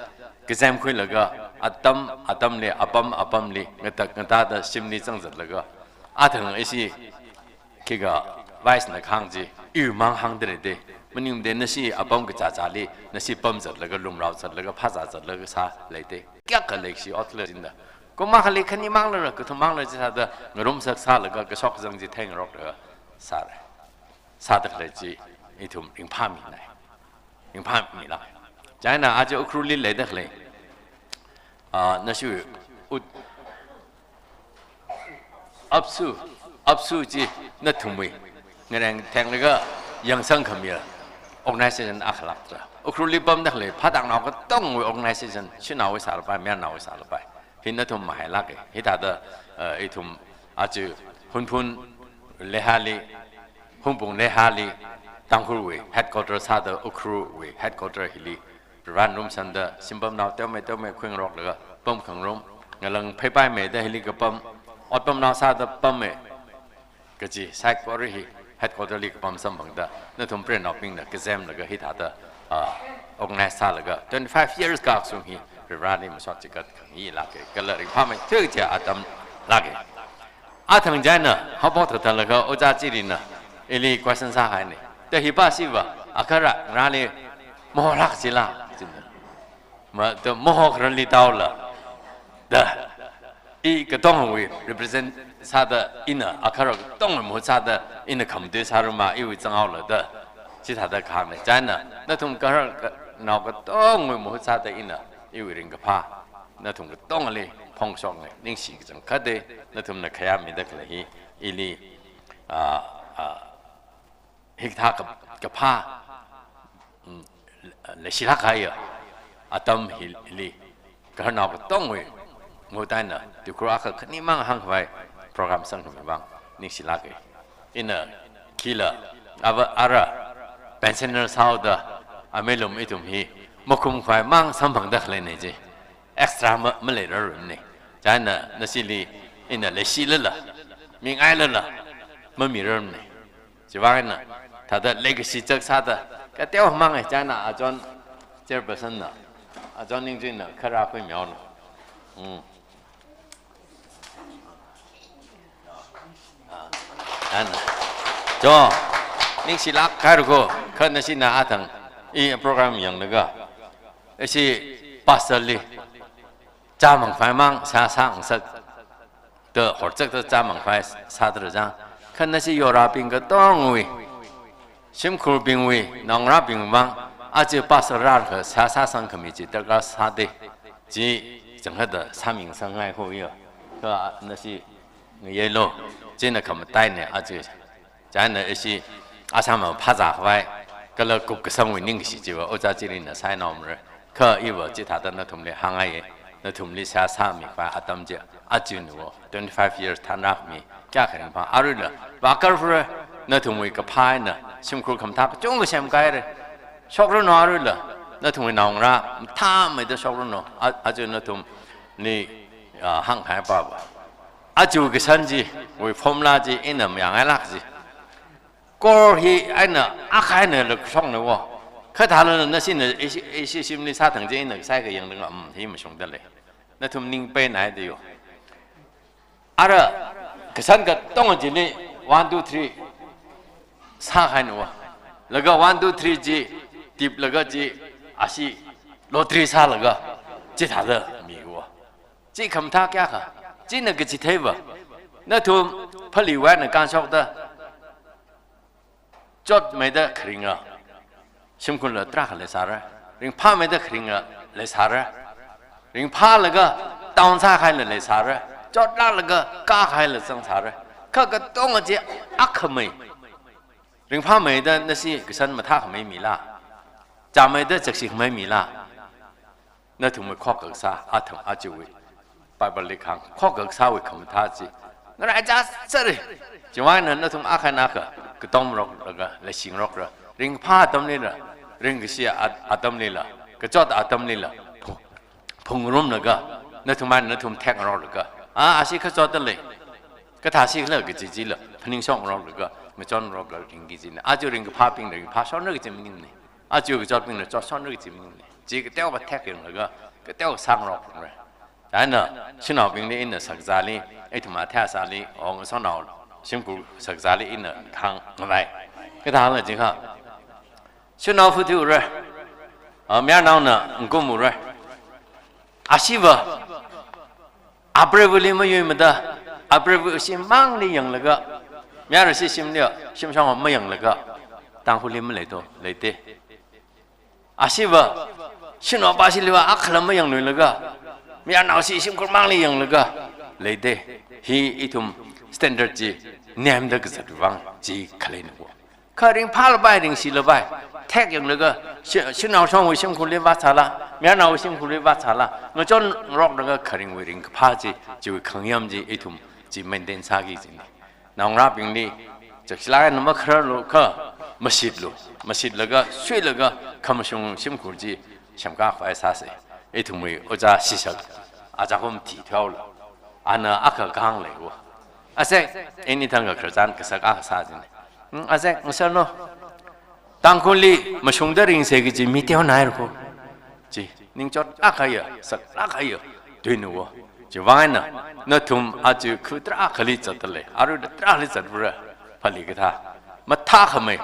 kazem khuilaga, atam, atamli, apam, apamli, ngatak, ngatāda, shimli zangzatlaga, athang ishi, khikha vice na kahāng chi, iwui mang hāngda leida, maningmada nashi apam kachāchāli, nashi pamzatlaga, lumraozatlaga, phāzāzatlaga sāleida. Kayākha leishi otla jinda. Kum akhali khani mangla, kathum mangla chithāda ngarumsak sālaga kashok kazang chi theingarokda sāra. Sāda khalei chi ithum ringphāminai. Ringphāmila. Chieina aja Ukhrulli leida khalei, ah, nashi ut ABSU, ABSU chi nathumwui ngareng thenglaga yangsang khami organization akhalaktra. Ukhrulli pamda khalei phatāngnao katongwui organization, shanaowui sālapai, mayarnaowui sālapai. Hi nathum mahailāka. Hithāda, eh, ithum aja Hunphun leihāli, Hungpung leihāli, Tangkhulwui headquarter sāda Ukhrulwui headquarter hili Varena ngarumsanda, shimpamnao teomei teomei khuingaroklaga pamkhangarum, ngalang pheipai meida hili kapam, otpamnao sāda pammei kaji saikora hi headquarter li kapam samphangda, nathum preinaobingna kazemlaga hithāda, ah, organize sālaga twenty-five years kasung hi Vareli masot chikat khangayilāka, kala ringphāmeithui kaji atam lāka. Athang chieina haophok thāthālaga Ojā Chilina ili question sākahaina. Da hi pa shiva, agahara ngarāli maholāk jila, china. Ma, da maho khararli taola. Da, i katongawui represent sāda ina, agahara katongawui mahut sāda ina khamatui sāruma, iwui zanghaola da. Chithāda kahāngna. Chieina, nathum gahara ka-, nao katongawui mahut sāda ina, iwui ringkaphā nathum katongali phongshokngai, ningshi kachangkhatda, nathumna khayāmida khalei hi, ili, ah, ah, hikathā ka-, kaphā, mm, leishilāk kahaiya atam hili, gaharnao katongwui mahut eina, tuikhur akha khanimang hāngkhavai program sangkhami vang ningshilāka. Ina khila, ava ara pensioner sāhaoda, amelum ithum hi makhumkhavai mang samphangda khaleina chi. Extra ma, maleirarmana. Chieina nashili ina leishilala, mingailala, mamirarmana. Chivang eina, thāda legacy chak sāda, kateomang e, chieina achon chairperson na, achon Ningchuina, gahara khuimihaolu. Hmm. Ah, chieina. Cho, ningshilāk kahai ko, kha nashina athang, i program yanglaga, ishi pastor li, chāmang khavai sāsāngasak, da horchakta chāmang khavai sāda rāzang. Kha nashi yorabing katongwui, shimkhurbingwui, naongarābing vang, aja pastor rālaga sāsāsang khami chi darkar sāda, chi changkhatta sāmingasakngai ko ya. Kha nashi ngayeilu, china khamataina aja. Chieina ishi Assam phāzā khavai, kala kupkasangwui ningkashi chiva Ojā Chilina sāhainaomara. Kha iva chithāda nathumli hāngngaiya, nathumli seihā sāmikhavai atam chi, aja nuo, twenty-five years thānrākhami, kayākha ringphā, aruila, vakarvura, nathumwui kaphā eina, shimkhur khamathā kachungkha semkahaira. Shokranu aruila, nathumwui naongarā, mathāmeida shokranu, a-, aja nathumli, ah, hāngkahai pava. Aja kashan chiwui formula chi ina mayāngailāk chi. Kor hi eina akha eina lākshokna wo. Kha thālala nashina ishi, ishi shimli sāthang chi ina kasai kayang dang, um, hi mashungda lei. Nathum ning peinaida yo. Ara kashan katonga chili one, two, three sākahaina wo. Laga one, two, three chi, tiplaga chi, ashi lottery sālaga, chithāda mi wo. Chi khamathā kayākha, china kachitheiva. Nathum phāliwui eina kānshokta, chotmeida kharinga, shimkhurla tarākha leisāra. Ringphāmeida kharinga leisāra. Ringphālaga town sākahaila leisāra. Chotlāklaga kākahaila zangsāra. Kha katonga chi akhamei. Ringphāmeida nashi kashan mathākhamei mila. Chāmeida chakshikhamei mila. Nathumwui khokkasā, athang ajawui Bible li kahāng, khokkasāwui khamathā chi ngaraichā sāra. Chivang eina nathum akha eina akha katomngaroklaga leishingarokra. Ringphā atamlila, ringkashi at-, atamlila, kachot atamlila, phu-, phungrumlaga, nathum eina nathum thekngaroklaga, a, ashi kachot dalei, kathāshikhala kaji chila phaningshokngaroklaga, ngachonngaroklaga ringki kajina. Aja ringkaphābingna ringphāshonra kaji maningmana. Aja kachotbingna chotshonra kaji maningmana. Chi kateokha thekyanglaga, kateokha sāngarokra. Chieina, shanaobingli ina shakazāli, ithum athei asāli, ong shanao shimkhur shakazāli ina hāngngavai. Kathāla jiakha, shanao phuthuira, a, mayarnaona ngkumura. Ashiva, Apreivali mayuimada, apreiva shim mangli yanglaga, mayarasi shimli, shimshong mayanglaga, Tangkhulli maleito, leite. Ashiva, shanaopa shiliva akhala mayangluilaga, mayarnaosi shimkhur mangli yanglaga, leite. Hi ithum standard chi nemda kazat vang chi khaleina wo. Kha ringphālapai, ringsilapai, thek yanglaga, shi-, shanao shongwui shimkhurli vāsāla, mayarnaowui shimkhurli vāsāla, ngachonroklaga kharingwui ringkaphā chi, chiwui khangayam chi ithum chi maintain sāki kajina. Naongarābingli, chakshilāk eina makhararlu kha, mashitlu, mashitlaga, suilaga, khamashung shimkhur chi semkakhavai sāsa. Ithumwui ojā shishak, Ajakum T Twelve la, ana akha kahāng leiwo. Azek, ini thangkha khararchan kasak akha sā kajina. Hmm, azek, ngasālo. Tangkhulli mashungda ringsa kaji mi teonairako. Chi, ningchot akhaya, sak akhaya, tuina wo. Chiwui vang eina, nathum aja khu tarākhali zatdalei, arui tarākhali zatpara, phali kathā. Mathākhamei,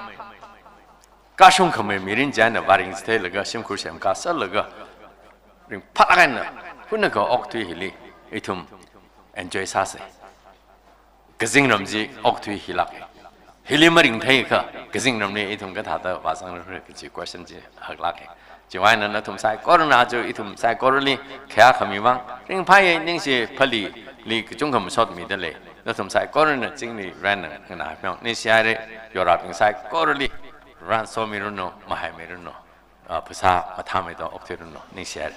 kashungkhamei mirin china vāring chitheilaga, shimkhur semkasālaga, ringphālāk eina, hunakha okathui hili, ithum enjoy sāsa. Kazingram chi okathui hilāka. Hili maringtheiakha, kazingramli ithum kathāda vāzangra kaji question chi haklāka. Chiwui vang eina nathum saikorana aja ithum saikorali khayā khami vang, ringphāya, ningshi phalili kachungkha mashotmidalei. Nathum saikorana chingli ran nganāpheong. Ningshihaira, yorabing saikorali ran somiranu, mahaimiranu. Ah, phasā mathāmeida okthuiranu, ningshihaira.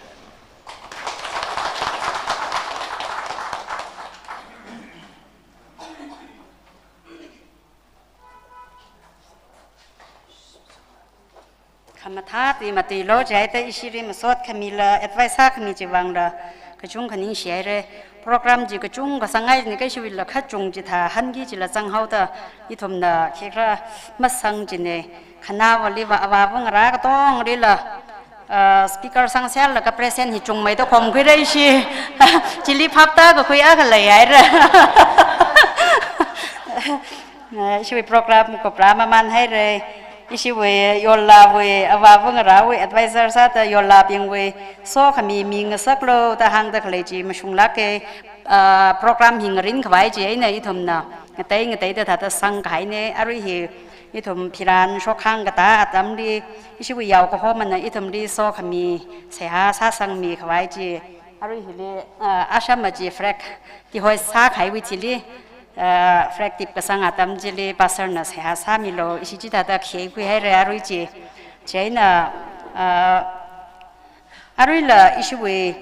Khamathā ti matuilo jihaida ishili masot khamila, advice sākhami chiwui vangla, kachungkha ningshihaira. Program chi kachungkha sāngaina, kha ishiwuila kachung chithā hanki chila zanghaoda, ithumna khikha masang kajina. Khanāvaliva avāva ngarā katonglila, ah, speaker sangserlaga present hi chungmeida khomkhuira ishi. Chili phaptākakhui akha leihaira. Ah, ishiwui program kupra mamānhaira. Ishiwui yollāwui, avāva ngarāwui advisor sāda yollābingwui sokhami mingasaklu da hāngda khalei chi mashunglāka. Ah, program hi ngarinkhavai chieina ithumna ngatei ngateida thāda sangkahaina. Arui hi ithum phiran shokhang katā atamli, ishiwui yaokahomana ithumli sokhami seihā sāsangmikhavai chi. Arui hili, ah, asham aja flag tihoi sākahaiwui thili, ah, flag tip kasang atam chili pastorna seihā sāmilu, ishi chithāda khuikhuihaira arui chi. Chieina, ah, aruila ishiwui,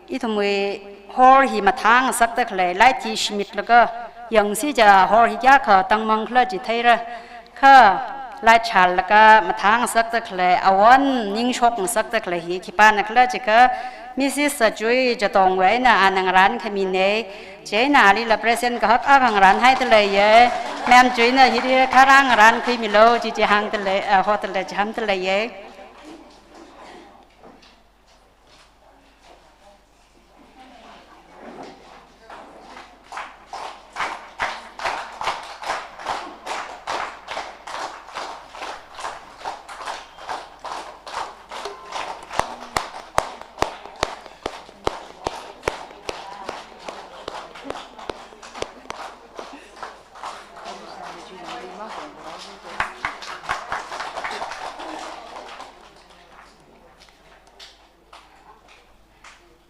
ithumwui hall hi mathāngasakda khalei, light hi shimitlaga yangsi ja hall hi kayākha tangmang khala chi theira. Kha light chālaga mathāngasakda khalei, awon ningshokngasakda khalei hi khipāna khala jiakha, Missus Sajui Jadongwui eina ana ngarānkhamina. Chieina alila present kahak akha ngarānhaida leiya. Ma'am Juina hili kharā ngarānkhuimilu, chi chi hāngda lei, ah, hoda lei, chi hāngda leiya.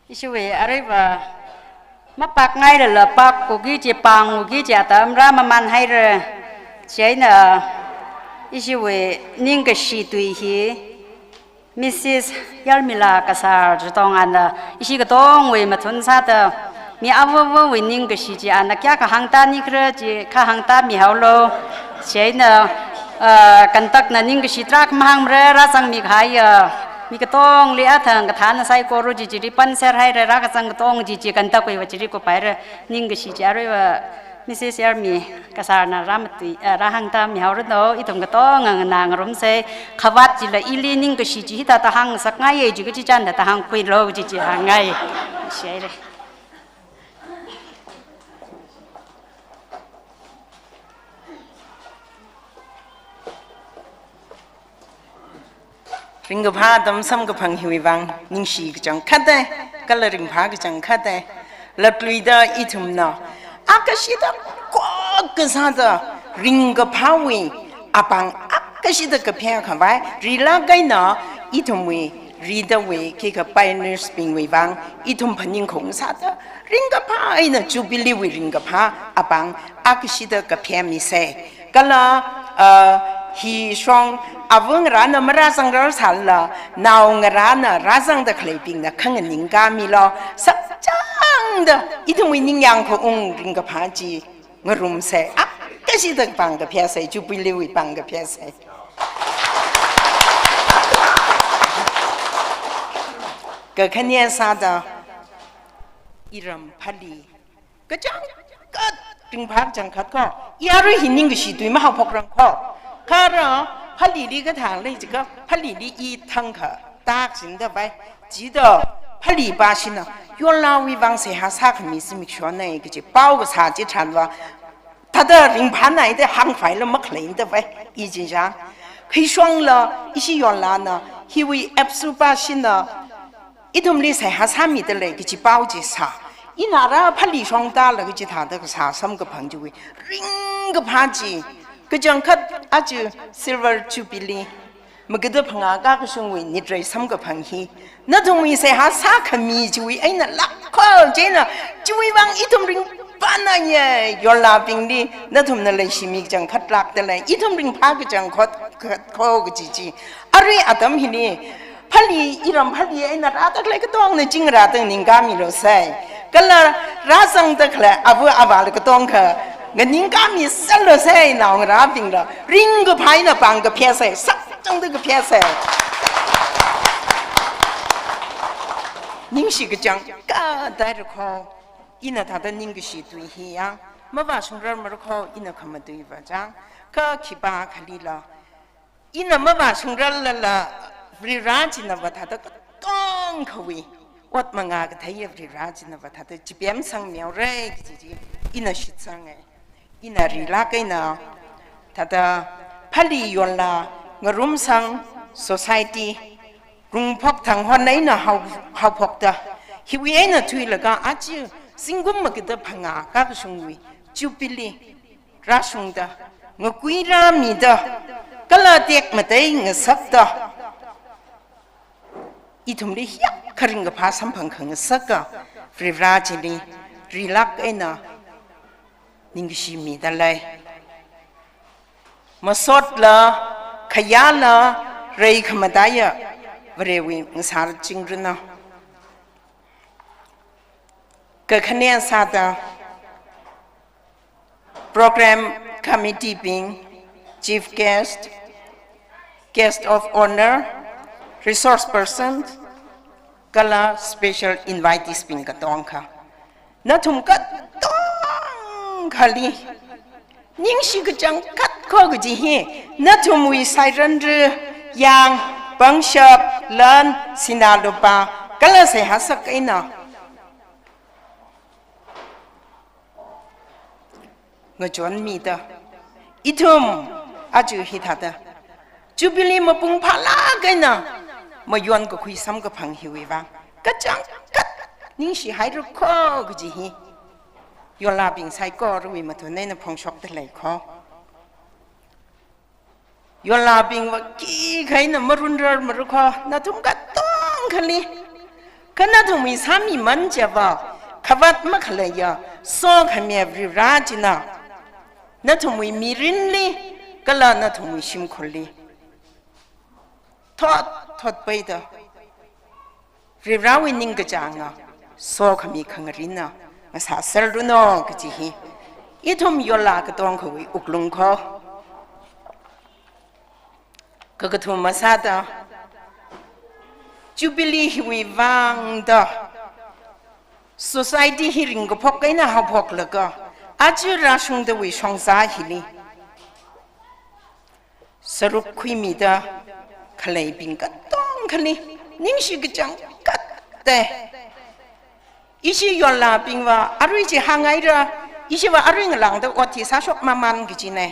Ishiwui aruiva mapakngailala pakkuki kaji, pānguki kaji atam rāmamānhaira. Chieina ishiwui ningkashi tui hi Missus Yarmila Kasar Jadong ana ishi katongwui mathun sāda, mi avāvawui ningkashi chi ana kayākha hāngtānikhala chi kha hāngtāmihaolu. Chieina, ah, conductorna ningkashi tarākha mahāngmara, rāzangmikahaiya mi katongli athang kathāna saikora chi chili panserhaira, rākazang katong chi chi conductorwuiva chili kuphaira. Ningkashi chi aruiva Missus Yarmi Kasarna rāmatui, ah, rāhāngtāmihaoranu, ithum katonga nganā ngarumsa. Khavāt chila ili ningkashi chi hithāda hāngsakngaiya chi kachichān thāda hāngkhuilu chi chi hāngngai. Ningshihaira. Ringkaphā atam samkaphang hiwui vang ningshi kachangkhat, kala ringphā kachangkhat. Latluida ithumna akashida kok kasāda ringkaphāwui apāng akashida kaphea khavai, rilāk eina ithumwui, ridawui, khikha pioneers bingwui vang ithum phaningkhaung sāda ringkaphā eina Jubilee wui ringkaphā apāng akashida kaphea misei. Kala, uh, hi shong avāngarāna marāzangrar sālala, naongarāna rāzangda khaleibingna khanganingkāmilu, sakchangda ithumwui ningyāng khaung ringkaphā chi ngarumsei, akashida pāng kapheasei, Jubilee wui pāng kapheasei. Kakhane sāda, iram Phalee kachangkhat, ringphā kachangkhat kho, i arui hi ningkashi tui mahaophokrang kho. Kha ara Phaleeli kathāng lei jiakha, Phaleeli i thangkha tak jindavai. Chida Phalee pāshina yonlawui vang seihā sākhami zimikshonei kaji pao kasā chitharanva, thāda ringphānaida hāngphaila makhaleidavai, i jinjang. Khi shongla ishi yonlana hiwui APSU pāshina ithumli seihā sāmidalei kaji pao chi sā. Ina ara Phalee shongda laga chithāda kasā samkaphang chiwui ringkaphā chi, kachangkhat aja Silver Jubilee, magada phangā kakashungwui nitrei samkaphang hi nathumwui seihā sākhami chiwui eina lāk kho. Chieina chiwui vang ithum ringphānaiye, yonlabingli nathumna leishimi kachangkhat lākdalei, ithum ringphā kachangkhat kho kaji chi. Arui atam hili Phalee, iram Phalee eina rāda khalei katongna chingrāda nganingkāmilu sei. Kala rāzangda khalei ava avāla katongkha nganingkāmi sālu sei, naongarābingla ringkaphā eina pāng kapheasei, sakchangda kapheasei. Ningshi kachangkhat dai rakho, ina thāda ningkashi tui hi ya mavāshungrar marakho, ina khamatui vāchang, kha khipākhalila ina mavāshungrarlala, Varivara china vāthāda katongkhawui ot mangā katheiya Varivara china vāthāda chipemsangmihaorei kaji chi ina shitsangei. Ina rilāk eina thāda Phalee Yonla Ngarumsang Society, Rungphok Thanghon eina hao, haophokta, hiwui eina thuilaga aja zingkum magada phangā kakashungwui Jubilee rāshungda, ngakui rāmida, kala tekmatei ngasakta, ithumli hiyākha ringkaphā samphang khangasaka Varivara chili rilāk eina ningkashi midalei. Masotla, khayāla, rei khamataiya Varewui ngasāla chingranu. Kakhane sāda, program committee bing, chief guest, guest of honour, resource person, kala special invitees bing katongkha, nathum katongkhali ningshi kachangkhat kho kaji hi nathumwui sairanra, yang, pangshap, lan, sinā lupā, kala seihā sak eina ngachonmida, ithum aja hithāda Jubilee mapung phālāk eina mayon kakhui samkaphang hiwui vang kachangkhat ningshi hairakho kaji hi yonlabing saikorawui mathun eina phongshokdalei kho. Yonlabingva khikha eina marunrar marakho, nathum katongkhali. Kha nathumwui sāmiman chiva khavāt makhaleiya sokhami Varivara china nathumwui mirinli kala nathumwui shimkhurli thot thot peida Varivarawui ningkachānga sokhami khangarina ngasāserranu kaji hi ithum yonla katongkhawui wuklung kho. Kakathuma sāda, Jubilee hiwui vangda society hi ringkaphok eina haophoklaga aja rāshungdawui shongza hili sāruk khuimida khaleibing katongkhali ningshi kachangkhat te. Ishi yonlabingva arui chi hāngngaira, ishiva arui ngalāngda ot hi sāshok maman kajinei,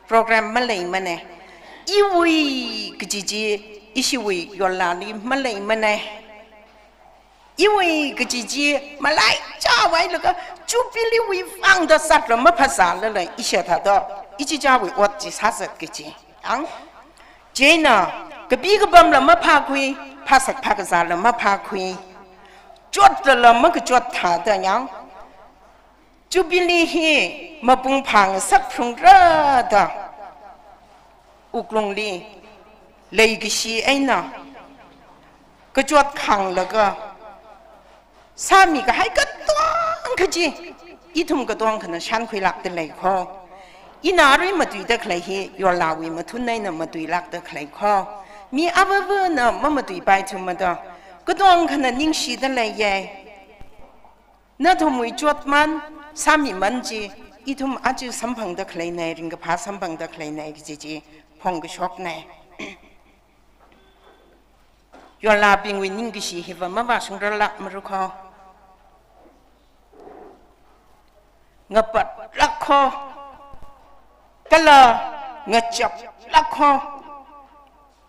program maleimanei. Iwui kaji chi ishiwui yonlali maleimanei. Iwui kaji chi malaichā awai laga, Jubilee wui vangda sātra maphāsālala, isha thāda, ichichāwui ot chi sāzat kachi. Ang, chieina, kapi kapamla maphākhui, phāsak phākazāla maphākhui. Chotlala makachot thāda yang, Jubilee hi mapung phāngasak phalungra da, wuklungli leikashi eina kachot khānglaga sāmikahai katonga chi, ithum katongkhana shānkhuilākda lei kho. Ina arui matuida khalei hi, yorlāwui mathun eina matuilākda khalei kho. Mi avāvana mamatuipai thumada, katongkhana ningshida leiya. Nathumwui chotman, sāmiman chi, ithum aja samphangda khaleinei, ringkaphā samphangda khaleinei kaji chi phongkashoknei. Yorlābingwui ningkashi hiva mavāshungrarlākmara kho. Ngapatlāk kho. Kala ngachaplāk kho.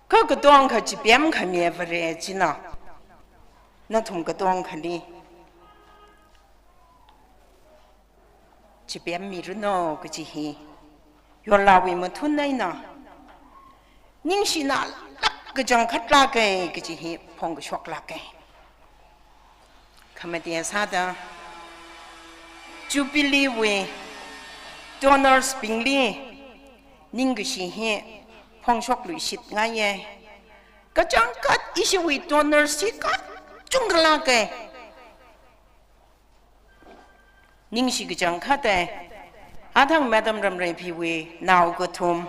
Kha katongkha chipemkhami Vare china, nathum katongkhali chipemmiranu kaji hi, yorlāwui mathun eina ningshinalāk kachangkhatlāka kaji hi phongkashoklāka. Khamate sāda, Jubilee wui donors bingli ningkashi hi phongshokluishitngaiya. Kachangkhat ishiwui donors hi kachungkhalāka. Ningshi kachangkhata. Athang Madam Ramreiphiwui nao kathum,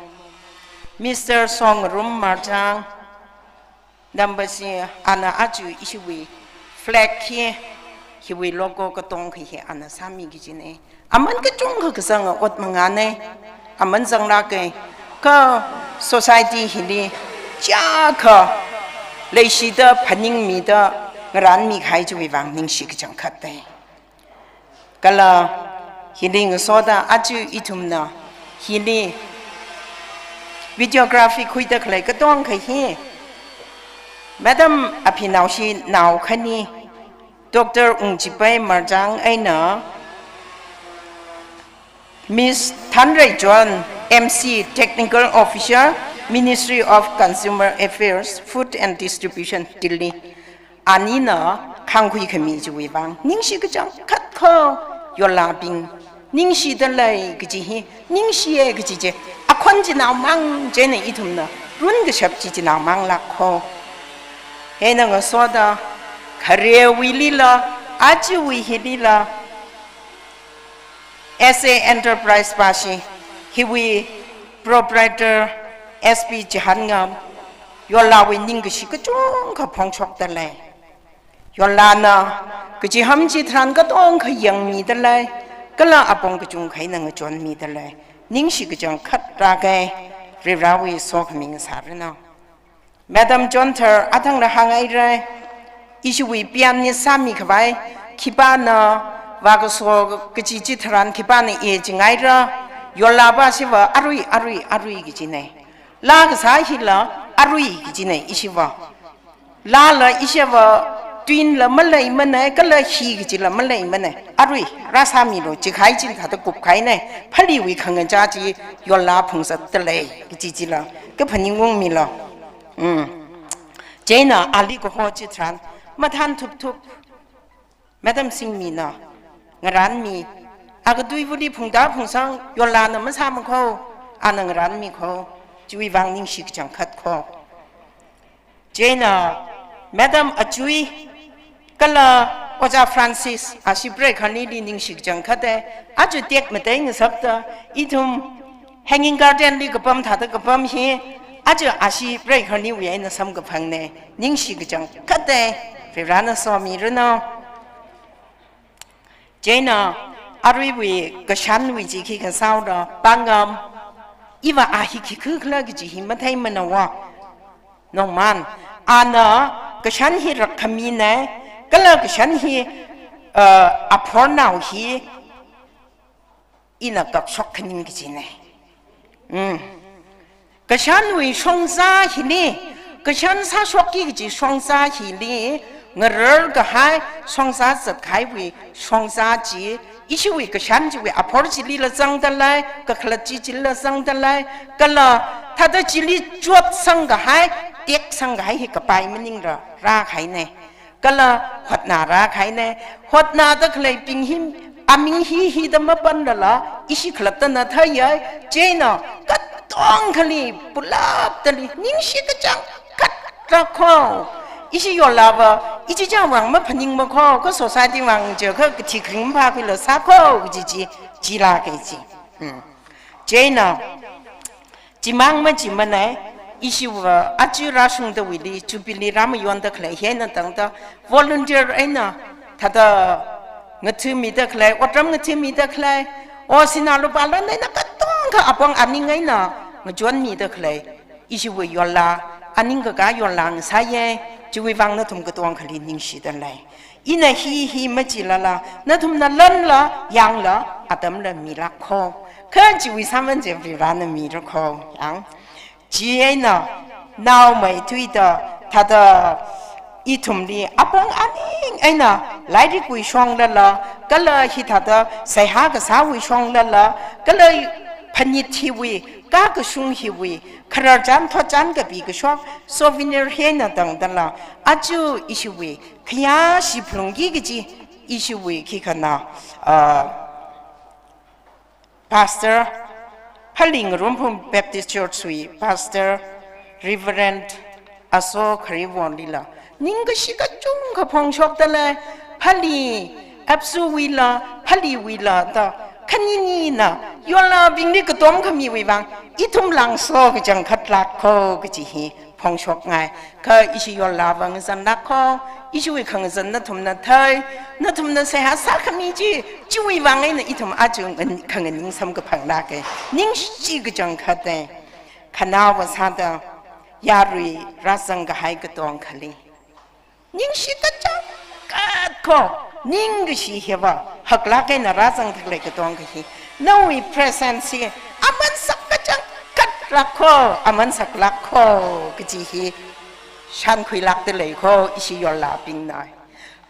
Mister Songarum Marjang, Dambasi, ana aja ishiwui flag hi, hiwui logo katongkha hi ana sāmi kajina. Aman kachungkha kasanga ot mangāna. Aman zanglāka. Kha society hili chiyākha leishida phaningmida ngarānmikahai chiwui vang ningshi kachangkhatta. Kala hili ngasoda aja ithumna hili videography khuida khalei katongkha hi Madam Aphinao shi nao khani, Doctor Ungchipai Marjang eina Miss Thanrei John, M C, Technical Officer, Ministry of Consumer Affairs, Food and Distribution, Delhi. Anina khangkhui khami chiwui vang ningshi kachangkhat kho, yorlābing. Ningshida lei kaji hi, ningshiya kaji chi akhon chinaomang china, ithumna runkashap chi chinaomanglāk kho. Hina ngasoda, kharewuilila, ajawui hilila, S A Enterprise pashi, hiwui proprietor S P Chihangam, yorlāwui ningkashi kachungkha phongshokda lei. Yorlāna kachiham chitharan katongkha yangmida lei, kala apong kachungkha eina ngachonmida lei. Ningshi kachangkhat rāka, Varivarawui sokhami ngasāranu. Madam Chonthar athangla hāngngaira, ishiwui pianist sāmikhavai, khipāna vākaso kachi chitharan khipāna e chingaira, yorlāva shiva arui, arui, arui kajina. Laa kasā hila arui kajina ishiva. Laala ishiva tuinla maleimana, kala hi kajila maleimana. Arui, rāsāmilu, chikahai chithāda kupkahaina, phaliwui khangachā chi yorlā phungzatda lei, kaji chila kaphaning ungmilu. Mm. Chieina ali kaho chitharan, mathān thupthup, Madam Singmina ngarānmi, akatui vuli phungda phungsang, yorlāna masāma kho, ana ngarānmi kho, chiwui vang ningshi kachangkhat kho. Chieina, Madam Achui, kala Ojā Francis, ashi preikharanli ningshi kachangkhata, aja tekmatei ngasakta, ithum Hanging Garden li kapam thāda kapam hi, aja ashi preikharanwui eina samkaphangna, ningshi kachangkhata, Varivarana somiranu. Chieina aruiwui kashanwui chi khikha sāora, pangam, iva a hi khikha khala kaji hi matheimana va. Nongman, ana kashan hi rakkhamina, kala kashan hi, uh, aphornao hi ina kapshok khaning kajina. Mm. Kashanwui shongza hili, kashan sāshokki kaji shongza hili, ngararkahai, shongza zatkahaiwui shongza chi, ishiwui kashan chiwui aphor chilila zangdalei, kakhalat chi chilila zangdalei, kala thāda chili chotsangkahai, teksangkahai hi kapai maningla rākahaina. Kala hotnarākahaina, hotnada khaleibing hi, aming hi hida mapanlala, ishi khalattana theiya, chieina katongkhali pulaptali, ningshi kachangkhat rākho. Ishi yollava, ichichāwui vang maphaningmakho, kha society wui vang chi, kha kathi kharing phākhuila sākho, kaji chi, chilāka chi. Hmm. Chieina, chimang machimanei, ishiva aja rāshungdawuili, Jubilee rāmayonda khalei hi eina tangda, volunteer eina, thāda ngathāmida khalei, otram ngathāmida khalei, o sinā lupā lan eina katongkha apong aning eina ngachonmida khalei, ishiwui yolla, aning kakā yolla ngasāya, chiwui vang nathum katongkhali ningshidalei. Ina hi hi machilala, nathumna lanla, yangla, atamla milākho. Kha chiwui sāman chi Varena mirakho, yang. Chieina, naomeithuida, thāda ithumli apong aning eina, lairikwui shonglala, kala hithāda seihā kasāwui shonglala, kala phanit hiwui, kakashung hiwui, khararchan thotchan kapi kashok, souvenir hi eina tangdala, aja ishiwui, khayāshi phalungki kaji, ishiwui khikhanā, ah, Pastor, Phalee Ngarumphung Baptist Church wui Pastor, Reverend Aso Khariwonlila, ningkashi kachungkha phongshokdalei, Phalee, ABSU wuila, Phalee wuila da, khaninina, yollabingli katom khamiwui vang, ithum langso kachangkhat lākho kaji hi phongshokngai. Kha ishi yollava ngazanlākho, ishiwui khangazan nathumna thei, nathumna seihā sākhami chi, chiwui vang eina ithum aja ngan-, khanganing samkaphanglāka. Ningshi kachangkhatai. Khanaowa sāda, yarui rāzangkahai katongkhali. Ningshi kachangkhat kho, ningkashi hiva, haklāk eina rāzangda khalei katongkha hi. Nawui presence hi, aman sak kachangkhat lākho, aman saklākho, kaji hi shankhuilākdalei kho, ishi yollabingna.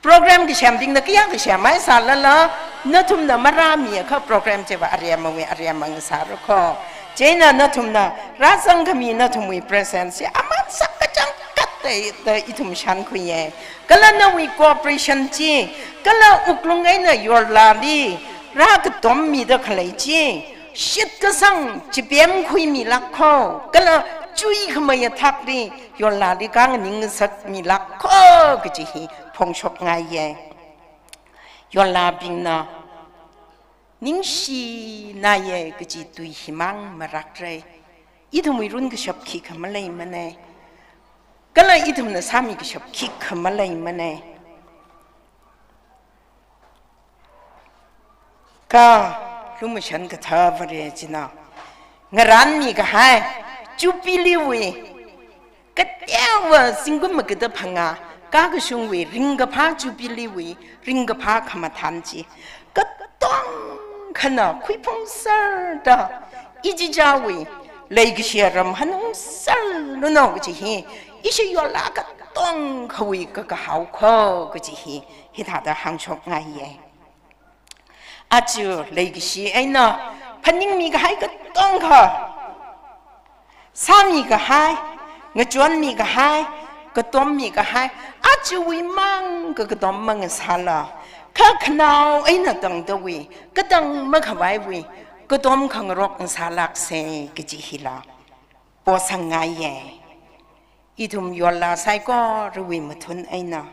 Program kashembingna kayākha shemhaisālala, nathumna marāmiakha program chiva aremawui aremma ngasārakho. Chieina nathumna rāzangkhami nathumwui presence chi aman sak kachangkhat da, da ithum shankhuiya. Kala nawui cooperation chi, kala wuklung eina yollali rākatommida khalei chi, shitkasang chipemkhuimilākho, kala chuikhamei athakli yollali kanganing ngasakmilākho kaji hi phongshokngaiya. Yollabingna ningshinaiya kaji tui himang marākra. Ithumwui runkashap khikha maleimanei. Kala ithumna sāmikashap khikha maleimanei. Kha, lumashan kathā Vare china ngaranmikahai, Jubilee wui, kateowa zingkum maga da phangā, kakashungwui ringkaphā Jubilee wui, ringkaphā khamathān chi, katongkhana khuiphungserda, ichichāwui, leikashi aram hanungserluno kaji hi, ishi yolla katongkhawui kakahao kho kaji hi, hithāda hāngshokngaiya. Aja leikashi eina phaningmikahai katongkha, sāmikahai, ngachonmikahai, katom mikahai, ajawui mang kakatom mangasāla, kha khanao eina tangdawui, katang makhavaiwui, katom khangarok ngasālāksa kaji hila posangngaiya. Ithum yolla saikorawui mathun eina,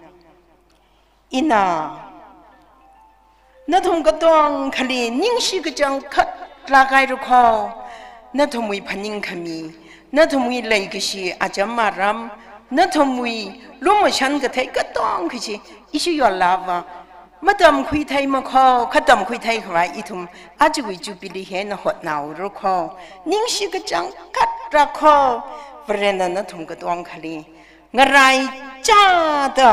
ina nathum katongkhali ningshi kachangkhat lākhairakho, nathumwui phaningkhami, nathumwui leikashi acham aram, nathumwui lumashan kathei katongkha chi, ishi yollava matamkhuitheimakho, kha tamkhuithei khavai ithum ajawui Jubilee hi eina hotnāhaorakho, ningshi kachangkhat rākho, Varena nathum katongkhali ngaraichāda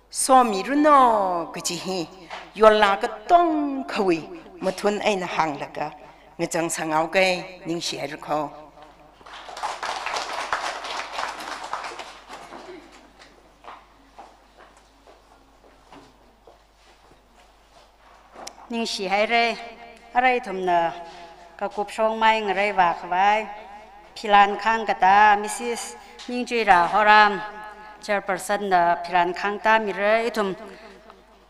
somiruno kaji hi, yolla katongkhawui mathun eina hānglaga, ngachang sanghaoka, ningshihairakho. Ningshi haira, arui ithumna kakup shongmei ngareivā khavai, philan khangkatā Missus Ningchuira Horam, Chairperson na philan khangtā mira, ithum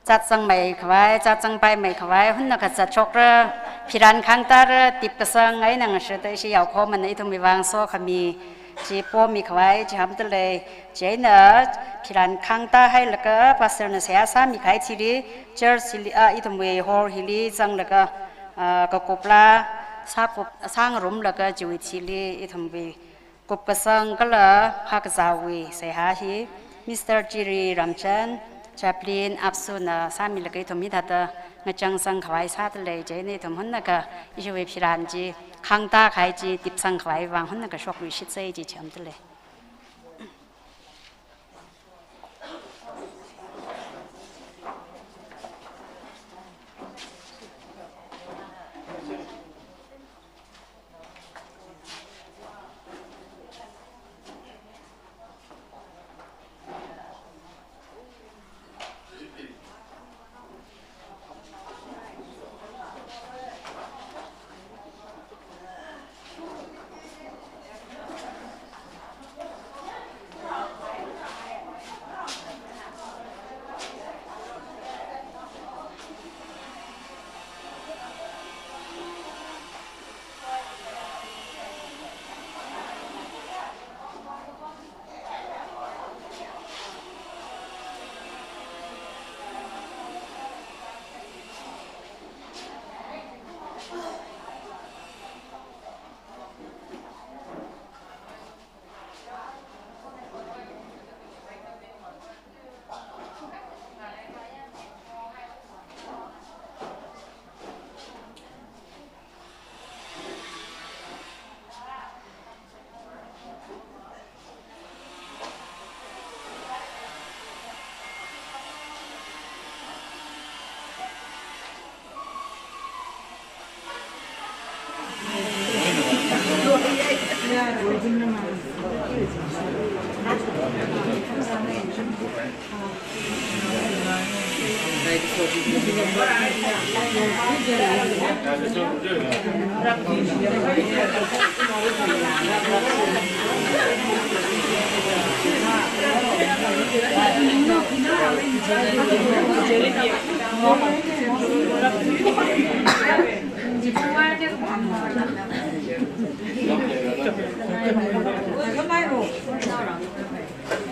zatzangmei khavai, zatzangpaimei khavai, hunna kazat shokra, philan khangtāra, tip kasang eina ngashita ishi yaokahomana ithumwui vang sokhami chi pomi khavai, chiham dalei, chieina philan khangtā hailaga, Pastor na seihā sāmi kahai chili, church chili, ah, ithumwui hall hili zanglaga, ah, kakupla, sākup, sāngarumlaga chiwui chili, ithumwui kupkasang kala phākazāwui seihā hi, Mister Chiri Ramchan, Chaplain Apsu na sāmilaga ithum hithāda ngachangsang khavai sādalei, chieina ithum hunnakha ishiwui philan chi, khangtā kahai chi, tipsang khavai vang hunnakha shokluishitsei chi chiham dalei.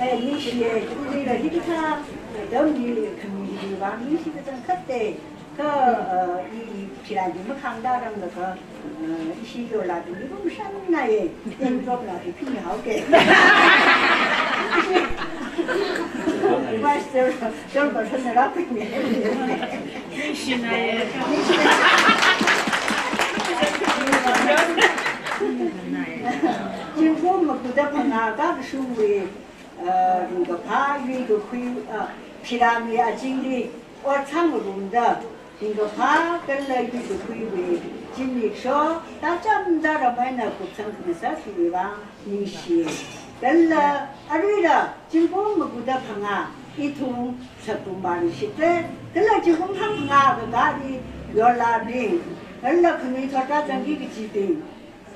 Eh, ningshiya, tuli la hikathā, damli community vang ningshi kachangkhatta, kha, eh, i, i philan chi makhangtāranglaga, eh, ishi yorlabingli rum shannaye, envelope la iphinhaoke. Vice Chair, Chairperson na rāpinge. Ningshinaye. Zingkum makuda phangā kakashungwui, uh, ringkaphā yuikakhui, uh, philanwui azingli ot sāngarumda, ringkaphā kala yuikakhuiwui zimiksho, tacham tharam eina kupsang khangasak hiwui vang ningshi. Kala aruila zingkum makuda phangā ithum saktum bari shite, kala zingkum phangā kakāli yorlabing, kala khanuithot rāzangki kajibing,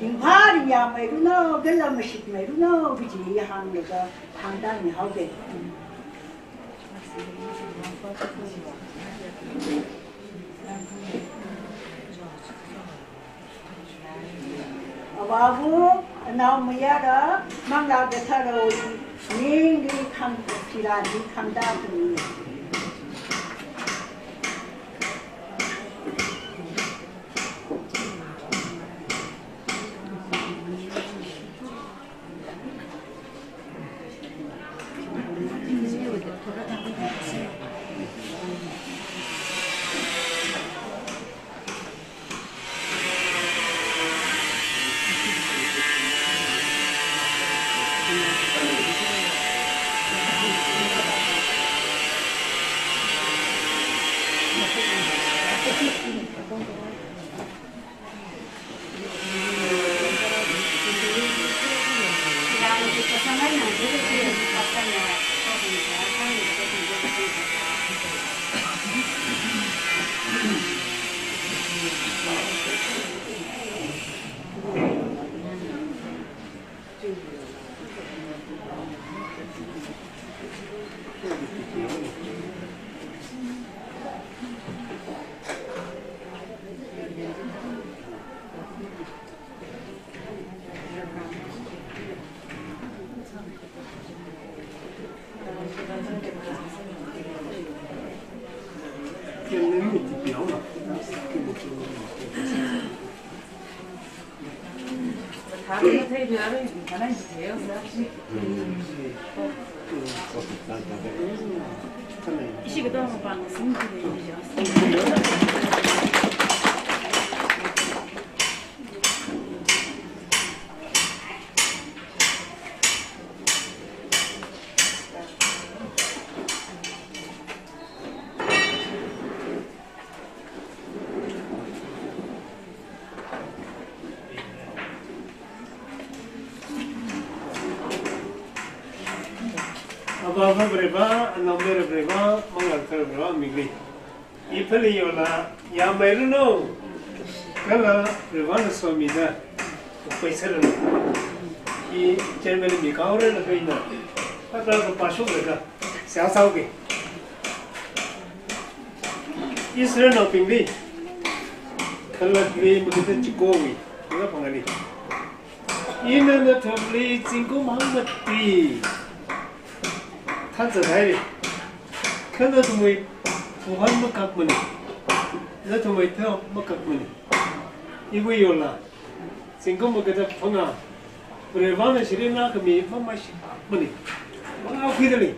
ringphā ringyāmeiranu, kala mashitmeiranu kaji hānglaga khangtā mihaoke. Avāva, Anaomayara, Manglā Katharawui mingli khang, philan hi khangtā kami. Avāva Varivā, Anaomayara Varivā, Manglā Kathara Varivā mingli. Iphali yola, yāmeiranu, kala Varivāna somida, paiseranu. I chairman mi kaore la kaina, patra ka pasho ka, seihā sāuki. Israelnaobingli, kala kali makita chikowui, kala pāngli. Ina nathumli zingkum hangmati thanzat haira. Kha nathumwui phuhan makakmana. Nathumwui thao makakmana. Iwui yola, zingkum makada phangā, Varivāna shirin rākhami mamashikmana. Mangākhuidalei.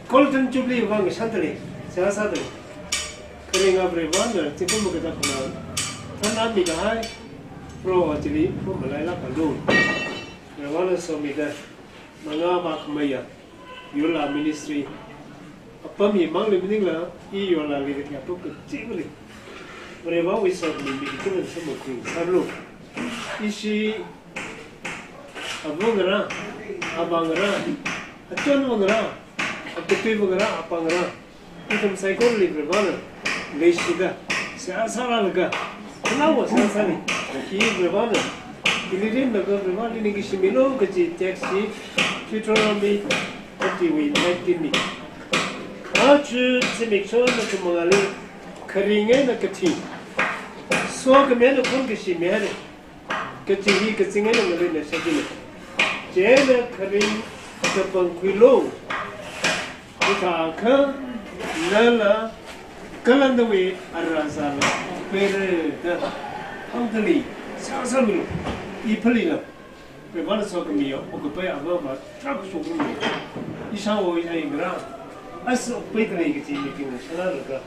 Golden Jubilee vāngashandalei. Seihā sādalei. Kharinga Varivāna zingkum makada phangā thanrāmi kahai, Proho chili mamalailākalu. Varivāna somida, mangā makhamaya, yola ministry apam hi mangli maningla, i yolali kayāpam kachivali, Varivāwui sokhami mi kachivali sāmakhui sālu. Ishi avāngarā, avāngarā, achonvāngarā, akatuivāngarā, apāngarā, ithum saikorali Varivāna leishida, seihā sārālaga, khanao seihā sāli. Hi Varivāna, ili rinlaga Varivāli ningkashi milu kaji text hi Deuteronomy thirty wui nineteen li. Aja zimiksho nathum mangāli kharing eina kathi, sokhami eina khonkashi mihaira kaji hi kazing eina ngalina shakina. Chieina kharing kapangkhuilu. Chithākha nala kala nawui arazala peira da hāngdalei. Seihā sāmilu. Iphalila, Varivāna sokhami ya, okkapai avāva tarākha shokmilu. Ishāwo ishāyi ngarā, asa okpai dalei kaji mibingna shānālaga,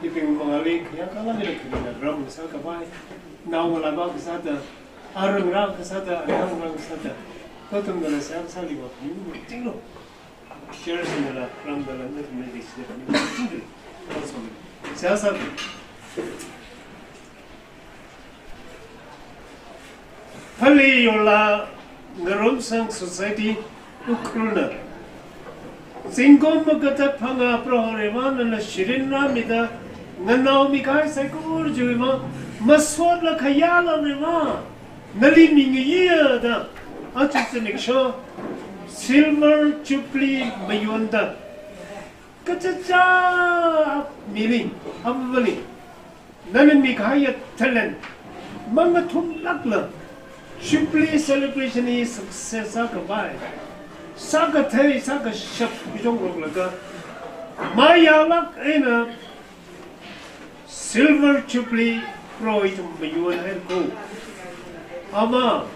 mibing mangāli khayākha langda kharingna ram sākapai, naongalāva kasāda, arang rang kasāda, arang rang kasāda, nathumnala seihā sāli va, mi chinglu. Share sālala, ramdala, nathumna leishida, mi chinglu. Seihā sālu. Phali yola Ngarumsang Society Ukhrulna zingkum makada phangā Proho Varivāna nana shirin rāmida, nganaomi kahai saikora chiwui vang masotla khayāla Varivā, nali mingayiya da, aja zimiksho Silver Jubilee mayonda, kachichā mili, avāvali, nana mikahaiya talent mangathumlākla, Jubilee celebration hi success sākapai, sākathei, sākashap kachongroklaga, mayālāk eina Silver Jubilee Proho ithum mayonhaira ko. Ama,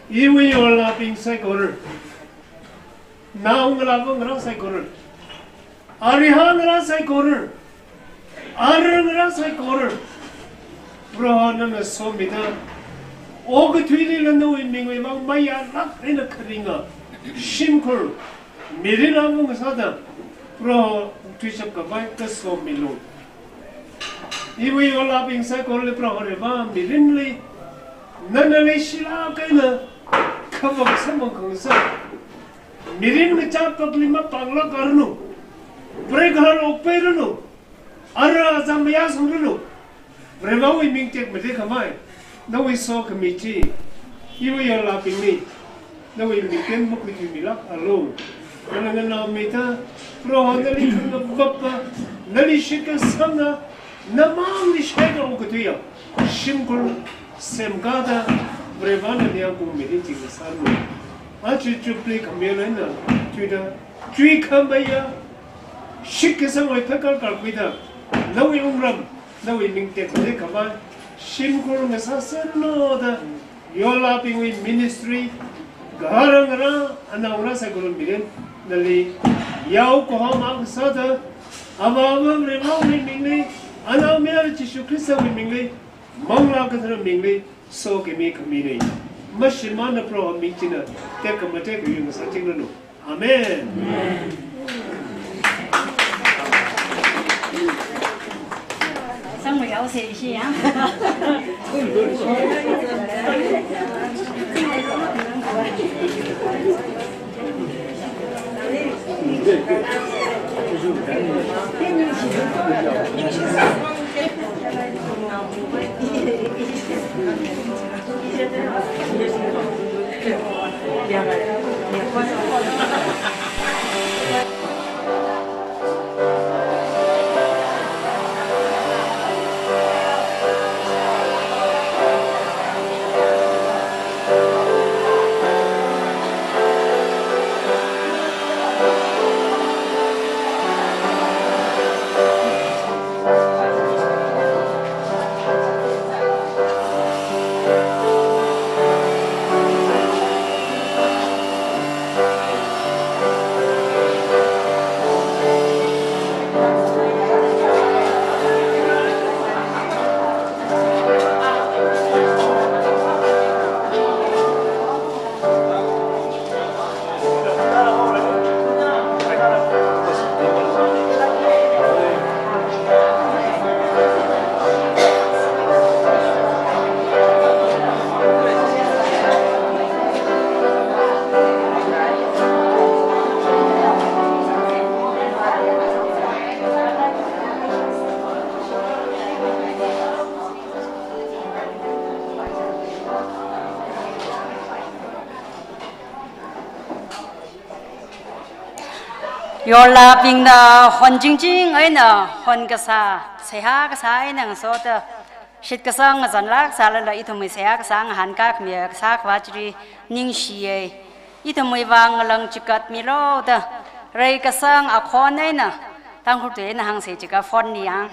iwui yolabing saikora, naongalāva ngarā saikora, arihā ngarā saikora, arui ngarā saikora, Proho nana somida, okathuilila nawui mingwui vang mayālāk eina kharinga shimkhur, mirin avāngasāda, Proho thuishap kapai kasomilu. Iwui yolabing saikorali Proho Varivā mirinli nana leishilāk eina khavā samphang khangasā, mirin ngachātpakli mapānglākaranu, preigahar okpairanu, ara azam mayāsangranu, Varivāwui ming tekmateikhavai, nawui sokhami chi, iwui yolabingli, nawui mingten makhuithuimilākalu. Nana nganao mida, Proho nali khangapapa, nali shitkasanga, namangli shaida okathuiya shimkhur semkada, Varivara nali yangkungmili ching sālu. Aja Jubilee khamiya eina thuida, chuikhameiya shitkasangwui phakar karkhuida, nawui wungram, nawui ming tekhalikhavai shimkhur ngasāserlu da, yorlabingwui ministry, gahara ngarā, anaongarā saikora mirin nali yao kahoma kasāda, Avāva Varewui mingli, Anaomayara Jishu Khristawui mingli, Manglā Kathara mingli sokhami khamina. Mashimānda Proho ming china tekhamatei kayung sāchingranu. Amen. Yorlabingna hon chingching eina hon kasā, seihā kasā eina ngasoda, shitkasang ngazanlāk sālala ithumwui seihā kasā ngahānkā khamiya kasā khavā chili ningshiya. Ithumwui vang ngalang chigatmilu da, reikasang akhon eina, Tangkhul tui eina hāngsa chiakha phone li yang.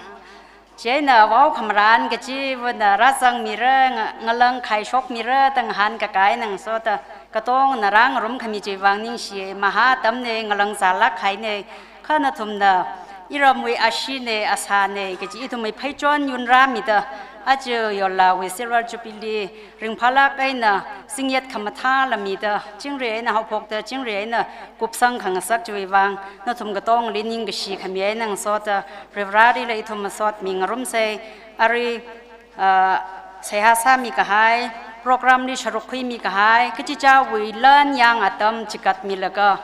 Chieina vao khamarān kachivana rāzangmira, nga-, ngalang khaishokmira da ngahānkakā eina ngasoda, katongna rāngarum khami chiwui vang ningshiya, mahā atamna, ngalang zālāk kahaina, kha nathumna iramwui ashina, asāna kaji ithumwui pheichon yunrāmida, aja yorlawui Silver Jubilee ringphālāk eina singyat khamathāla mida, chingri eina haophokda, chingri eina kupsang khangasak chiwui vang, nathum katongli ningkashi khami eina ngasoda, Varivaralila ithum masot mingarumsa. Arui, ah, seihā sāmi kahai, program li sharuk khuimi kahai, kachichāwui lan yang atam chigatmilaga,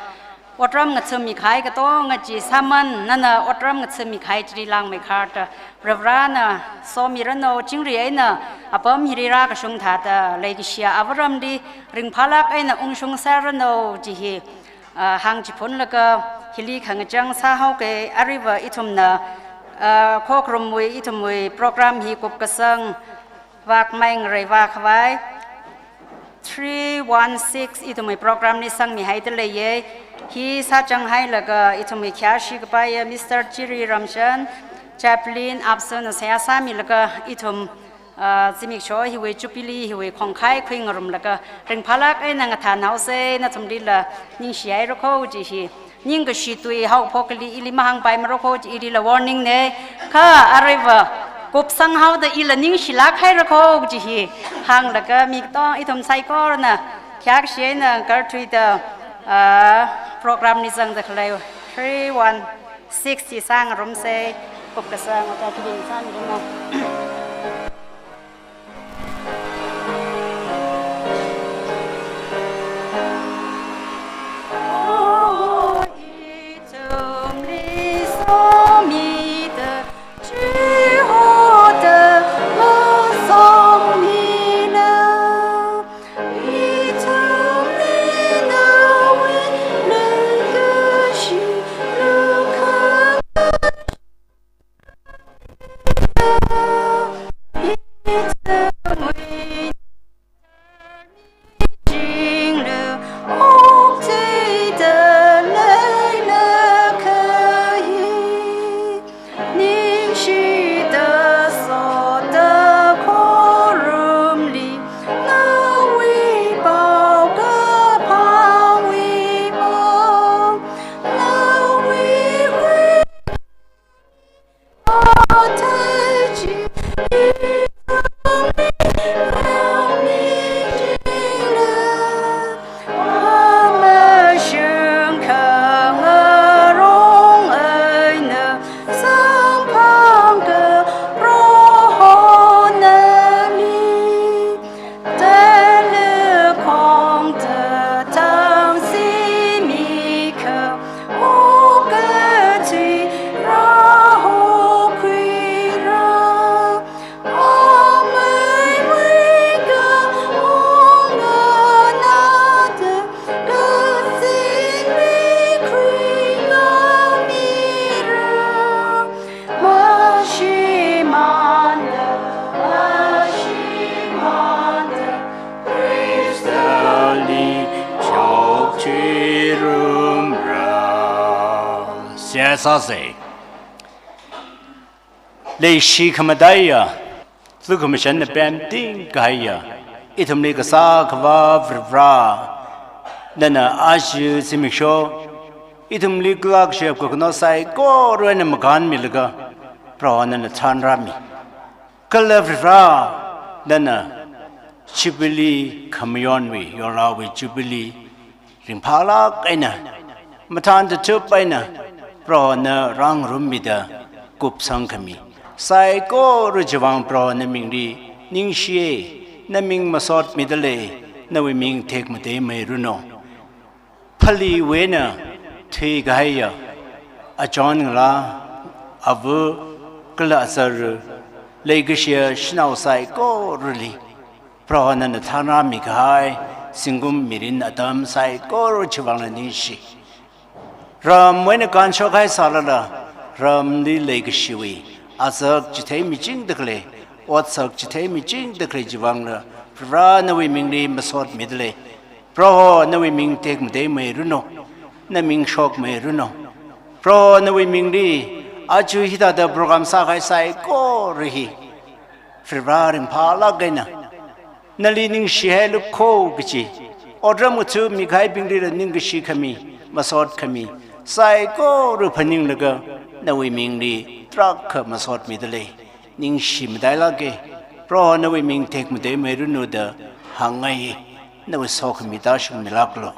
otram ngathāmi kahai katonga chi sāman, nana otram ngathāmi kahai chili langmeikharda, Varivarana somiranu, chingri eina apam hili rākashung thāda, leikashiya avaramli ringphālāk eina ungshung sāranu chi hi, ah, hāngchiphunlaga hili khangachang sāhaoga. Aruiva ithumna, ah, khokharumwui ithumwui program hi kupkasang, vākmei ngareiva khavai three one six ithumwui program li sangmihaida leiya. Hi sāchanghailaga ithumwui khayāshi kapaiya Mister Chiri Ramshan, Chaplain Apsun seihā sāmilaga ithum, ah, zimiksho hiwui Jubilee hiwui khongkhai khuingarumlaga ringphālāk eina ngathānhaosa, nathumlila ningshihairakho chi hi. Ningkashi tui haophokli ili mahāngpaimara kho chi ilila warning na. Kha aruiva kupsang haoda ila ningshilāk haira kho chi hi hānglaga mi katong ithum saikorana khayākashi eina ngarthuida, ah, program li zangda khalei three one six chi sāngarumsa, kupkasang ota kibing sāngarumna. Yes, I say. Leishi khamataiya, lukhamashanna pemting kahaiya, ithumli kasā akhava Varivara, nana aja zimiksho ithumli khalak shep kakhanao saikora eina makānmilaga, Proho nana thanrāmi. Kala Varivara, nana Jubilee khamayonwui, yorlāwui Jubilee ringphālāk eina, mathān tathup eina, Prohona rāngarummida kupsangkhami saikora chiwui vang Proho namingli ningshiya, naming masotmida lei, nawui ming tekmatei mairanu. Phaliwui eina thuikahaiya achon ngalā, ava kala azar, leikashiya shanao saikorali Proho nana thanrāmi kahai, zingkum mirin atam saikora chiwui vangla ningshi. Ramwui eina kānshokhai sālala, ramli leikashiwui azak chitheimichingda khalei, otsak chitheimichingda khalei chiwui vangla, Varivara nawui mingli masotmida lei. Proho nawui ming tekmatei mairanu, naming shokmairanu. Proho nawui mingli, aja hithāda program sākahai saikora hi, Varivara ringphālāk eina, nali ningshihailu kho kachi, otram ngathami kahaibinglila ningkashi khami, masot khami saikora phaninglaga, nawui mingli tarākha masotmida lei. Ningshi matailāka, Proho nawui ming tekmatei mairanu da hāngngai, nawui sokhami tāshungmilāklu.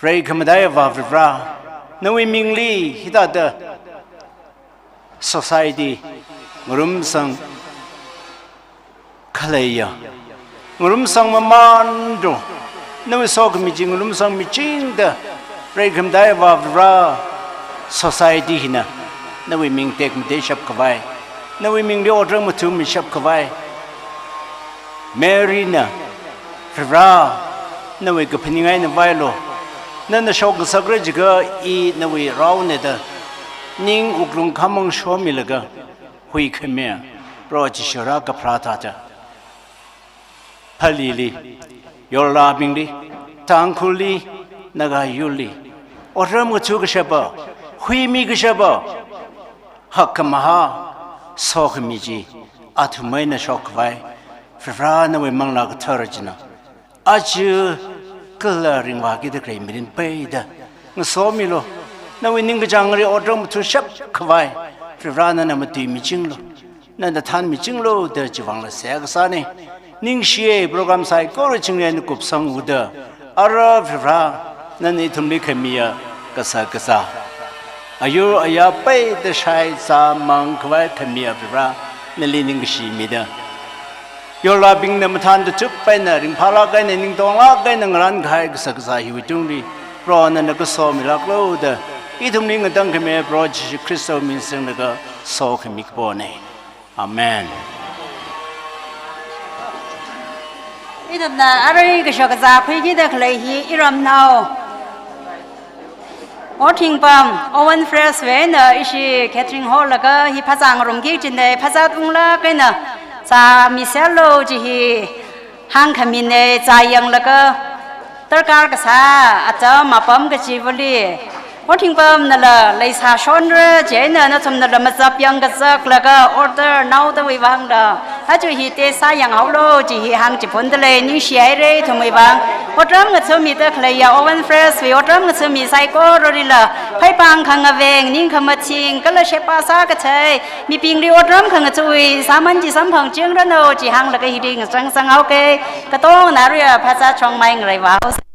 Rai khamataiya Varivara, nawui mingli hithāda society ngarumsang khaleiya, ngarumsang mamānda, nawui sokhami chi ngarumsangmichingda, rai khamataiya Varivara, society hina nawui ming tekmatei shapkhavai, nawui mingli otram ngathami shapkhavai, Mary na, Varivara, nawui kaphaning eina vālu. Nana shokngasakra jiakha i nawui raona da, ning wuklung khamang shomilaga, huikhamiya Proho Jishu rākapharā thāda, Phalili, yorlābingli, Tangkhulli, Naga yurli, otram ngatha kashapa, huimi kashapa, hakkhamahā sokhami chi athum eina shokkhavai, Varivara nawui Manglā Kathara china aja kala ringvākida khalei mirin peida ngasomilu. Nawui ningkachāngli otram ngatha shapkhavai, Varivara nana matuimichinglu, nana thanmichinglu da chiwui vangla seihā kasāna. Ningshiya, program saikora chingri eina kupsanghaoda, ara Varivara, nana ithumli khamiya kashak kazā, ayur ayā peida shaizāmang khavai khamiya Varivara, nali ningkashi mida, yorlābingna mathān tathup eina, ringphālāk eina, ningtonglāk eina ngarānkahai kashak kazā hiwui tungli, Proho nana kasomilāklu da, ithumli ngatangkhamiya Proho Jishu Khristawui ming singlaga sokhami kapona. Amen. Ithumna arui kashok kazā khuikida khalei hi iramnao Orthingpam, Owen Fresh wui eina ishi catering hall laga hi phazā ngarumki kajina, phazā unglāk eina zāmiserlu chi hi hāngkhamina, zāyanglaga darkar kasā atam apam kachivali, Orthingpamnala leisāshonra, chieina nathumnala mazap yangkazaklaga order naodawui vangla, aja hi test sāyanghaolu chi hi hāngchiphunda lei, ningshihaira ithumwui vang. Otram ngathamida khaleiya Owen Fresh wui otram ngathami saikoralila, phaipāng khangaveng, ningkhamathing, kala sheba sākathei, mibingli otram khangatha̱wui sāman chi samphangchingranu chi hānglaga hili ngachang sanghaoka. Katongna aruiya phazā chongmei ngareivāhaosa.